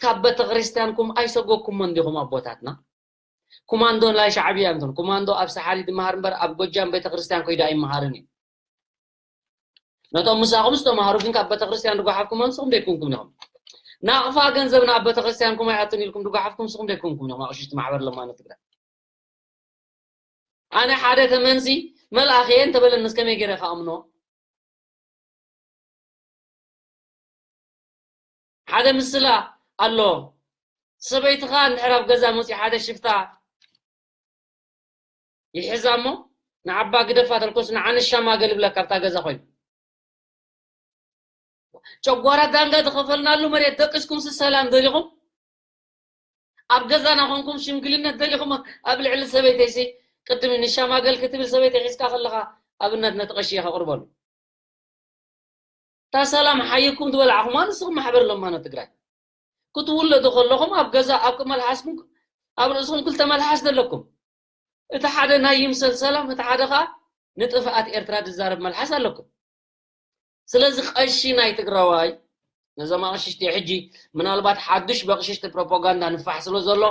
ካብ ቤተክርስትያንኩም ኣይሰጎኩሞን ዲኹም ኣቦታትና? ኮማንዶ ናይ ሻዕብያ እንተን ኮማንዶ ኣብ ሰሓሊ ድመሃር እምበር ኣብ ጎጃም ቤተክርስትያን ኮይዳ ኣይመሃርን እዩ። ነቶም ምሳኹም ዝተምሃሩ ግን ካብ ቤተክርስትያን ድጓሓፍኩም ንስኹም ደይኮንኩም ኢኹም። ናቕፋ ገንዘብ ናብ ቤተክርስትያንኩም ኣይኣቱን ኢልኩም ድጓሓፍኩም ንስኹም ደይኮንኩም ኢኹም ኣቕሽሽቲ ማሕበር ለማኖ ትግራይ። ኣነ ሓደ ተመንሲ መልኣኽ እየ እንተበለኒ እስከመይ ገይረ ክኣምኖ? ሓደ ምስላ ኣሎ። ሰበይትኻ እንድሕር ኣብ ገዛ መፂኡ ሓደ ሽፍታ ይሕዛ እሞ ንዓባ ግደፋ ተልኮስ ንዓንሻ ማገል ይብለካ ኣብታ ገዛ ኮይኑ። ጨጓራ ዳንጋ ዝኸፈልናሉ መሬት ደቂስኩምሲ ሰላም ደሊኹም? ኣብ ገዛና ኮንኩም ሽምግልነት ደሊኹም ኣብ ልዕሊ ሰበይተይሲ ቅድሚ ንሻማገል ክትብል ሰበይተይ ሒዝካ ከለኻ ኣብነት ነቲ ቀሺ ከቕርበሉ። እታ ሰላም ሓይኩም ዝበላዕኹማ ንስኹም ማሕበር ለማኖ ትግራይ ክትውለዱ ከለኹም ኣብ ገዛ ኣብ መልሓስኩም ኣብ ርእስኹም ክልተ መልሓስ ዘለኩም እቲ ሓደ ናይ ይምሰል ሰላም እቲ ሓደ ከዓ ንጥፍኣት ኤርትራ ዝዛረብ መልሓስ ኣለኩም። ስለዚ ቀሺ ናይ ትግራዋይ ነዞም ኣቕሽሽቲ ሕጂ ምናልባት ሓዱሽ በቕሽሽቲ ፕሮፓጋንዳ ንፋሕ ስለ ዘሎ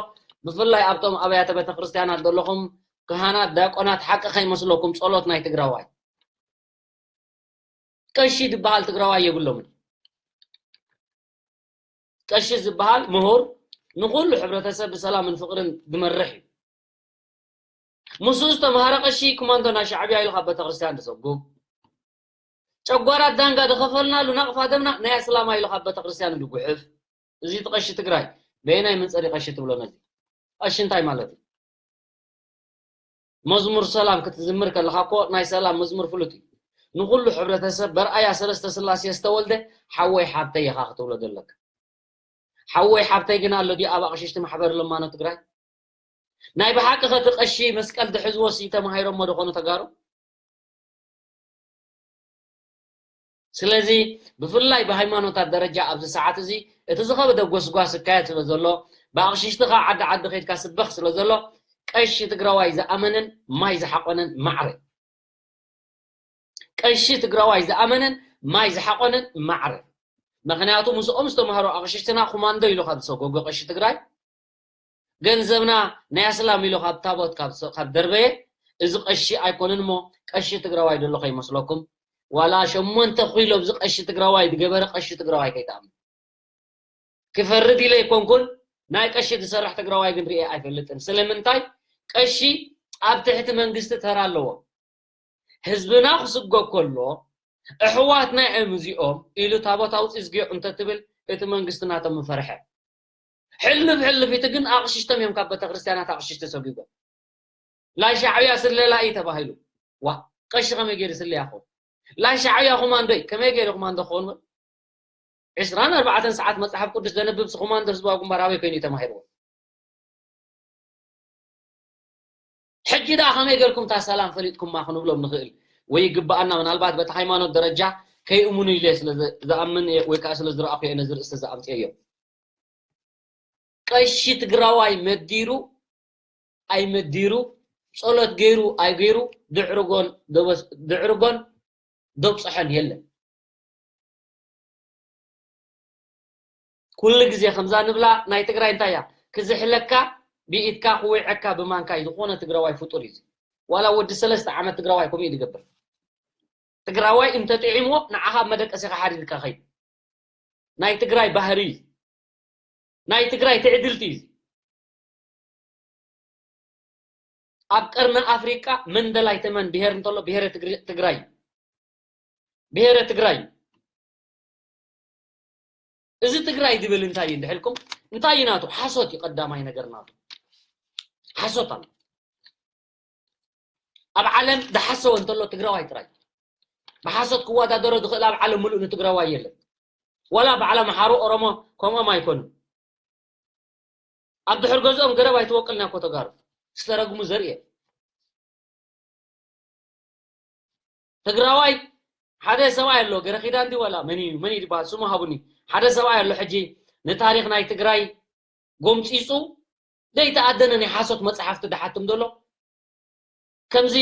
ብፍላይ ኣብቶም ኣብያተ ቤተክርስትያናት ዘለኹም ካህናት ዲያቆናት ሓቂ ከይመስለኩም ጸሎት ናይ ትግራዋይ ቀሺ ዝበሃል ትግራዋይ የብሎምን። ቀሺ ዝበሃል ምሁር ንኹሉ ሕብረተሰብ ብሰላምን ፍቕርን ዝመርሕ እዩ። ምስኡ ዝተምሃረ ቀሺ ኮማንዶ ናይ ሻዕብያ ኢሉ ካብ ቤተክርስትያን ዝሰጉም ጨጓራ ዳንጋ ዝኸፈልናሉ ናቕፋ ደምና ናይ ኣስላማ ኢሉ ካብ ቤተክርስትያን ዝጉሕፍ እዚ እቲ ቀሺ ትግራይ በየናይ መንፀሪ ቀሺ ትብሎ ነዚ ቀሺ እንታይ ማለት እዩ? መዝሙር ሰላም ክትዝምር ከለኻ እኮ ናይ ሰላም መዝሙር ፍሉጥ እዩ። ንኹሉ ሕብረተሰብ በርኣያ ሰለስተ ስላሴ ዝተወልደ ሓወይ ሓብተይ ኢኻ ክትብሎ ዘለካ። ሓወይ ሓብተይ ግን ኣሎ ድዩ ኣብ ኣቕሽሽቲ ማሕበር ለማኖ ትግራይ? ናይ ብሓቂ ኸ እቲ ቀሺ መስቀል ዝሕዝዎ ሲ ተማሂሮሞ ዶ ኾኑ ተጋሩ? ስለዚ ብፍላይ ብሃይማኖታት ደረጃ ኣብዚ ሰዓት እዚ እቲ ዝኸበደ ጎስጓስ ይካየድ ስለ ዘሎ ብኣቕሽሽቲ ኸዓ ዓዲ ዓዲ ከይድካ ስበኽ ስለ ዘሎ ቀሺ ትግራዋይ ዝኣመነን ማይ ዝሓቆነን ማዕረ ቀሺ ትግራዋይ ዝኣመነን ማይ ዝሓቆነን ማዕረ ምኽንያቱ ምስኦም ዝተማህሩ ኣቕሽሽትና ኮማንዶ ኢሉ ካብ ዝሰጎጎ ቀሺ ትግራይ፣ ገንዘብና ናይ ኣስላም ኢሉ ካብ ታቦት ካብ ሰ-፣ ካብ ደርበየ፣ እዚ ቀሺ ኣይኮነን እሞ ቀሺ ትግራዋይ ደሎ ከይመስለኩም። ዋላ ሸሞንተ ኪሎ ብዚ ቀሺ ትግራዋይ ዝገበረ ቀሺ ትግራዋይ ከይትኣምኑ። ክፈርድ ኢለ ኣይኮንኩን፣ ናይ ቀሺ ዝሰርሕ ትግራዋይ ግን ርኤ ኣይፈልጥን። ስለምንታይ? ቀሺ ኣብ ትሕቲ መንግስቲ ተራ ኣለዎ። ህዝብና ክስጎ ከሎ፣ "ኣሕዋትና እዮም እዚኦም" ኢሉ ታቦት ኣውፂ ዝግዮ እንተትብል፣ እቲ መንግስቲ ናቶም ምፈርሐ። ሕልፍ ሕልፊቱ ግን ኣቕሽሽቶም እዮም ካብ ቤተክርስትያናት ኣቕሽሽቲ ሰጒጎም። "ላይ ሻዕብያ ስለላ እዩ" ተባሂሉ። ዋ፣ ቀሺ ከመይ ገይሩ ስለ ያኾን? "ላይ ሻዕብያ ኮማንዶ እዩ" ከመይ ገይሩ ኮማንዶ ክኸውን? ዕስራን ኣርባዕተን ሰዓት መጽሓፍ ቅዱስ ዘንብብ ኮማንዶ ህዝባዊ ግንባር ኣበይ ኮይኑ እዩ ተማሂርዎ? ሕጂ ደኣ ከመይ ጌርኩም እታ ሰላም ፈሊጥኩማ ክንብሎም ንኽእል ወይ ይግብኣና? ምናልባት በቲ ሃይማኖት ደረጃ ከይእምኑ ኢለ ስለ ዝ-፣ ዝኣምን እየ ወይ ከዓ ስለ ዝረኣኹ እየ ነዚ ርእሲ ዝኣምፅኤዮ። ቀሺ ትግራዋይ መዲሩ ኣይመዲሩ፣ ጸሎት ገይሩ ኣይገይሩ፣ ድዕርጎን ደበስ-፣ ድዕርጎን ደብፅሖን የለን። ኩሉ ግዜ ከምዛ ንብላ ናይ ትግራይ እንታይ እያ? ክዝሕለካ፣ ብኢድካ ክውዕዐካ ብማንካ እዩ። ዝኾነ ትግራዋይ ፍጡር እዩ። ዋላ ወዲ ሰለስተ ዓመት ትግራዋይ ከምኡ እዩ ዝገብር። ትግራዋይ እንተጥዒምዎ ንዓኻ ኣብ መደቀሲኻ ሓዲግካ ኸይድ። ናይ ትግራይ ባህሪ እዩ። ናይ ትግራይ ትዕድልቲ እዩ። ኣብ ቀርኒ ኣፍሪቃ መንደላይ ተመን ብሄር እንተሎ ብሄረ ትግሪ-፣ ትግራይ እዩ። ብሄረ ትግራይ እዩ። እዚ ትግራይ ዝብል እንታይ እዩ እንድሕልኩም? እንታይ እዩ ናቱ? ሓሶት እዩ ቀዳማይ ነገር ናቱ። ሓሶት ኣሎ። ኣብ ዓለም ዝሓሰወ እንተሎ ትግራዋይ ጥራይ። ብሓሶት ክወዳደሮ ዝኽእል ኣብ ዓለም ምሉእ ንትግራዋይ የለን። ዋላ በዓል ኣምሓሩ ኦሮሞ ከምኦም ኣይኮኑን። ኣብ ድሕር ገዝኦም ገረብ ኣይትወቅልና እኮ ተጋሩ። ዝተረግሙ ዘርኢ እዮም። ትግራዋይ ሓደ ሰብኣይ ኣሎ፣ ገረ ኪዳን ድዩ ዋላ መን እዩ፣ መን እዩ ዝበሃል? ስሙ ሃቡኒ። ሓደ ሰብኣይ ኣሎ ሕጂ ንታሪኽ ናይ ትግራይ ጎምፂፁ ዘይተኣደነ ናይ ሓሶት መፅሓፍቲ ድሓትም ዘሎ። ከምዚ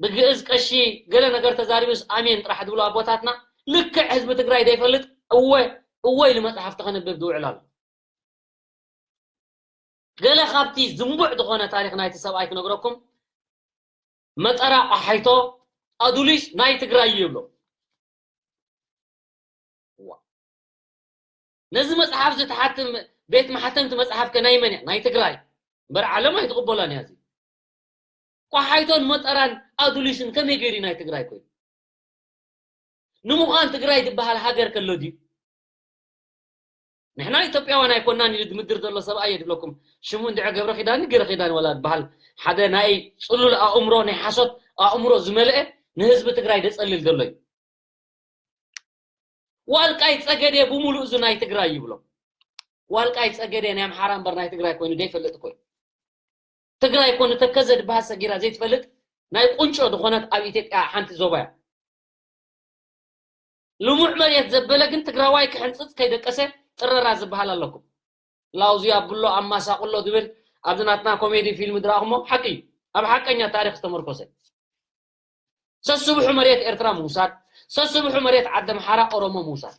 ብግእዝ ቀሺ ገለ ነገር ተዛሪቡስ ኣሜን ጥራሕ ዝብሉ ኣቦታትና፣ ልክዕ ህዝቢ ትግራይ ዘይፈልጥ እወ እወ ኢሉ መፅሓፍቲ ከንብብ ዝውዕል ኣሎ። ገለ ካብቲ ዝንቡዕ ዝኾነ ታሪኽ ናይቲ ሰብኣይ ክነግረኩም፣ መጠራ ቋሓይቶ ኣዱሊስ ናይ ትግራይ እዩ ይብሎ። ዋ። ነዚ መጽሓፍ ዝተሓትም ቤት ማሕተምቲ መጽሓፍ ከ ናይ መን እያ? ናይ ትግራይ። እምበር ዓለም ኣይትቕበሎን እያ እዚ። ቋሓይቶን መጠራን ኣዱሊስን ከመይ ገይሩ ናይ ትግራይ ኮይኑ? ንምዃን ትግራይ ዝበሃል ሃገር ከሎ ድዩ? ንሕና ኢትዮጵያውያን ኣይኮናን ኢሉ ድምድር ዘሎ ሰብኣይ እየ ድብለኩም። ሽሙ እንድዒ ገብረ ኪዳን ገረ ኪዳን ዋላ ዝበሃል ሓደ ናይ ጽሉል ኣእምሮ፣ ናይ ሓሶት ኣእምሮ ዝመልአ ንህዝቢ ትግራይ ደጸልል ዘሎ እዩ። ዋልቃይ ጸገዴ ብምሉእ እዚ ናይ ትግራይ ይብሎ። ዋልቃይ ጸገዴ ናይ ኣምሓራ እምበር ናይ ትግራይ ኮይኑ ደይፈልጥ እኮ እዩ። ትግራይ እኮ ንተከዘ ድበሃል ሰጊራ ዘይትፈልጥ ናይ ቁንጮ ዝኾነት ኣብ ኢትዮጵያ ሓንቲ ዞባ እያ። ልሙዕ መሬት ዘበለ ግን ትግራዋይ ክሕንፅፅ ከይደቀሰ ጥረራ ዝበሃል ኣለኩም። ላውዚ ኣብሎ ኣማሳቕሎ ዝብል ኣብዚ ናትና ኮሜዲ ፊልም ድረኣኹሞ ሓቂ እዩ። ኣብ ሓቀኛ ታሪኽ ዝተመርኮሰ። ሰስብሑ መሬት ኤርትራ ምውሳድ፣ ሰስብሑ መሬት ዓዲ ኣምሓራ ኦሮሞ ምውሳድ።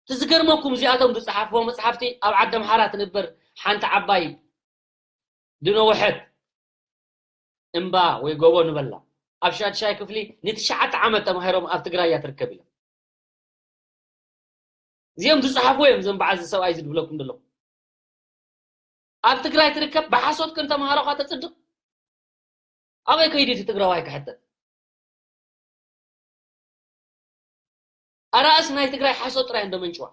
እቲ ዝገርመኩም እዚኣቶም ዝፀሓፍዎ መፅሓፍቲ ኣብ ዓዲ ኣምሓራ ትንበር ሓንቲ ዓባይ ድነወሐት እምባ ወይ ጎቦ ንበላ ኣብ ሻድሻይ ክፍሊ ንትሽዓተ ዓመት ተማሂሮም ኣብ ትግራይ እያ ትርከብ ኢሎም። እዚኦም ዝፀሓፍዎ እዮም እዞም በዓል እዚ ሰብኣይ እዚ ዝብለኩም ዘለኹ። ኣብ ትግራይ ትርከብ ብሓሶት ከም ተምሃሮኻ ተፅድቕ። ኣበይ ከይዱ እቲ ትግራዋይ ክሕተት? ኣራእስ ናይ ትግራይ ሓሶት ጥራይ እንዶ መንጭዋ።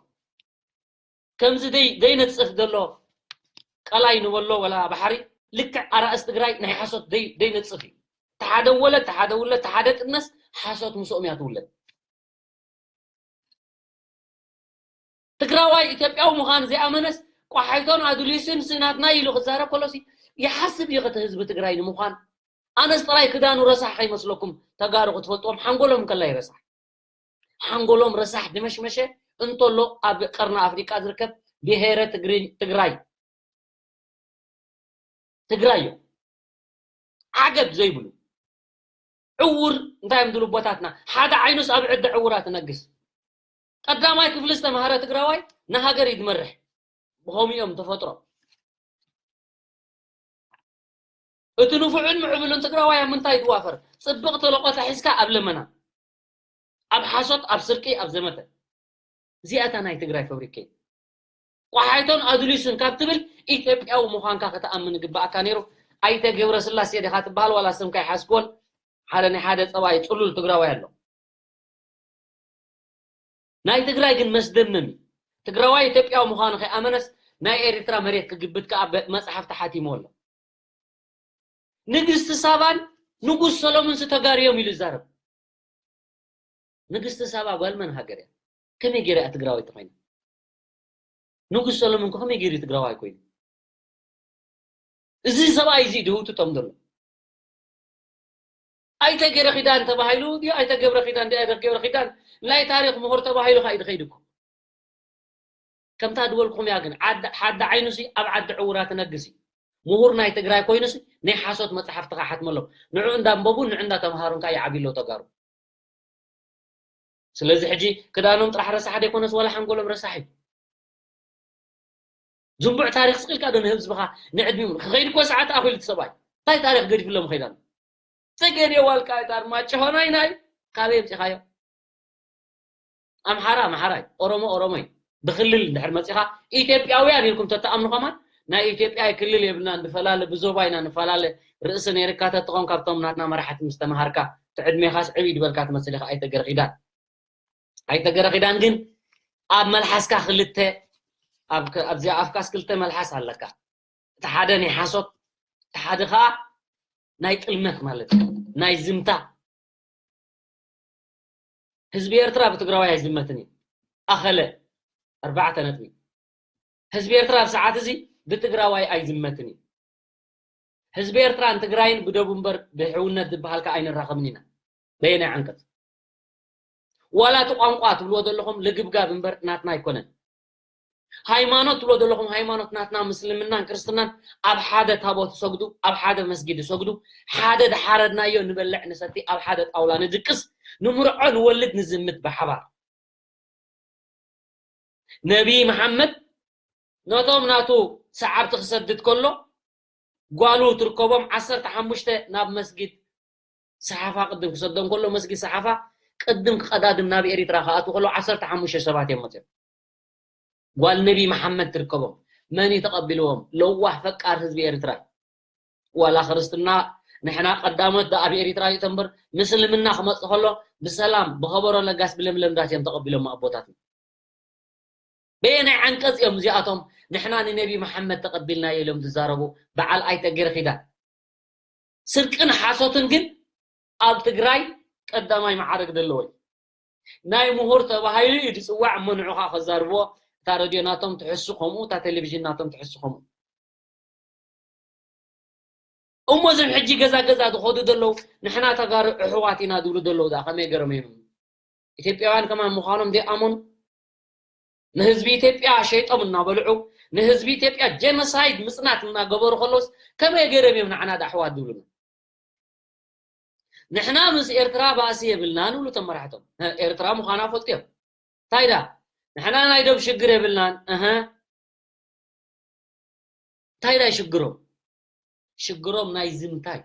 ከምዚ ደይ-፣ ደይነጽፍ ዘሎ ቀላይ ንበሎ ወላ ባሕሪ ልክዕ ኣራእስ ትግራይ ናይ ሓሶት ደይ-፣ ደይነጽፍ እዩ። ተሓደ ወለድ፣ ተሓደ ውለድ፣ ተሓደ ጥነስ ሓሶት ምስኦም እያ ትውለድ። ትግራዋይ ኢትዮጵያዊ ምዃን ዘይኣመነስ ቋሓይቶን ኣዱሊስን ስናትና ኢሉ ክዛረብ ከሎሲ ይሓስብ እዩ። እቲ ህዝቢ ትግራይ ንምዃን ኣነስ ጥራይ ክዳኑ ረሳሕ ከይመስለኩም ተጋሩ ክትፈልጥዎም ሓንጎሎም ከላ ይረሳሕ። ሓንጎሎም ረሳሕ ድመሽመሸ እንተሎ ኣብ ቀርኒ ኣፍሪቃ ዝርከብ ብሄረ ትግሪ-፣ ትግራይ ትግራይ እዮም። ዓገብ ዘይብሉ። ዕውር እንታይ እዮም ዝብሉ ኣቦታትና? ሓደ ዓይኑስ ኣብ ዕዲ ዕውራ ትነግስ። ቀዳማይ ክፍሊ ዝተምሃረ ትግራዋይ ንሃገር እዩ ዝመርሕ። ብኸምኡ እዮም ተፈጥሮ። እቲ ንፉዕን ምዕብሉን ትግራዋይ ኣብ ምንታይ ይዋፈር? ጽብቕቲ ለቆታ ሒዝካ ኣብ ለመና፣ ኣብ ሓሶት፣ ኣብ ስርቂ፣ ኣብ ዘመተ። እዚኣታ ናይ ትግራይ ፈብሪኬ። ቋሓይቶን ኣዱሊስን ካብ ትብል ኢትዮጵያዊ ምዃንካ ከተኣምን ይግባኣካ ነይሩ። ኣይተ ገብረስላሴ ዲኻ ትበሃል ዋላ ስምካ ይሓዝክዎን ሓደ ናይ ሓደ ጸባይ ጽሉል ትግራዋይ ኣሎ። ናይ ትግራይ ግን መስደመሚ ትግራዋይ ኢትዮጵያዊ ምዃኑ ከይኣመነስ ናይ ኤርትራ መሬት ክግብት ከኣ መጽሓፍ ተሓቲሙ ኣሎ። ንግስቲ ሳባን ንጉስ ሰሎሞን ዝተጋርዮም ኢሉ ይዛረብ። ንግስቲ ሳባ ጓል መን ሃገር እያ? ከመይ ገይራ እያ ትግራወይቲ ኮይና? ንጉስ ሰሎሞን ከ ከመይ ገይሩ ትግራዋይ ኮይኑ? እዚ ሰብኣይ እዚ ድህውትቶም ዘሎ ኣይተ ገረ ኪዳን ተባሂሉ ድዩ ኣይተ ገብረ ኪዳን ድዩ ኣይተ ገብረ ኪዳን ናይ ታሪክ ምሁር ተባሂሉ ካዩ ድኸይድ እኮ። ከምታ ድበልኩም እያ ግን ዓዲ ሓዲ ዓይኑሲ ኣብ ዓዲ ዕውራ ትነግሲ። ምሁር ናይ ትግራይ ኮይኑሲ ናይ ሓሶት መጽሓፍቲ ክሓትመሎም ንዑ እንዳንበቡን ንዑ እንዳተምሃሩን ከኣ ይዓብዩ ኣለዉ ተጋሩ። ስለዚ ሕጂ ክዳኖም ጥራሕ ረሳሕ ደይኮነስ ዋላ ሓንጎሎም ረሳሕ እዩ። ዝንቡዕ ታሪክ ስቂልካ ዶ ንህዝብኻ ንዕድሚኡ ክኸይድ እኮ ሰዓት ኣኺሉ እቲ ሰብኣይ እንታይ ታሪክ ገዲፍሎም ኸይዳን? ጽገን የዋልካ ይጣር ማጭሆናይ ናይ ካበይ የምጺኻዮ? ኣምሓራ ኣምሓራይ፣ ኦሮሞ ኦሮሞይ። ብክልል እንድሕር መጺኻ ኢትዮጵያውያን ኢልኩም ተተኣምኑ ከማን ናይ ኢትዮጵያ ክልል የብልናን። ብፈላለ ብዞባ ኢና ንፈላለ። ርእሲ ነይርካ ተትኾን ካብቶም ናትና መራሕቲ ምስ ተምሃርካ ትዕድሜኻስ ዕብይ ድበልካ ትመስል ኢኻ ኣይተ ገረኺዳን። ኣይተ ገረኺዳን ግን ኣብ መልሓስካ ክልተ ኣብዚኣ ኣፍካስ ክልተ መልሓስ ኣለካ። እቲ ሓደ ናይ ሓሶት፣ እቲ ሓደ ከዓ ናይ ጥልመት ማለት እዩ። ናይ ዝምታ። ህዝቢ ኤርትራ ብትግራዋይ ኣይዝመትን እዩ። ኣኸለ ኣርባዕተ ነጥቢ። ህዝቢ ኤርትራ ኣብ ሰዓት እዚ ብትግራዋይ ኣይዝመትን እዩ። ህዝቢ ኤርትራን ትግራይን ብደቡ እምበር ብሕውነት ዝበሃል ከ ኣይንራኸብን ኢና። በየናይ ዓንቀጽ? ዋላ እቲ ቋንቋ ትብልዎ ዘለኹም ልግብጋብ እምበር ናትና ኣይኮነን። ሃይማኖት ትብሎ ዘለኹም ሃይማኖት ናትና ምስልምናን ክርስትናን ኣብ ሓደ ታቦት ይሰግዱ፣ ኣብ ሓደ መስጊድ ይሰግዱ፣ ሓደ ዝሓረድናዮ ንበልዕ ንሰቲ ኣብ ሓደ ጣውላ ንድቅስ፣ ንምርዖ ንወልድ ንዝምት ብሓባር። ነቢይ መሓመድ ነቶም ናቱ ሰዓብቲ ክሰድድ ከሎ ጓሉ ትርከቦም ዓሰርተ ሓሙሽተ ናብ መስጊድ ሰሓፋ ቅድም ክሰዶም ከሎ መስጊድ ሰሓፋ ቅድም ክቀዳድም ናብ ኤሪትራ ክኣቱ ከሎ ዓሰርተ ሓሙሽተ ሰባት እዮም መፅዮም። ጓል ነቢ መሓመድ ትርከቦም። መን እዩ ተቐቢልዎም? ለዋህ ፈቃር ህዝቢ ኤርትራ። ዋላ ክርስትና ንሕና ቀዳሞት ዳ ኣብ ኤሪትራ እዩ ተንበር ምስልምና ክመጽእ ከሎ ብሰላም ብኸበሮ ለጋስ ብለምለም ዳስ እዮም ተቐቢሎም ኣቦታትና። በየናይ ዓንቀጽ እዮም እዚኣቶም ንሕና ንነቢ መሓመድ ተቐቢልናዮ ኢሎም ዝዛረቡ? በዓል ኣይተ ገረኺዳን። ስርቅን ሓሶትን ግን ኣብ ትግራይ ቀዳማይ መዓርግ ዘለዎ እዩ። ናይ ምሁር ተባሂሉ እዩ ዝፅዋዕ እሞ ንዑኻ ከዛርብዎ እታ ረድዮ ናቶም ትሕሱ ከምኡ እታ ቴሌቪዥን ናቶም ትሕሱ ከምኡ። እሞ እዞም ሕጂ ገዛ ገዛ ዝኸዱ ዘለዉ ንሕና ተጋሩ ኣሕዋት ኢና ዝብሉ ዘለዉ ደኣ ከመይ ገይሮም እዮም ኢትዮጵያውያን ከማን ምዃኖም ዘይኣመኑ ንህዝቢ ኢትዮጵያ ሸይጦም እናበልዑ ንህዝቢ ኢትዮጵያ ጀኖሳይድ ምፅናት እናገበሩ ከለውስ ከመይ ገይሮም እዮም ንዓና ዳ ኣሕዋት ዝብሉና? ንሕና ምስ ኤርትራ ባእሲ የብልናን ይብሉ እቶም መራሕቶም። ኤርትራ ምዃና ፈልጡ እዮም። እንታይ ዳ ንሕና ናይ ዶብ ሽግር የብልናን። እህ እንታይ ዳ ሽግሮም? ሽግሮም ናይ ዝምታይ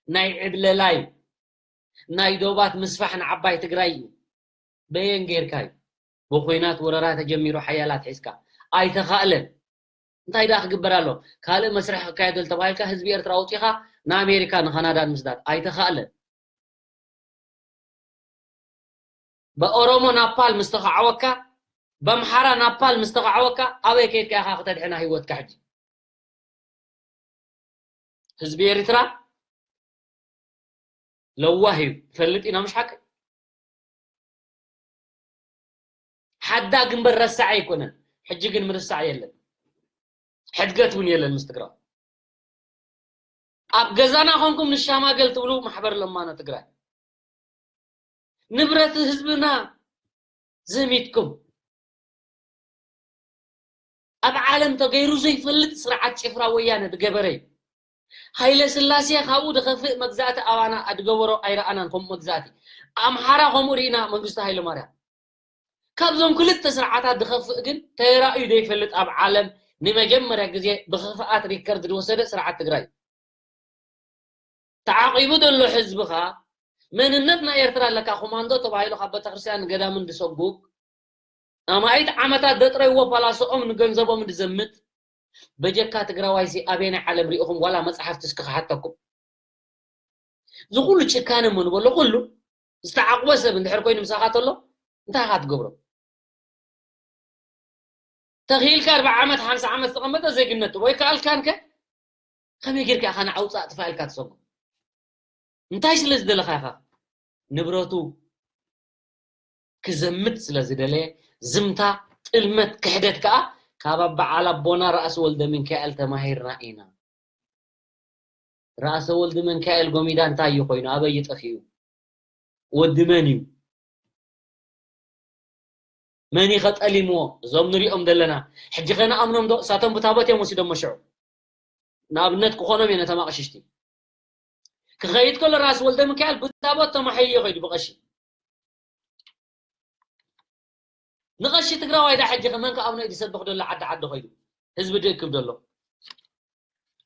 ናይ ዕብለላይ ናይ ዶባት ምስፋሕ ንዓባይ ትግራይ እዩ። በየን ጌርካ እዩ ብኩናት ወረራ ተጀሚሩ ሓያላት ሒዝካ ኣይተኻእለን። እንታይ ደኣ ክግበር ኣሎ? ካልእ መስርሕ ክካየደሉ ተባሂልካ ህዝቢ ኤርትራ ኣውፂኻ ንኣሜሪካ ንካናዳ ንምስዳድ ኣይተኻእለን። ብኦሮሞ ናፓል ምስ ተኻዕወካ፣ በምሓራ ናፓል ምስ ተኻዕወካ ኣበይ ከይድካ ኢኻ ክተድሕና ህይወትካ ሕጂ? ህዝቢ ኤርትራ ለዋህ እዩ፣ ፈልጥ ኢና ምሽ ሓቂ። ሓዳግ እምበር ረሳዒ ኣይኮነን። ሕጂ ግን ምርሳዕ የለን፣ ሕድገት እውን የለን ምስ ትግራይ። ኣብ ገዛና ኮንኩም ንሻማገል ትብሉ ማሕበር ለማኖ ትግራይ ንብረት ህዝብና ዘሚትኩም ኣብ ዓለም ተገይሩ ዘይፈልጥ ስርዓት ጭፍራ ወያነ ዝገበረ እዩ። ሃይለ ስላሴ ካብኡ ዝኸፍእ መግዛእቲ ኣባና ኣድገበሮ ኣይረኣናን። ከምኡ መግዛእቲ ኣምሓራ ከምኡ ርኢና። መንግስቱ ሃይለ ማርያም ካብዞም ክልተ ስርዓታት ዝኸፍእ ግን ተራእዩ ዘይፈልጥ ኣብ ዓለም ንመጀመርያ ግዜ ብኽፍኣት ሪከርድ ዝወሰደ ስርዓት ትግራይ እዩ። ተዓቂቡ ዘሎ ህዝብኻ መንነት ናይ ኤርትራ ኣለካ ኮማንዶ ተባሂሉ ካብ ቤተክርስትያን ገዳምን ዝሰጉግ ኣማኢት ዓመታት ዘጥረይዎ ፓላሶኦም ንገንዘቦም ዝዘምት በጀካ ትግራዋይ ሲ ኣበየናይ ዓለም ሪኢኹም ዋላ መፅሓፍቲ እስኪ ክሓተኩም? እዚ ኩሉ ጭካነ እሞ ንበሎ ኩሉ ዝተዓቕቦ ሰብ እንድሕር ኮይኑ ምሳኻ ተሎ እንታይ ኢኻ ትገብሮ? ተኽኢልካ ኣርብዓ ዓመት ሓምሳ ዓመት ዝተቐመጠ ዜግነት ወይ ከኣልካን ከ ከመይ ጌርካ ኢኻ ንዓውፃእ ጥፋ ኢልካ ትሰጉ? እንታይ ስለ ዝደለኻ ኢኻ? ንብረቱ ክዘምት ስለ ዝደለየ ዝምታ፣ ጥልመት፣ ክሕደት ከኣ ካብ ኣበዓል ኣቦና ራእሲ ወልደ ሚካኤል ተማሂርና ኢና። ራእሲ ወልደ ሚካኤል ጎሚዳ እንታይ እዩ ኮይኑ? ኣበይ እዩ ጠፊኡ? ወዲ መን እዩ? መን እዩ ከጠሊምዎ? እዞም ንሪኦም ዘለና ሕጂ ከነኣምኖም ዶ? እሳቶም ብታቦት እዮም ወሲዶሞ ሽዑ። ንኣብነት ክኾኖም እየ ነቶም ኣቕሽሽቲ። ክኸይድ ከሎ ራእሲ ወልደ ሚካኤል ብታቦት ተማሒዩ እዩ ከይዱ ብቐሺ። ንቐሺ ትግራዋይ ዳ ሕጂ ከ መን ክኣምኖ እዩ ዝሰብኽ ዘሎ ዓዲ ዓዲ ከይዱ ህዝቢ ድእክብ ዘሎ?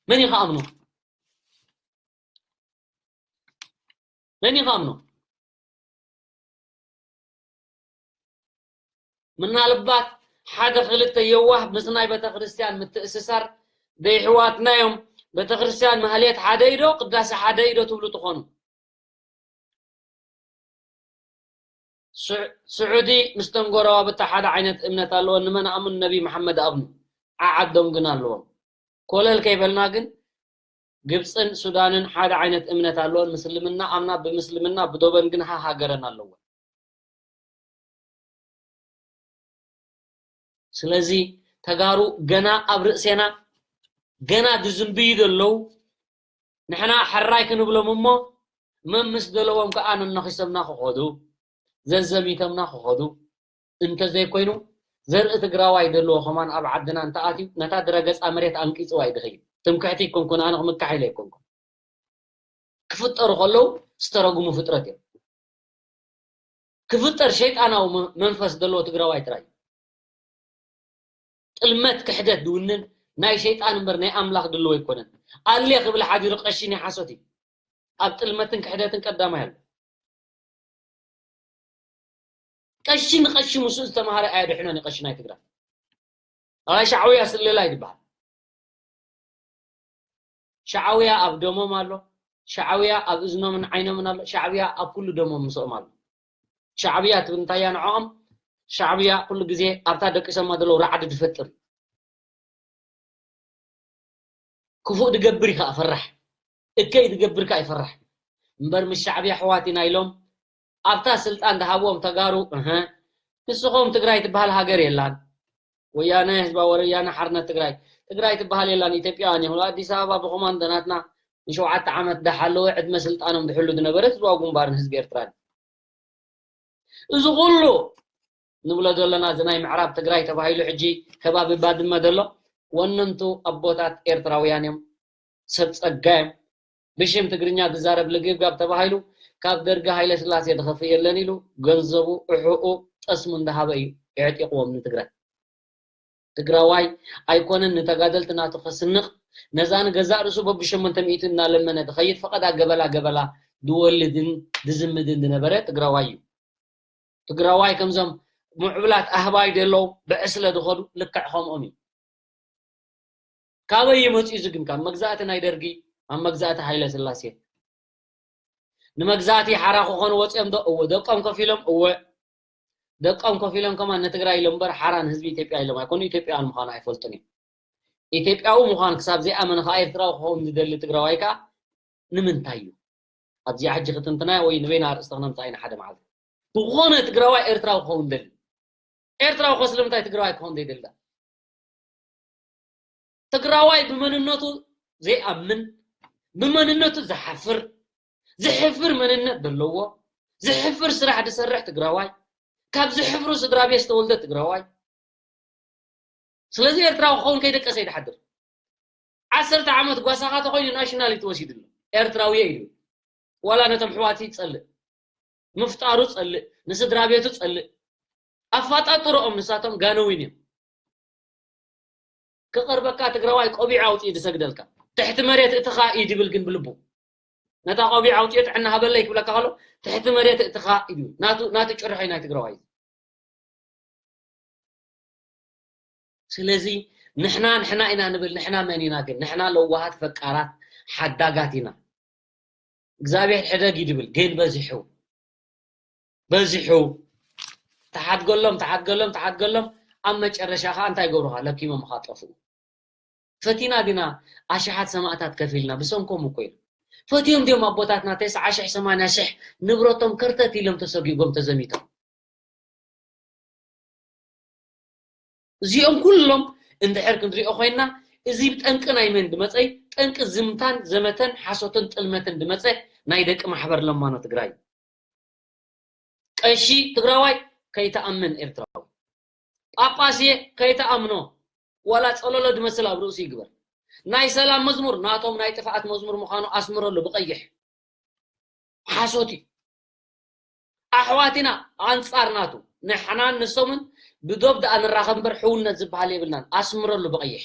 መን እዩ ክኣምኖ? መን እዩ ክኣምኖ? ምናልባት ሓደ ክልተ የዋህ ምስ ናይ ቤተክርስትያን ምትእስሳር ደይሕዋትና እዮም። ቤተክርስትያን ማህሌት ሓደ እዩ ዶ ቅዳሴ ሓደ እዩ ዶ ትብሉ ትኾኑ? ስዑ- ስዑዲ ምስተን ጎረባብታ ሓደ ዓይነት እምነት ኣለወን። ንመን ኣምኑ? ነቢ መሓመድ ኣምኑ። ዓዓዶም ግን ኣለዎም። ኮለል ከይበልና ግን ግብፅን ሱዳንን ሓደ ዓይነት እምነት ኣለወን። ምስልምና ኣምና ብምስልምና ብዶበን ግን ሃ ሃገረን ኣለወን። ስለዚ ተጋሩ ገና ኣብ ርእሴና ገና ድዝንብዩ ዘለዉ ንሕና ሕራይ ክንብሎም እሞ መምስ ደለዎም ከዓ ነነኺሶምና ክኸዱ ዘዘሚቶምና ክኸዱ እንተዘይኮይኑ ዘርኢ ትግራዋይ ዘለዎ ከማን ኣብ ዓድና እንተኣትዩ ነታ ድረገፃ መሬት ኣንቂፅዋ እዩ ድኸይድ። ትምክሕቲ ይኮንኩን ኣነ ክምካሕ ኢለ ይኮንኩን። ክፍጠሩ ከለዉ ዝተረጉሙ ፍጥረት እዮም። ክፍጠር ሸይጣናዊ መ- መንፈስ ዘለዎ ትግራዋይ ጥራይ እዩ። ጥልመት ክሕደት ድውንን ናይ ሸይጣን እምበር ናይ ኣምላኽ ድልዎ ኣይኮነን። ኣልየ ክብል ሓዲሩ ቀሺ ናይ ሓሶት እዩ። ኣብ ጥልመትን ክሕደትን ቀዳማይ ኣሎ። ቀሺ ንቀሺ ምስኡ ዝተምሃረ ኣየድሕኖን እዩ ቀሺ ናይ ትግራይ። ኣይ ሻዕውያ ስለላ እዩ ዝበሃል። ሻዕውያ ኣብ ደሞም ኣሎ። ሻዕውያ ኣብ እዝኖምን ዓይኖምን ኣሎ። ሻዕውያ ኣብ ኩሉ ደሞም ምስኦም ኣሎ። ሻዕብያ ትብል እንታይ እያ ንዕኦም? ሻዕብያ ኩሉ ግዜ ኣብታ ደቂሶማ ዘለዉ ራዕዲ ዝፈጥር እዩ። ክፉእ ድገብር እዩ ከዓ ፈራሕ፣ እከይ ድገብር ከዓ ይፈራሕ እምበር ምስ ሻዕብያ ኣሕዋት ኢና ኢሎም ኣብታ ስልጣን ዝሃብዎም ተጋሩ እህ ንስኹም ትግራይ ትበሃል ሃገር የላን። ወያነ ህዝባዊ ወያነ ሓርነት ትግራይ ትግራይ ትበሃል የላን ኢትዮጵያውያን ይኹኑ ኣዲስ ኣበባ ብኮማንዶ ናትና ንሸውዓተ ዓመት ዳሓለወ ዕድመ ስልጣኖም ድሕሉ ዝነበረ ህዝባዊ ግንባርን ህዝቢ ኤርትራን እዚ ኩሉ ንብሎ ዘለና እዚ ናይ ምዕራብ ትግራይ ተባሂሉ ሕጂ ከባቢ ባድመ ዘሎ ወነንቱ ኣቦታት ኤርትራውያን እዮም ሰብ ጸጋ እዮም ብሽም ትግርኛ ዝዛረብ ልግብጋብ ተባሂሉ ካብ ደርጊ ሃይለ ስላሴ ዝኸፍእ የለን ኢሉ ገንዘቡ እሑኡ ጠስሙ እንዳሃበ እዩ የዕጢቕዎም ንትግራይ ትግራዋይ ኣይኮነን ንተጋደልቲ ናቱ ከስንቕ ነዛ ንገዛእ ርእሱ በብሸሞንተ ሚእቲ እናለመነ ዝኸይድ ፈቐዳ ገበላ ገበላ ዝወልድን ዝዝምድን ዝነበረ ትግራዋይ እዩ። ትግራዋይ ከምዞም ምዕቡላት ኣህባይ ደለዉ ብዕስለ ዝኸዱ ልክዕ ከምኦም እዩ። ካበይ ይመፅኡ እዚ ግን ካብ መግዛእቲ ናይ ደርጊ ኣብ መግዛእቲ ሃይለ ስላሴ ንመግዛእቲ ሓራ ክኾኑ ወፂኦም ዶ እወ ደቆም ከፊሎም እወ ደቆም ከፊሎም ከማን ንትግራይ ኢሎም እምበር ሓራ ንህዝቢ ኢትዮጵያ ኢሎም ኣይኮኑ ኢትዮጵያውያን ምዃኑ ኣይፈልጡን እዮም ኢትዮጵያዊ ምዃን ክሳብ ዘይኣመነ ከዓ ኤርትራዊ ክኸውን ዝደሊ ትግራዋይ ከዓ ንምንታይ እዩ ኣብዚኣ ሕጂ ክትንትና ወይ ንበይና ኣርእስቲ ክነምፃ ኢና ሓደ መዓልቲ ዝኾነ ትግራዋይ ኤርትራዊ ክኸውን ደሊ ኤርትራዊ ከ ስለምንታይ ትግራዋይ ክኸውን ዘይደሊ ትግራዋይ ብመንነቱ ዘይኣምን ብመንነቱ ዝሓፍር ዝሕፍር መንነት ዘለዎ ዝሕፍር ስራሕ ዝሰርሕ ትግራዋይ ካብ ዝሕፍሩ ስድራ ቤት ዝተወልደ ትግራዋይ ስለዚ ኤርትራዊ ክኸውን ከይደቀሰ ይድሓድር ዓሰርተ ዓመት ጓሳኻ ተኾይኑ ናሽናሊቲ ወሲድሉ። ኤርትራዊ እየ ኢሉ። ዋላ ነቶም ኣሕዋቱ ይጸልእ። ምፍጣሩ ጸልእ። ንስድራ ቤቱ ጸልእ። ኣፋጣጥሮኦም ንሳቶም ጋነዊን እዮም። ክቐርበካ ትግራዋይ ቆቢዕ ኣውፂኡ ዝሰግደልካ። ትሕቲ መሬት እትኻ እዩ ድብል ግን ብልቡ። ነታ ቆቢዕ ኣውፂኡ ጥዕና ሃበለይ ክብለካ ከሎ ትሕቲ መሬት እትኻ እዩ። ናቱ፣ ናቱ ጭርሖ እዩ ናይ ትግራዋይ። ስለዚ ንሕና፣ ንሕና ኢና ንብል፣ ንሕና መን ኢና ግን? ንሕና ለዋሃት፣ ፈቃራት፣ ሓዳጋት ኢና። እግዚኣብሔር ሕደግ እዩ ድብል፣ ግን በዚሑ፣ በዚሑ። ተሓድገሎም፣ ተሓድገሎም፣ ተሓድገሎም፣ ኣብ መጨረሻ ኸዓ እንታይ ይገብሩኻ? ለኪሞምኻ ጠፍኡ። ፈቲና ዲና ኣሽሓት ሰማእታት ከፊልና? ብሰንኮም እኮ ኢና። ፈትዮም ድዮም ኣቦታትና ተስዓ ሽሕ፣ ሰማንያ ሽሕ ንብረቶም ከርተት ኢሎም ተሰጒጎም ተዘሚቶም? እዚኦም ኩሎም እንድሕር ክንሪኦ ኮይንና፣ እዚ ጠንቂ ናይ መን ድመጸ? ጠንቂ ዝምታን ዘመተን ሓሶትን ጥልመትን ድመጸ ናይ ደቂ ማሕበር ለማኖ ትግራይ። ቀሺ ትግራዋይ ከይተኣምን ኤርትራዊ፣ ጳጳስየ ከይተኣምኖ፣ ዋላ ጸለሎ ድመስል ኣብ ርእሱ ይግበር። ናይ ሰላም መዝሙር ናቶም ናይ ጥፍኣት መዝሙር ምዃኑ ኣስምረሉ ብቐይሕ። ሓሶት እዩ። ኣሕዋት ኢና ኣንጻር ናቱ። ንሕናን ንሶምን ብዶብ ደኣ ንራኸብ እምበር ሕውነት ዝበሃል የብልናን። ኣስምረሉ ብቐይሕ።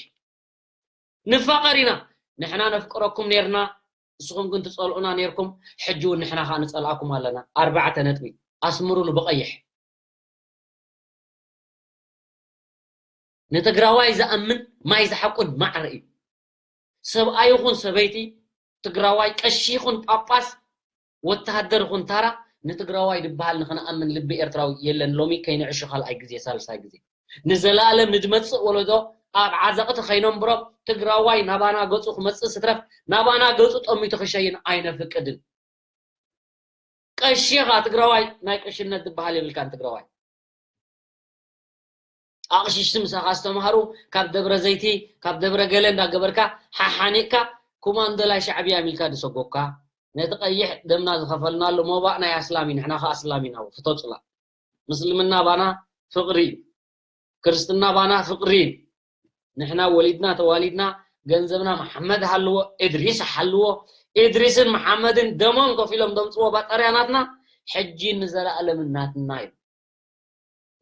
ንፋቐር ኢና። ንሕና ነፍቅረኩም ኔርና፣ ንስኹም ግን ትጸልኡና ኔርኩም፣ ሕጂ እውን ንሕና ኸኣ ንጸልኣኩም ኣለና። ኣርባዕተ ነጥቢ። ኣስምሩሉ ብቐይሕ። ንትግራዋይ ዝኣምን ማይ ዝሓቁን ማዕረ እዩ። ሰብኣይ ይኹን ሰበይቲ፣ ትግራዋይ ቀሺ ይኹን ጳጳስ፣ ወተሃደር ይኹን ታራ፣ ንትግራዋይ ዝበሃል ንኽንኣምን ልቢ ኤርትራዊ የለን። ሎሚ ከይንዕሹ ካልኣይ ግዜ፣ ሳልሳይ ግዜ። ንዘለኣለም ንድመጽእ ወለዶ ኣብ ዓዘቕቲ ከይነንብሮ፣ ትግራዋይ ናባና ገጹ ክመጽእ ስትረፍ፣ ናባና ገጹ ጠሚቱ ክሸይን ኣይነፍቅድን። ቀሺኻ ትግራዋይ ናይ ቀሽነት ዝበሃል የብልካን ትግራዋይ። ኣቕሽሽቲ ምሳኻ ዝተምሃሩ ካብ ደብረ ዘይቲ፣ ካብ ደብረ ገለ እንዳገበርካ ሓሓኒቕካ፣ ኮማንዶ ላይ ሻዕብያ ሚልካ ዝሰጎግካ፣ ነቲ ቀይሕ ደምና ዝኸፈልናሉ ሞባእ ናይ ኣስላም እዩ። ንሕና ኸኣ ኣስላም ኢና፣ ፍቶ ጽላእ። ምስልምና ባና ፍቕሪ እዩ። ክርስትና ባና ፍቕሪ እዩ። ንሕና ወሊድና ተዋሊድና፣ ገንዘብና መሓመድ ሃልዎ፣ እድሪስ ሃልዎ፣ እድሪስን መሓመድን ደሞም ከፊሎም ደምጽዎ ባጠርያ ናትና፣ ሕጂ ንዘለኣለምን ናትና እዩ።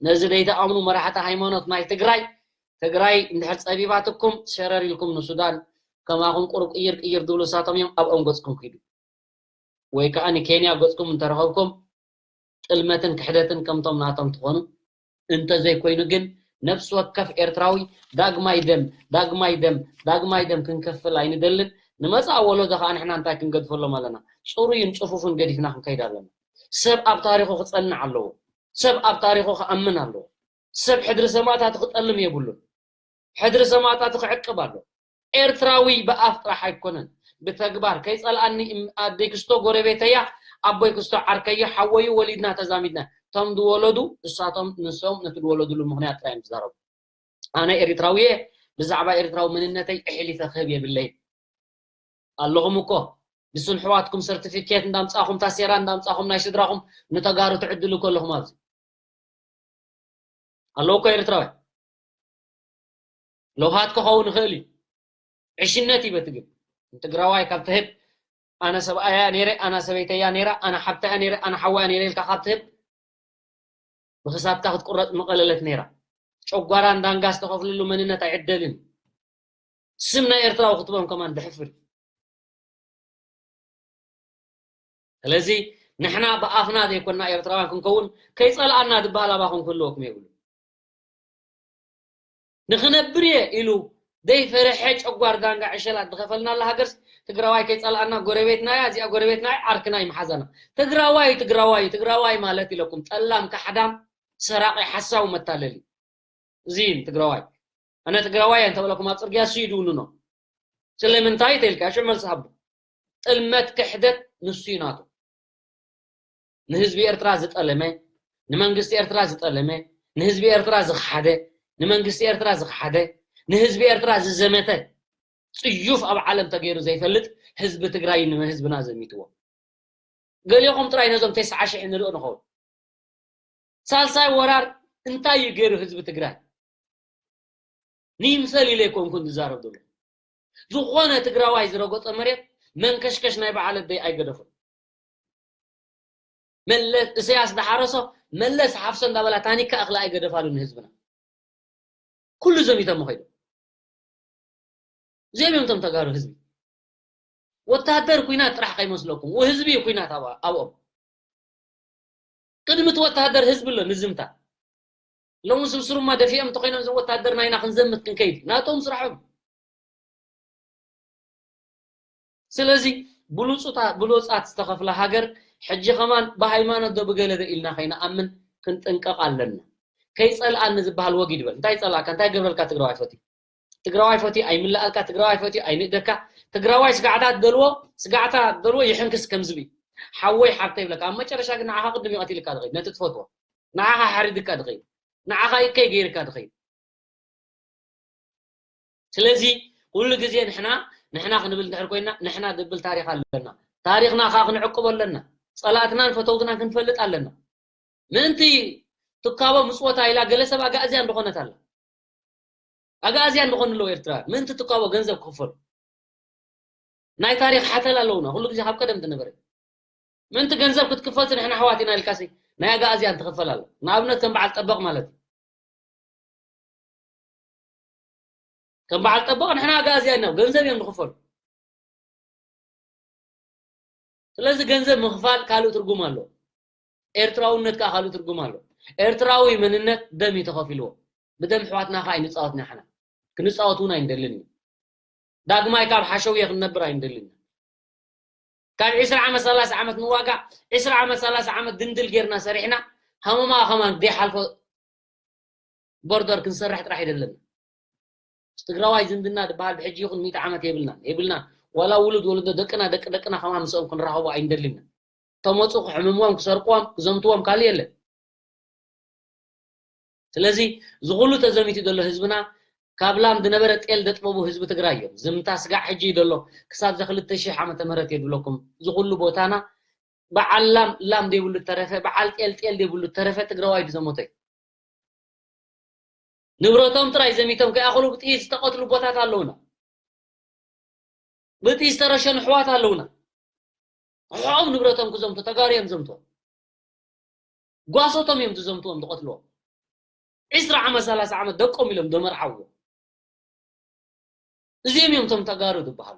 ነዚ ዘይትኣምኑ መራሕቲ ሃይማኖት ናይ ትግራይ፣ ትግራይ እንድሕር ጸቢባትኩም ሸረር ኢልኩም ንሱዳን ከማኹም ቁሩብ ቅይር ቅይር ዝብሉ እሳቶም እዮም፣ ኣብኦም ገጽኩም ኪዱ። ወይ ከኣ ንኬንያ ገጽኩም እንተረኸብኩም ጥልመትን ክሕደትን ከምቶም ናቶም ትኾኑ። እንተዘይኮይኑ ግን ነፍሲ ወከፍ ኤርትራዊ ዳግማይ ደም፣ ዳግማይ ደም፣ ዳግማይ ደም ክንከፍል ኣይንደልን። ንመጻኢ ወለዶ ከኣ ንሕና እንታይ ክንገድፈሎም ኣለና? ጽሩይን ጽፉፍን ገዲፍና ክንከይድ ኣለና። ሰብ ኣብ ታሪኹ ክጸንዕ ኣለዎ። ሰብ ኣብ ታሪኹ ክኣምን ኣለዎ። ሰብ ሕድሪ ሰማእታቱ ክጠልም የብሉን። ሕድሪ ሰማእታቱ ክዕቅብ ኣሎ። ኤርትራዊ ብኣፍ ጥራሕ ኣይኮነን፣ ብተግባር። ከይጸልኣኒ እም-፣ ኣደይ ክስቶ ጎረቤተያ፣ ኣቦይ ክስቶ ዓርከየ፣ ሓወዩ ወሊድና ተዛሚድና። እቶም ዝወለዱ እሳቶም ንሶም ነቲ ዝወለድሉ ምኽንያት ጥራይ እዮም ዝዛረቡ። ኣነ ኤርትራዊ እየ፣ ብዛዕባ ኤርትራዊ መንነተይ ኣሕሊፈ ክህብ የብለይን። ኣለኹም እኮ፣ ንስን ኣሕዋትኩም ሰርቲፊኬት እንዳምጻኹም፣ ታሴራ እንዳምጻኹም፣ ናይ ስድራኹም ንተጋሩ ትዕድሉ ከለኹም ኣብዚ። ኣለዉ እኮ ኤርትራውያን። ለውሃት ክኸውን ይኽእል እዩ። ዕሽነት እዩ በቲ ግን። ንትግራዋይ ካብ ትህብ፣ ኣነ ሰብኣያ ነይረ፣ ኣነ ሰበይተያ ነይራ፣ ኣነ ሓብታያ ነይረ፣ ኣነ ሓዋያ ነይረ ኢልካ ካብ ትህብ፣ ብኽሳድካ ክትቁረጽ ምቐለለት ነይራ። ጨጓራን ዳንጋ ዝተኸፍልሉ መንነት ኣይዕደልን። ስም ናይ ኤርትራዊ ክትቦም ከማን ድሕፍር። ስለዚ ንሕና ብኣፍና ዘይኮና ኤርትራውያን ክንከውን፣ ከይጸልኣና ዝበሃል ኣባኹም ክህልወኩም የብሉ። ንኽነብር እየ ኢሉ ዘይፈርሐ ጨጓር ዳንጋ ዕሸላት ዝኸፈልናላ ሃገርስ ትግራዋይ ከይጸልኣና ጎረቤትና እያ፣ እዚኣ ጎረቤትና እያ፣ ዓርክና እዩ መሓዛና። ትግራዋይ፣ ትግራዋይ፣ ትግራዋይ ማለት ኢለኩም ጠላም፣ ካሕዳም፣ ሰራቂ፣ ሓሳዊ፣ መታለሊ። እዚ እዩ ትግራዋይ። ኣነ ትግራዋይ እንተበለኩም ኣብ ጽርግያ እሱ እዩ ድውንኖ። ስለምንታይ ተልካ ሽዑ መልሲ ሃቡ። ጥልመት ክሕደት ንሱ እዩ ናቱ። ንህዝቢ ኤርትራ ዝጠለመ፣ ንመንግስቲ ኤርትራ ዝጠለመ፣ ንህዝቢ ኤርትራ ዝኸሓደ፣ ንመንግስቲ ኤርትራ ዝኸሓደ፣ ንህዝቢ ኤርትራ ዝዘመተ ጽዩፍ ኣብ ዓለም ተገይሩ ዘይፈልጥ ህዝቢ ትግራይ ንህዝብና ዘሚትዎ። ገሊኹም ጥራይ ነዞም ተስዓ ሽሕ ንሪኦ ንኸውን። ሳልሳይ ወራር እንታይ እዩ ገይሩ ህዝቢ ትግራይ? ንይምሰል ኢለ ኣይኮንኩን ዝዛረብ ዘሎ። ዝኾነ ትግራዋይ ዝረገጾ መሬት መንከሽከሽ ናይ በዓል ኣደይ ኣይገደፉን። መለስ፣ እሰያስ ዝሓረሶ መለስ ሓፍሶ እንዳበላ ታኒካ እኽሊ ኣይገደፋሉን ንህዝብና። ኩሉ ዘሚቶም ኸይዶም። እዚኦም እዮም እቶም ተጋሩ ህዝቢ። ወታደር ኩናት ጥራሕ ከይመስለኩም፣ ህዝቢ እዩ ኩናት ኣብ-፣ ኣብኦም። ቅድሚ እቲ ወታደር ህዝቢ ኣሎ ንዝምታ። ሎሚ ስብስሩማ ደፊኦም እንተኾይኖም እዞም ወታደር ናይና ክንዘምት ክንከይድ፣ ናቶም ስራሖም። ስለዚ ብሉጹታ-፣ ብሉጻት ዝተኸፍላ ሃገር ሕጂ ከማን ብሃይማኖት ዶ ብገለ ዶ ኢልና ከይንኣምን ክንጥንቀቕ ኣለና። ከይጸልኣኒ ዝበሃል ወጊድ በል። እንታይ ይጸልኣካ? እንታይ ገብረልካ? ትግራዋይ ፈትዩ። ትግራዋይ ፈትዩ ኣይምልኣልካ፣ ትግራዋይ ፈትዩ ኣይንእደካ። ትግራዋይ ስጋዕታ ደልዎ፣ ስጋዕታ ደልዎ ይሕንክስ ከም ዝብኢ። ሓወይ ሓብተይ ይብለካ። ኣብ መጨረሻ ግን ንዓኻ ቅድም ይቐትልካ ድኸይድ፣ ነቲ ትፈትዎ። ንዓኻ ሓሪድካ ድኸይድ። ንዓኻ እከይ ገይርካ ድኸይድ። ስለዚ ኩሉ ግዜ ንሕና፣ ንሕና ክንብል እንድሕር ኮይና፣ ንሕና ድብል ታሪኽ ኣለና። ታሪኽና ከኣ ክንዕቅቦ ኣለና። ጸላእትናን ፈተውትናን ክንፈልጥ ኣለና። ምእንቲ ትካቦ ምጽወታ ኢላ ገለ ሰብ ኣጋእዝያን ዝኾነት ኣላ። ኣጋእዝያን ዝኾኑ ኣለዉ ኤርትራውያን። ምእንቲ ትካቦ ገንዘብ ክኽፈሉ። ናይ ታሪኽ ሓተላ ኣለዉና። ኩሉ ግዜ ካብ ቀደም ዝነበረ። ምእንቲ ገንዘብ ክትክፈልሲ ንሕና ኣሕዋት ኢና ኢልካሲ ናይ ኣጋእዝያን ትኽፈል ኣላ። ንኣብነት ከም በዓል ጠበቕ ማለት እዩ። ከም በዓል ጠበቕ ንሕና ኣጋእዝያን ኢና፣ ገንዘብ እዮም ዝኽፈሉ። ስለዚ ገንዘብ ምኽፋል ካልእ ትርጉም ኣሎ። ኤርትራውነት ከኣ ካልእ ትርጉም ኣሎ። ኤርትራዊ መንነት ደም እዩ ተኸፊልዎ። ብደም ኣሕዋትና ከኣ ኣይንጻወት ንሕና። ክንጻወት እውን ኣይንደልን እዩ። ዳግማይ ካብ ሓሸውየ ክንነብር ኣይንደልን እዩ። ካብ ዒስራ ዓመት፣ ሰላሳ ዓመት ንዋጋእ፣ ዒስራ ዓመት፣ ሰላሳ ዓመት ድንድል ጌርና ሰሪሕና፣ ሃመማ ከማን ዘይሓልፎ ቦርደር ክንሰርሕ ጥራሕ ኣይደለና። ምስ ትግራዋይ ዝምድና ዝበሃል ብሕጂ ይኹን ሚእቲ ዓመት የብልናን፣ የብልናን። ዋላ ውሉድ ወለዶ ደቅና፣ ደቂ ደቅና ከማን ምስኦም ክንራኸቦ ኣይንደልን ኢና። ተመጹ ክሕምምዎም፣ ክሰርቅዎም፣ ክዘምትዎም ካልእ የለን። ስለዚ እዚ ኩሉ ተዘሚቱ ዘሎ ህዝብና ካብ ላም ዝነበረ ጤል ዘጥበቡ ህዝቢ ትግራይ እዮም። ዝምታ ስጋዕ ሕጂ እዩ ዘሎ። ክሳብ ዘ ክልተ ሺሕ ዓመተ ምህረት የድብለኩም። እዚ ኩሉ ቦታና በዓል ላም ላም ዘይብሉ ተረፈ፣ በዓል ጤል ጤል ዘይብሉ ተረፈ ትግራዋይ ድዘሞተ እዩ። ንብረቶም ጥራይ ዘሚቶም ከይኣኸሉ ብጥይት ዝተቐትሉ ቦታት ኣለውና። ብጥይት ዝተረሸኑ ኣሕዋት ኣለውና። ኣሕኦም ንብረቶም ክዘምቱ ተጋሩ እዮም ዘምትዎም። ጓሶቶም እዮም ዝዘምትዎም ዝቐትልዎም። ዒስራ ዓመት ሰላሳ ዓመት ደቆም ኢሎም ዘመርዓውዎ። እዚኦም እዮም እቶም ተጋሩ ዝበሃሉ።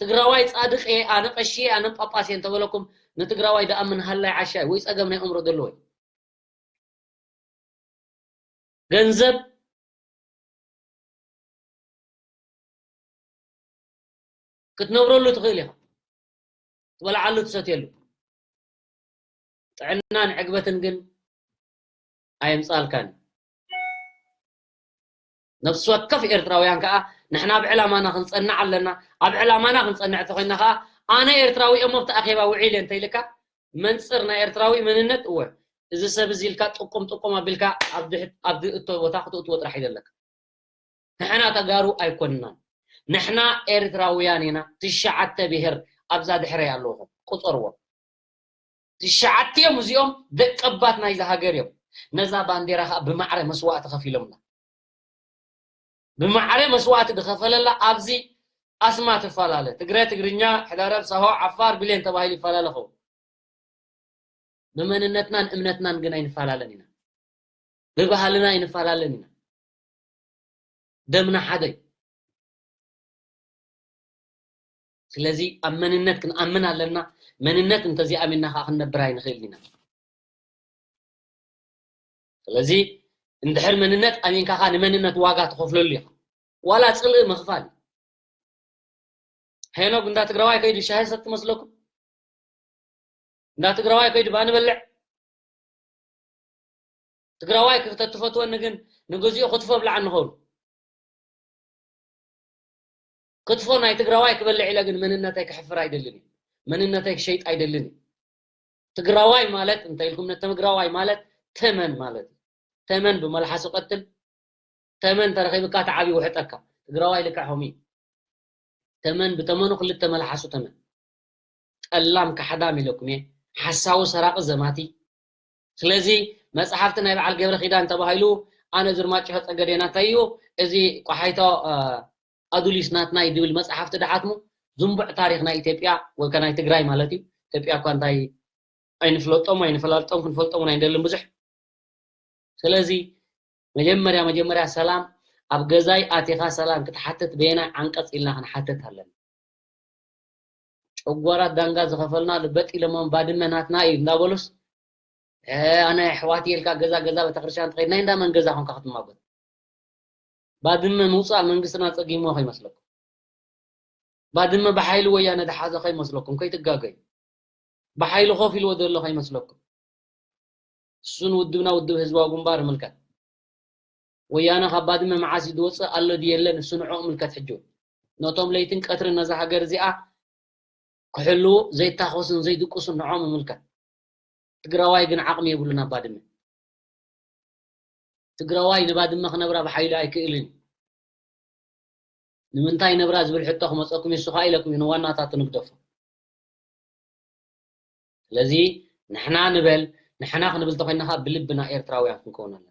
ትግራዋይ ጻድቕ እየ፣ ኣነ ቀሺ እየ፣ ኣነ ጳጳስ እየ እንተበለኩም ንትግራዋይ ደኣ ምን ሃላይ ዓሻይ ወይ ጸገም ናይ ኣእምሮ ዘለዎ እዩ። ገንዘብ ክትነብረሉ ትኽእል ኢኻ። ትበልዓሉ ትሰትየሉ። ጥዕናን ዕግበትን ግን ኣየምጻልካን። ነፍሲ ወከፍ ኤርትራውያን ከኣ ንሕና ኣብ ዕላማና ክንጸንዕ ኣለና። ኣብ ዕላማና ክንጸንዕ እንተኾይና ከኣ ኣነ ኤርትራዊ እየ፣ ኣብቲ ኣኼባ ውዒለ እንተኢልካ መንጽር ናይ ኤርትራዊ መንነት እወ እዚ ሰብ እዚ ኢልካ ጥቁም ጥቁም ኣቢልካ ኣብ ድሕት-፣ ኣብ ዝእቶ ቦታ ክትእትዎ ጥራሕ ይደለካ። ንሕና ተጋሩ ኣይኮንናን። ንሕና ኤርትራውያን ኢና። ትሽዓተ ብሄር ኣብዛ ድሕረይ ኣለውኹም። ቁጸርዎም። ትሽዓቲኦም እዚኦም ደቀባት ናይዛ ሃገር እዮም። ነዛ ባንዴራ ኸኣ ብማዕረ መስዋእቲ ከፊሎምና። ብማዕረ መስዋእቲ ዝኸፈለላ ኣብዚ ኣስማ ትፈላለ። ትግረ፣ ትግርኛ፣ ሕዳረብ፣ ሳሆ፣ ዓፋር፣ ብሌን ተባሂሉ ይፈላለ ኸውን። ብመንነትናን እምነትናን ግን ኣይንፈላለን ኢና። ብባህልና ኣይንፈላለን ኢና። ደምና ሓደ እዩ። ስለዚ ኣብ መንነት ክንኣምን ኣለና። መንነት እንተዘይኣሚንና ከዓ ክንነብር ኣይንኽእልን ኢና። ስለዚ እንድሕር መንነት ኣሚንካ ከዓ ንመንነት ዋጋ ትኸፍለሉ ኢኻ። ዋላ ጽልኢ ምኽፋል እዩ። ሄኖግ እንዳ ትግራዋይ ከይዱ ሻሂ ሰቲ መስለኩም? እንዳ ትግራዋይ ከይዱ ባኒ በልዕ? ትግራዋይ ክተትፈትወኒ ግን ንግዚኡ ክትፎ ብልዓኒ ኸውን። ክትፎ ናይ ትግራዋይ ክበልዕ ኢለ ግን መንነተይ ክሕፍር ኣይደልን እዩ። መንነተይ ክሸይጥ ኣይደልን እዩ። ትግራዋይ ማለት እንተ ኢልኩም ነተምግራዋይ ማለት ተመን ማለት እዩ። ተመን ብመልሓሱ ቀትል፣ ተመን ተረኺብካ ተዓብዩ ውሕጠካ። ትግራዋይ ልክዕ ሆም እዩ። ተመን ብተመኑ ክልተ መልሓሱ ተመን። ጠላም ካሕዳም ኢለኩም እየ። ሓሳዊ ሰራቂ ዘማቲ። ስለዚ መጽሓፍቲ ናይ በዓል ገብረ ኪዳን ተባሂሉ ኣነ ዝርማጭሆ ጸገዴ ናተይ እዩ፣ እዚ ቆሓይቶ ኣዱሊስ ናትና እዩ ዝብል መጽሓፍቲ ድሓትሙ ዝንቡዕ ታሪኽ ናይ ኢትዮጵያ ወይ ከ ናይ ትግራይ ማለት እዩ። ኢትዮጵያ እኳ እንታይ ኣይንፍለጦም ኣይንፈላልጦም፣ ክንፈልጦም እውን ኣይንደልን ብዙሕ። ስለዚ መጀመርያ መጀመርያ ሰላም ኣብ ገዛይ ኣቲኻ ሰላም ክትሓትት በየናይ ዓንቀጽ ኢልና ክንሓትት ኣለና? ጨጓራት ዳንጋ ዝኸፈልና ልበጥ ኢሎሞም ባድመ ናትና እዩ እንዳበሉስ፣ ኣነ ኣሕዋት የልካ ገዛ ገዛ ቤተክርስትያን ትኸይድ ናይ እንዳመን ገዛ ኮንካ ክትማጎት? ባድመ ምውፃእ መንግስትና ፀጊሞ ከይመስለኩም። ባድመ ብሓይሊ ወያነ ዝሓዘ ከይመስለኩም፣ ከይትጋገዩ። ብሓይሊ ኮፍ ኢልዎ ዘሎ ከይመስለኩም። እሱን ውድብና ውድብ ህዝባዊ ግንባር ይምልከት። ወያነ ካብ ባድመ መዓስ እዩ ዝወፅእ ኣሎ ድዩ የለን፣ እሱ ንዕኡ ምልከት። ሕጂ እውን ነቶም ለይትን ቀትርን ነዛ ሃገር እዚኣ ክሕልዉ ዘይታኸሱን ዘይድቅሱን ንዕኦም ይምልከት። ትግራዋይ ግን ዓቕሚ የብሉን ኣብ ባድመ። ትግራዋይ ንባድመ ክነብራ ብሓይሉ ኣይክእልን እዩ። ንምንታይ ነብራ ዝብል ሕቶ ክመፀኩም እዩ፣ እሱ ከዓ ኢለኩም እዩ ንዋናታቱ ንግደፎ። ስለዚ ንሕና ንበል፣ ንሕና ክንብል ተኮይንና ከዓ ብልብና ኤርትራውያን ክንከውን ኣለና።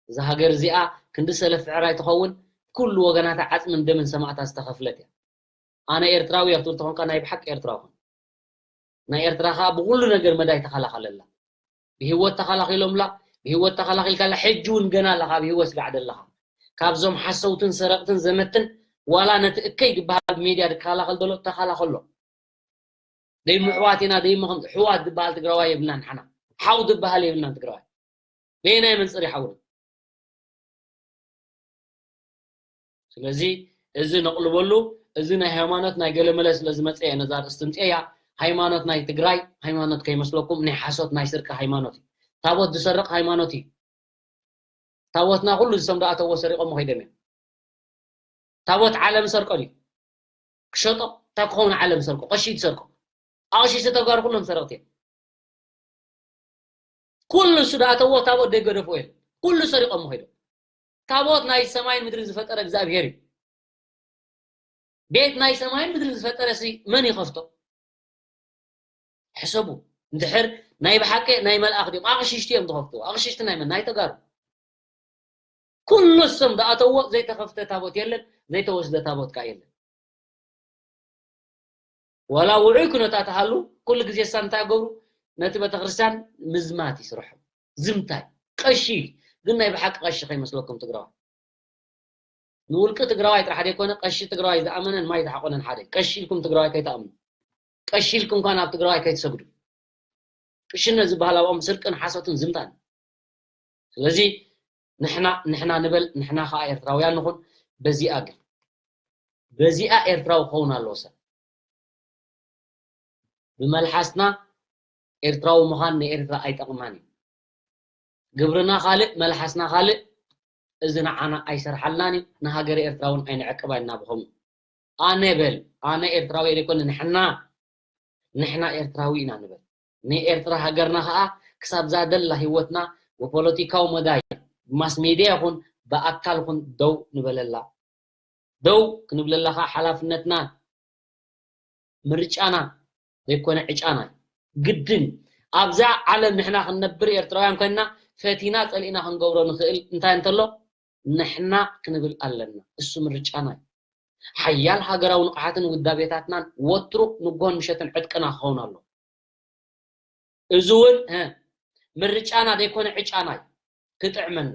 እዛ ሃገር እዚኣ ክንዲ ሰለፍ ፍዕራይ ትኸውን፣ ኩሉ ወገናታ ዓፅምን ደምን ሰማእታት ዝተኸፍለት እያ። ኣነ ኤርትራዊ እየ ክትብል ተኾንካ ናይ ብሓቂ ኤርትራዊ ኹን። ናይ ኤርትራ ከዓ ብኩሉ ነገር መዳይ ተኸላኸለላ። ብህይወት ተኸላኺሎምላ፣ ብህይወት ተኸላኺልካላ፣ ሕጂ እውን ገና ኣለኻ ኣብ ህይወት ስጋዕ ደለኻ። ካብዞም ሓሰውትን ሰረቕትን ዘመትን ዋላ ነቲ እከይ ዝበሃል ሚድያ ዝከላኸል ዘሎ ተኸላኸሎ። ደይምሕዋት ኢና ደይምኸም ሕዋት ዝበሃል ትግራዋይ የብልናን ሓና። ሓው ዝበሃል የብልናን ትግራዋይ። በየናይ መንፅር ይሓውር? ስለዚ እዚ ነቕልበሉ፣ እዚ ናይ ሃይማኖት ናይ ገለመለ ስለ ዝመፀ እየ ነዛ ኣርእስቲ ምፅኤያ። ሃይማኖት ናይ ትግራይ ሃይማኖት ከይመስለኩም ናይ ሓሶት ናይ ስርቂ ሃይማኖት እዩ። ታቦት ዝሰርቕ ሃይማኖት እዩ። ታቦትና ኩሉ ዝሰም ዝኣተዎ ሰሪቖሞ ከይዶም እዮም። ታቦት ዓለም ሰርቆ ድዩ? ክሸጦ እንታይ ክኸውን ዓለም ሰርቆ? ቀሺ ዝሰርቆ። ኣቕሽሽቲ ተጋሩ ኩሎም ሰረቕቲ እዮም። ኩሉ እሱ ዝኣተዎ ታቦት ደይገደፍዎ የለን። ኩሉ ሰሪቖሞ ከይዶም። ታቦት ናይ ሰማይን ምድርን ዝፈጠረ እግዚኣብሄር እዩ። ቤት ናይ ሰማይን ምድርን ዝፈጠረ ሲ መን ይኸፍቶ? ሕሰቡ። እንድሕር ናይ ብሓቂ ናይ መልኣኽ ድዮም? ኣቕሽሽቲ እዮም ዝኸፍትዎ። ኣቕሽሽቲ ናይ መን? ናይ ተጋሩ። ኩሉ እሶም ዝኣተዎ ዘይተኸፍተ ታቦት የለን፣ ዘይተወስደ ታቦት ከዓ የለን። ዋላ ውዑይ ኩነታት ሃሉ፣ ኩሉ ግዜ እሳ እንታይ ይገብሩ? ነቲ ቤተክርስትያን ምዝማት ይስርሑ። ዝምታይ። ቀሺ፣ ግን ናይ ብሓቂ ቀሺ ከይመስለኩም ትግራዋይ። ንውልቂ ትግራዋይ ጥራሕ ዘይኮነ፣ ቀሺ ትግራዋይ ዝኣመነን ማይ ዝሓቆነን ሓደ። ቀሺ ኢልኩም ትግራዋይ ከይትኣምኑ። ቀሺ ኢልኩም ከኣ ናብ ትግራዋይ ከይትሰግዱ። ቅሽነት ዝበሃል ኣብኦም ስርቅን ሓሶትን ዝምታን። ስለዚ ንሕና፣ ንሕና ንበል፣ ንሕና ከኣ ኤርትራውያን ንኹን። በዚኣ ግን፣ በዚኣ ኤርትራዊ ክኸውን ኣለዎ ሰብ። ብመልሓስና ኤርትራዊ ምዃን ንኤርትራ ኣይጠቕማን እዩ። ግብርና ካልእ፣ መልሓስና ካልእ፣ እዚ ንዓና ኣይሰርሓልናን እዩ። ንሃገረ ኤርትራ እውን ኣይንዕቅባ ኢና ብኸምኡ። ኣነ በል፣ ኣነ ኤርትራዊ እየ ዘይኮነ፣ ንሕና፣ ንሕና ኤርትራዊ ኢና ንበል። ንኤርትራ ሃገርና ኸኣ ክሳብ ዛደላ ህይወትና ብፖለቲካዊ መዳይ ብማስ ሜድያ ይኹን ብኣካል ይኹን ደው ንበለላ። ደው ክንብለላ ኸኣ ሓላፍነትና፣ ምርጫና ዘይኮነ ዕጫና እዩ። ግድን ኣብዛ ዓለም ንሕና ክንነብር ኤርትራውያን ኮይንና ፈቲና ጸሊእና ክንገብሮ ንኽእል እንታይ እንተሎ ንሕና ክንብል ኣለና። እሱ ምርጫና እዩ። ሓያል ሃገራዊ ንቕሓትን ውዳቤታትናን ወትሩ ንጎን ምሸትን ዕጥቅና ክኸውን ኣሎ። እዚ እውን፣ እ፣ ምርጫና ዘይኮነ ዕጫና እዩ። ክጥዕመና።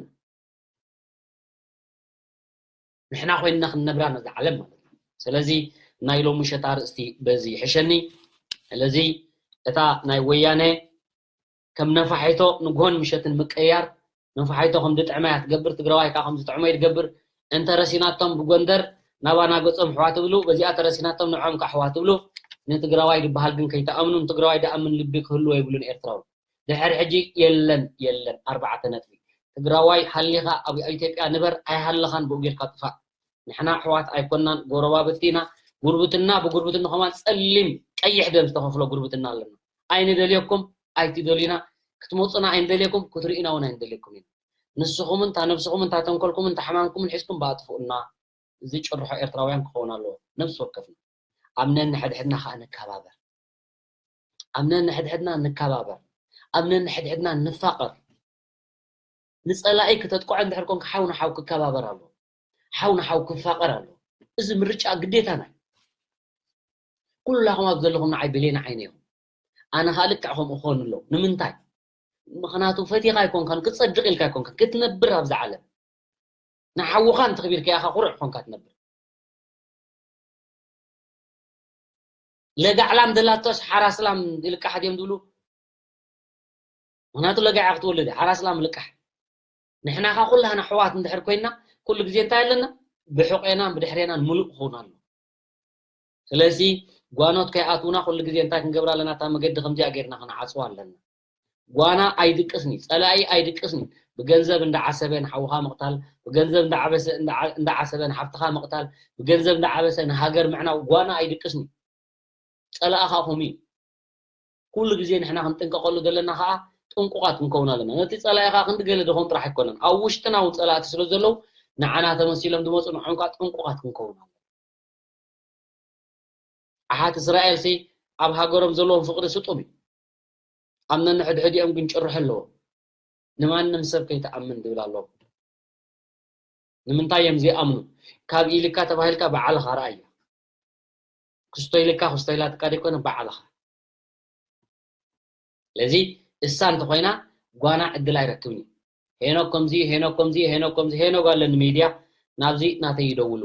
ንሕና ኮይንና ክንነብራ ነዛ ዓለም ማለት እዩ። ስለዚ ናይ ሎሚ ምሸት ኣርእስቲ በዚ ይሕሸኒ። ስለዚ እታ ናይ ወያነ ከም ነፋሒቶ ንግሆን ምሸትን ምቅያር፣ ነፋሒቶ ከም ዝጥዕማ እያ ትገብር፣ ትግራዋይ ከዓ ከም ዝጥዕሞ እዩ ዝገብር። እንተ ረሲናቶም ብጎንደር ናባና ገጾም ኣሕዋ ትብሉ፣ በዚኣ ተረሲናቶም ንዕኦም ከዓ ኣሕዋ ትብሉ። ንትግራዋይ ዝበሃል ግን ከይትኣምኑ፣ ንትግራዋይ ዝኣምን ልቢ ክህልዎ የብሉን ኤርትራዊ። ድሕሪ ሕጂ የለን፣ የለን። ኣርባዕተ ነጥቢ። ትግራዋይ ሃሊኻ ኣብ ኢትዮጵያ ንበር፣ ኣይሃለኻን ብኡ ጌርካ ጥፋእ። ንሕና ኣሕዋት ኣይኮናን፣ ጎረባብቲ ኢና። ጉርብትና ብጉርብትና ከማን ጸሊም ቀይሕ ደም ዝተኸፍሎ ጉርብትና ኣለና። ኣይንደልየኩም፣ ኣይትደልዩና፣ ክትመጹና ኣይንደልየኩም፣ ክትርእዩና እውን ኣይንደልየኩም ኢና። ንስኹምን እታ ነብስኹምን እታ ተንኮልኩምን እታ ሕማምኩምን ሒዝኩም ብኣጥፍኡና። እዚ ጭርሖ ኤርትራውያን ክኸውን ኣለዎ፣ ነብሲ ወከፍና። ኣብ ነንሕድሕድና ከኣ ንከባበር። ኣብ ነንሕድሕድና ንከባበር። ኣብ ነንሕድሕድና ንፋቐር። ንጸላኢ ክተጥቅዖ እንድሕር ኮንካ ሓው ንሓው ክከባበር ኣሎ። ሓው ንሓው ክፋቐር ኣሎ። እዚ ምርጫ ግዴታና እዩ። ኩላኹም ኣብ ዘለኹም ንዓይ ብሌን ዓይነ ኢኹም። ኣነ ኸኣ ልክዕ ከምኡ ክኾን ኣለዎ። ንምንታይ? ምኽንያቱ ፈቲኻ ኣይኮንካን፣ ክጸድቕ ኢልካ ኣይኮንካን፣ ክትነብር ኣብዛ ዓለም። ንሓውኻ እንተኽቢርካ ኢኻ ኩሩዕ ኮንካ ትነብር። ለጋዕላም ደላቶስ ሓራስላም ይልቃሕ ድዮም ዝብሉ? ምኽንያቱ ለጋዕ ክትወልድ ሓራስላም ልቃሕ። ንሕና ኸ ኩላህና ኣሕዋት እንድሕር ኮይንና ኩሉ ግዜ እንታይ ኣለና? ብሕቆናን ብድሕሬናን ምሉእ ክኸውን ኣሎ። ስለዚ ጓኖት ከይኣትዉና ኩሉ ግዜ እንታይ ክንገብር ኣለና? እታ መገዲ ከምዚኣ ጌርና ክንዓጽዋ ኣለና። ጓና ኣይድቅስኒ፣ ጸላኢ ኣይድቅስኒ። ብገንዘብ እንዳዓሰበ ንሓውኻ ምቕታል፣ ብገንዘብ እንዳዓበሰ እንዳዓ- እንዳዓሰበ ንሓፍትኻ ምቕታል፣ ብገንዘብ እንዳዓበሰ ንሃገር ምዕናው ጓና ኣይድቅስኒ። ጸላኢ ኸኣ ከምኡ እዩ። ኩሉ ግዜ ንሕና ክንጥንቀቐሉ ዘለና ኸኣ ጥንቁቓት ክንከውን ኣለና። ነቲ ጸላኢ ኸኣ ክንዲ ገለ ድኾን ጥራሕ ኣይኮነን። ኣብ ውሽጥና እውን ጸላእቲ ስለ ዘለዉ ንዓና ተመሲሎም ዝመጹ ንዖም ከኣ ጥንቁቓት ክንከውን ኣለና። ኣሓት እስራኤልሲ ኣብ ሃገሮም ዘለዎም ፍቕሪ ስጡም እዩ። ኣብ ነንሕድሕዲኦም ግን ጭርሖ ኣለዎም። ንማንም ሰብ ከይትኣምን ዝብል ኣለዎም። ንምንታይ እዮም ዘይኣምኑ? ካብ ኢልካ ተባሂልካ በዓልኻ ረኣያ። ክስቶ ኢልካ ክስቶ ኢላትካ ዘይኮነ በዓልኻ። ስለዚ እሳ እንተኾይና ጓና ዕድል ኣይረክብን እዩ። ሄኖክ ከምዚ፣ ሄኖክ ከምዚ፣ ሄኖክ ከምዚ፣ ሄኖክ ኣለኒ ሚድያ ናብዚ ናተይ ይደውሉ።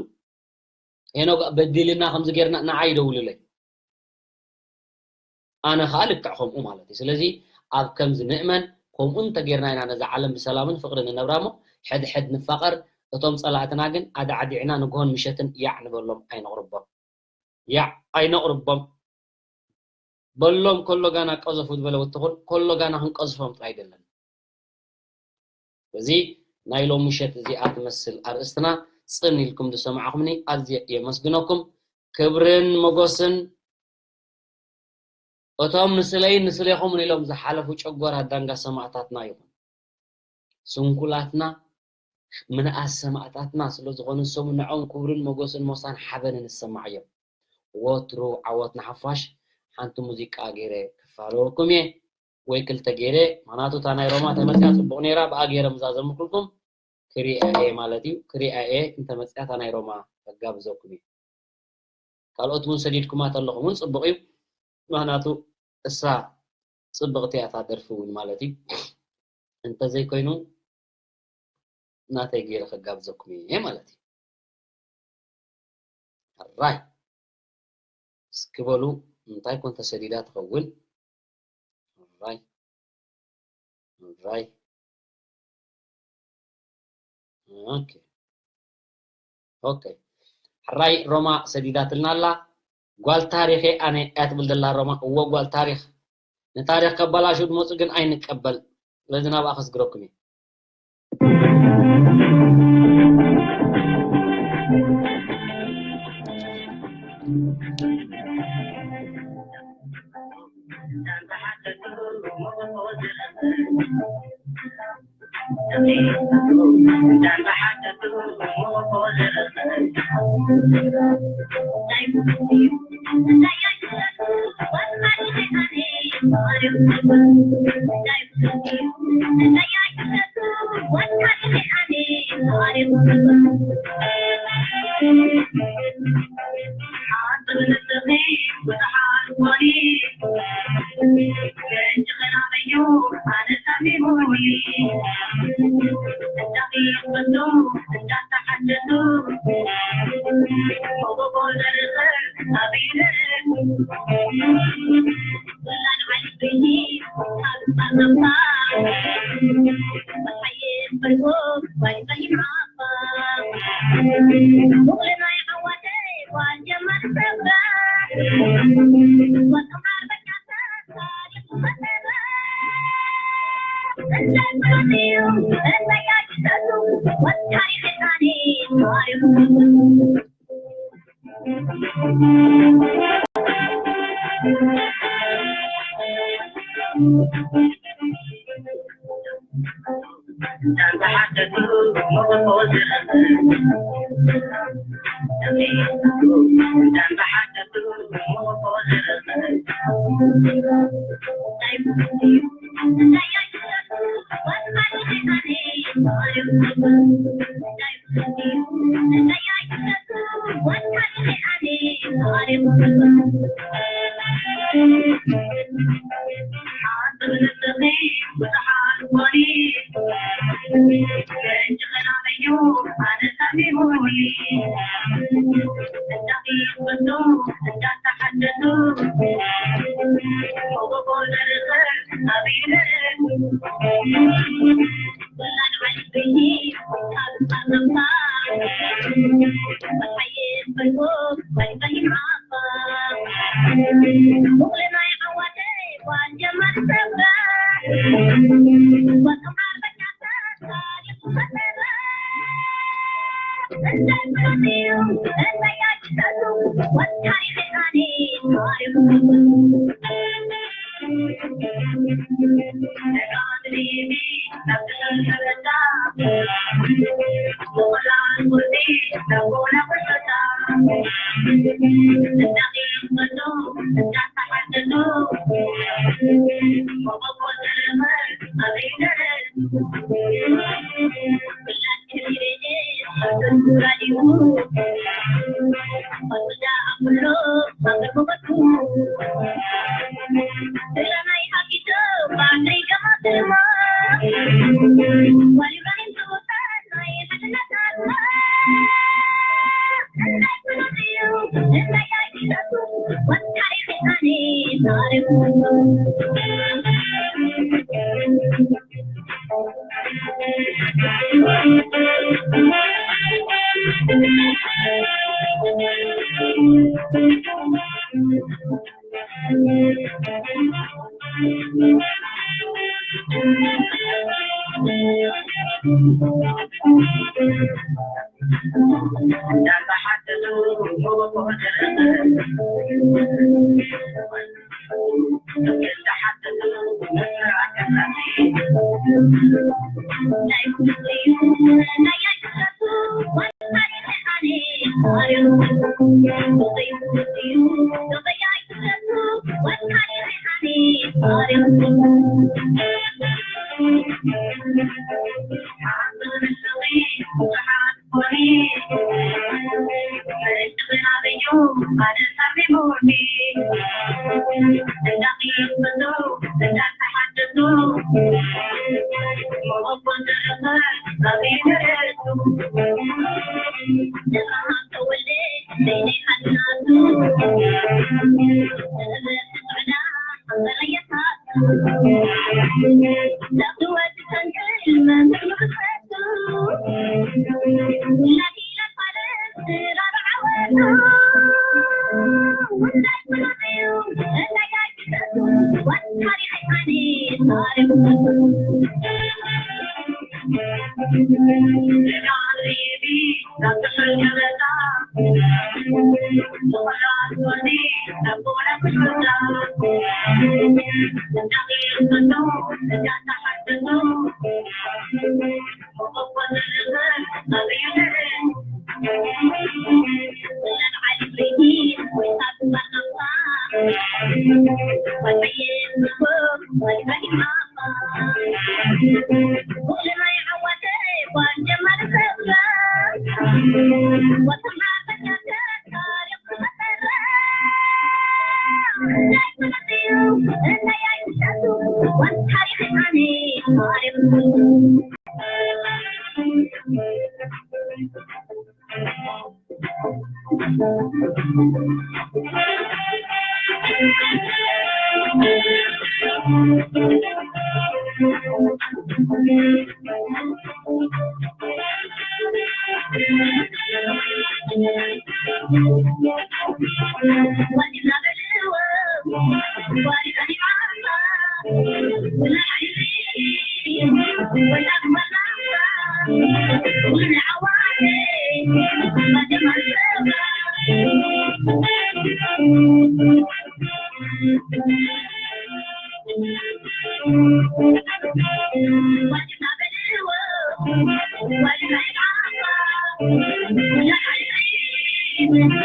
ሄኖክ በዲልና ከምዚ ጌርና ንዓይ ይደውሉለይ። ኣነ ኸኣ ልክዕ ከምኡ ማለት እዩ። ስለዚ ኣብ ከምዚ ንእመን፣ ከምኡ እንተጌርና ኢና ነዛ ዓለም ብሰላምን ፍቕርን ንነብራ እሞ ሕድሕድ ንፋቐር። እቶም ጸላእትና ግን ኣዳዕዲዕና ንግሆን ምሸትን ያዕ ንበሎም ኣይነቕርቦም። ያዕ ኣይነቕርቦም። በሎም ከሎ ጋና ቀዘፉ ዝበለ ወትኹን ከሎ ጋና ክንቀዝፎም ጥራይ ደለን። እዚ ናይ ሎም ምሸት እዚኣ ትመስል ኣርእስትና ጽን ኢልኩም ዝሰማዕኹምኒ ኣዝየ የመስግነኩም። ክብርን ሞጎስን እቶም ንስለይን ንስሌኹምን ኢሎም ዝሓለፉ ጨጎራ ዳንጋ ሰማእታትና ይኹን። ስንኩላትና ምንኣስ ሰማእታትና ስለ ዝኾኑ ንሶም ንዖም ክብርን ሞጎስን ሞሳን ሓበንን ይሰማዓዮም። ወትሩ ዓወት ንሓፋሽ። ሓንቲ ሙዚቃ ገይረ ክፋለወኩም እየ ወይ ክልተ ገይረ፣ ምኽንያቱ እታ ናይ ሮማ ተመፅያ ፅቡቕ ነይራ፣ ብኣ ገይረ ምዛዘምኩልኩም ክሪኣ እየ ማለት እዩ። ክሪኣ እየ እንተመፅያ እታ ናይ ሮማ ከጋብዘኩም እየ። ካልኦት እውን ሰዲድኩማ ተለኹም እውን ፅቡቕ እዩ። ምኽንያቱ እሳ ፅብቕቲ እያ እታ ደርፊ እውን ማለት እዩ። እንተዘይኮይኑ ናተይ ገይረ ከጋብዘኩም እየ ማለት እዩ። ሕራይ እስኪ በሉ እንታይ ኮን ተሰዲዳ ትኸውን? ሕራይ ሕራይ ኦኬ ኦኬ። ሕራይ ሮማ ሰዲዳትልና ኣላ። ጓል ታሪኽ እየ ኣነ እያ ትብል ዘላ ሮማ። እወ ጓል ታሪኽ። ንታሪኽ ከባላሹ ዝመፁ ግን ኣይንቀበል። ስለዚ ናብኣ ከስግረኩም እየ።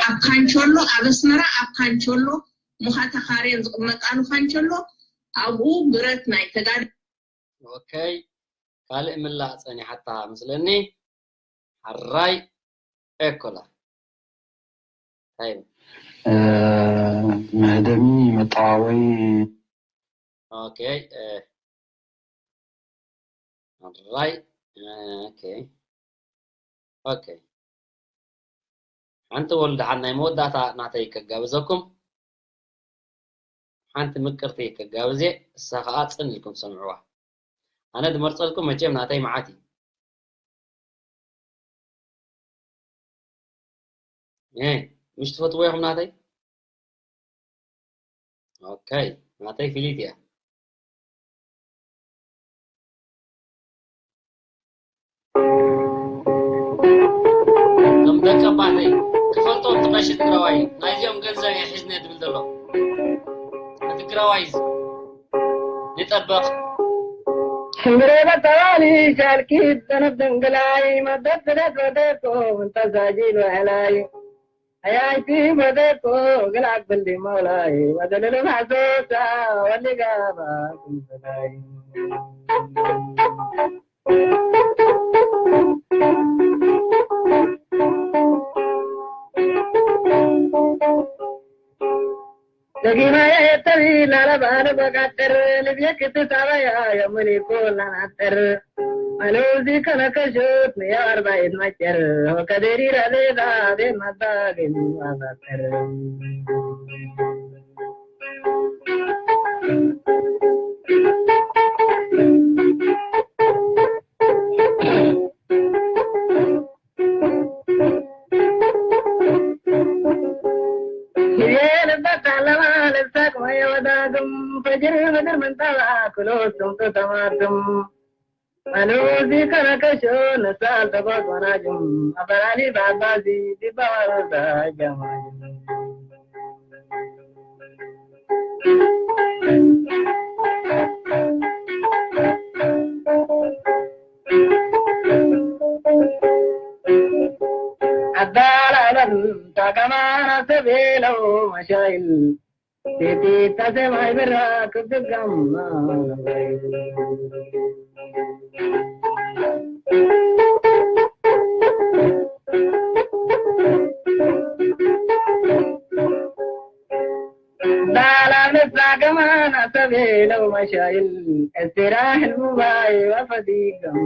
ኣብ ካንቸሎ፣ ኣብ ኣስመራ ኣብ ካንቸሎ፣ ሙኻታኻርየን ዝቕመጣሉ ካንቸሎ፣ ኣብኡ ብረት ናይ ተጋድሎ። ኦከይ። ካልእ ምላእ ጸኒሓታ መስለኒ። ሓራይ ኤኮላ። እንታይ እዩ? መህደሚ መጠዋወይ። ኦኬ። ሓራይ። ኦኬ። ኦኬ። ሓንቲ ወልደ ሓን ናይ መወዳእታ ናተይ ከጋብዘኩም። ሓንቲ ምቅርቲ ከጋብዜ፣ እሳ ኸዓ ጽን ኢልኩም ሰምዕዋ። ኣነ ዝመርጸልኩም መቸም ናተይ መዓት እዩ። እ፣ ምሽ ትፈትዎ ኢኹም ናተይ? ኦኬ፣ ናተይ ፍሊት እያ። እቶም ደቂ ኣባተይ ክፈልጦ እቲ ቀሺ ትግራዋይ ናይዚኦም ገንዘብ እየ ሒዝነ ትብል ዘሎ። ንትግራዋይ ንጠበቕ። ሽምብሬ በተዋሊ ሻልኪት ዘነብ ድንግላይ መደት ስደት ወደኮ እንተዛጂ ልውዕላይ ኣያይቲ ወደኮ ግላግ ብልዲ መውላይ ወደልሉ ማሕሶሳ ወሊጋባ ኩምስላይ ደጊማየ ተቢላ ለባለ በጋጥር ልብየ ክትሳበያ የሙሊኩ ላናጥር ኣለውዚ ከነከሹት ንየው ኣርባይት መጭር ወከደሪ ረሌዳ ቤት መዳግኝ ማዛጥር የልበት ኣለማ ልብሳት ወየወዳግም ፈጅር ምድር ምንጣባ ክሎ ስምጡ ተማርትም ኣሉዚ ከረከሾ ነሳል ተጓጓናጅም ኣበላሊ ባባዚ ዲባዋሉ ዳጃማጅም ኣዳላለን ታቀማና ሰቤለው መሻይል ቤቲ ታሰማይ ብራ ክብትጋማ ዳላነሳ ገማና ሰቤለው መሻይል እስራ ህልሙባይ ወፈዲጋማ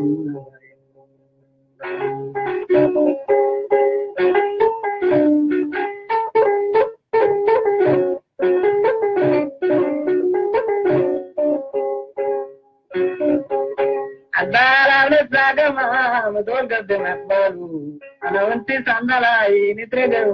ኣዳላነሳ ገማ መትወልገብ መባሉ ኣነውንቲ ሳንዳላይ ንትረገው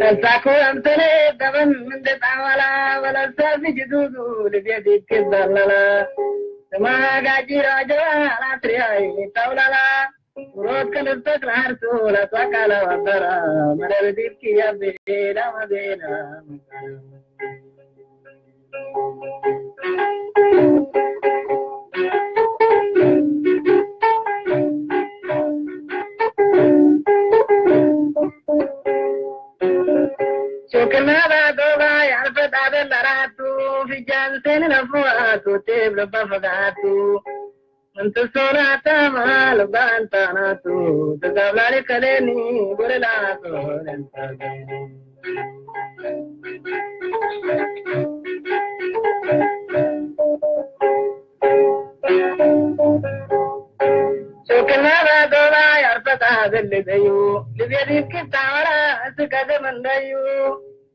እሳኩ ኣምተነ ደበን ምንደ ጣዋላ ወለሰ ዝጅዱዱ ልቤት ይትበለላ ስማጋጂ ራጀዋ ላትሪያይ ታውላላ ሮት ከልብተክ ለሃርሱ ለቷቃለ ወበራ መደብዲብኪ ያቤላ መቤላ ሹክና ባዶባ ያልፈጣደ ለራቱ ፊጃን ሴን ለፉአቱ ቴብ ለባፈጋቱ እንተ ሶላታ ማል ባንታናቱ ተዛብላሊ ከሌኒ ጎለላ ጎለንታ ሹክና ባዶባ ያርፈታ ዘልደዩ ልቤት ይፍክታ ወራ እስከ ዘመንደዩ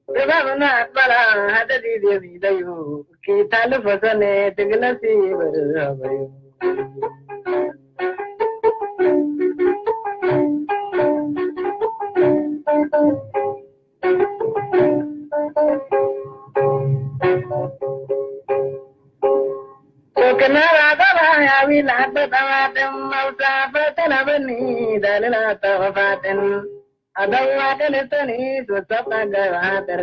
ጥበብና ኣቅበላ ሃደዲ ዘሚደዩ ኪታልፎ ሰኔ ትግለሲ በርሀበዩ ሶክና ባገባ ያዊ ላበ ጠዋጥም መውሳ ፈተና በኒ ዳልና ተወፋጥን ኣደዋ ደልተኒ ሶሰብ ኣገባጥር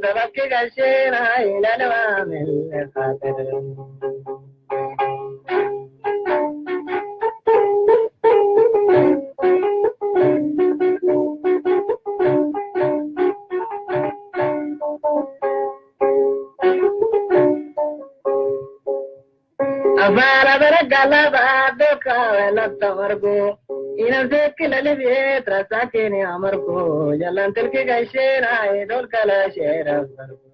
ሰበኪ ጋሼና ይላልዋ መልፋጥር Abala baragala ba doka la tamargo. Ina zekila libie trasakini amargo. Jalan tilki gaishena idol kala shera bargo.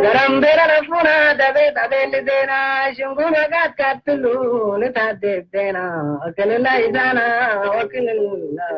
Garambera rafuna dabe dabe lidena shunguna gat katulu nita debena. Akalila izana wakilila.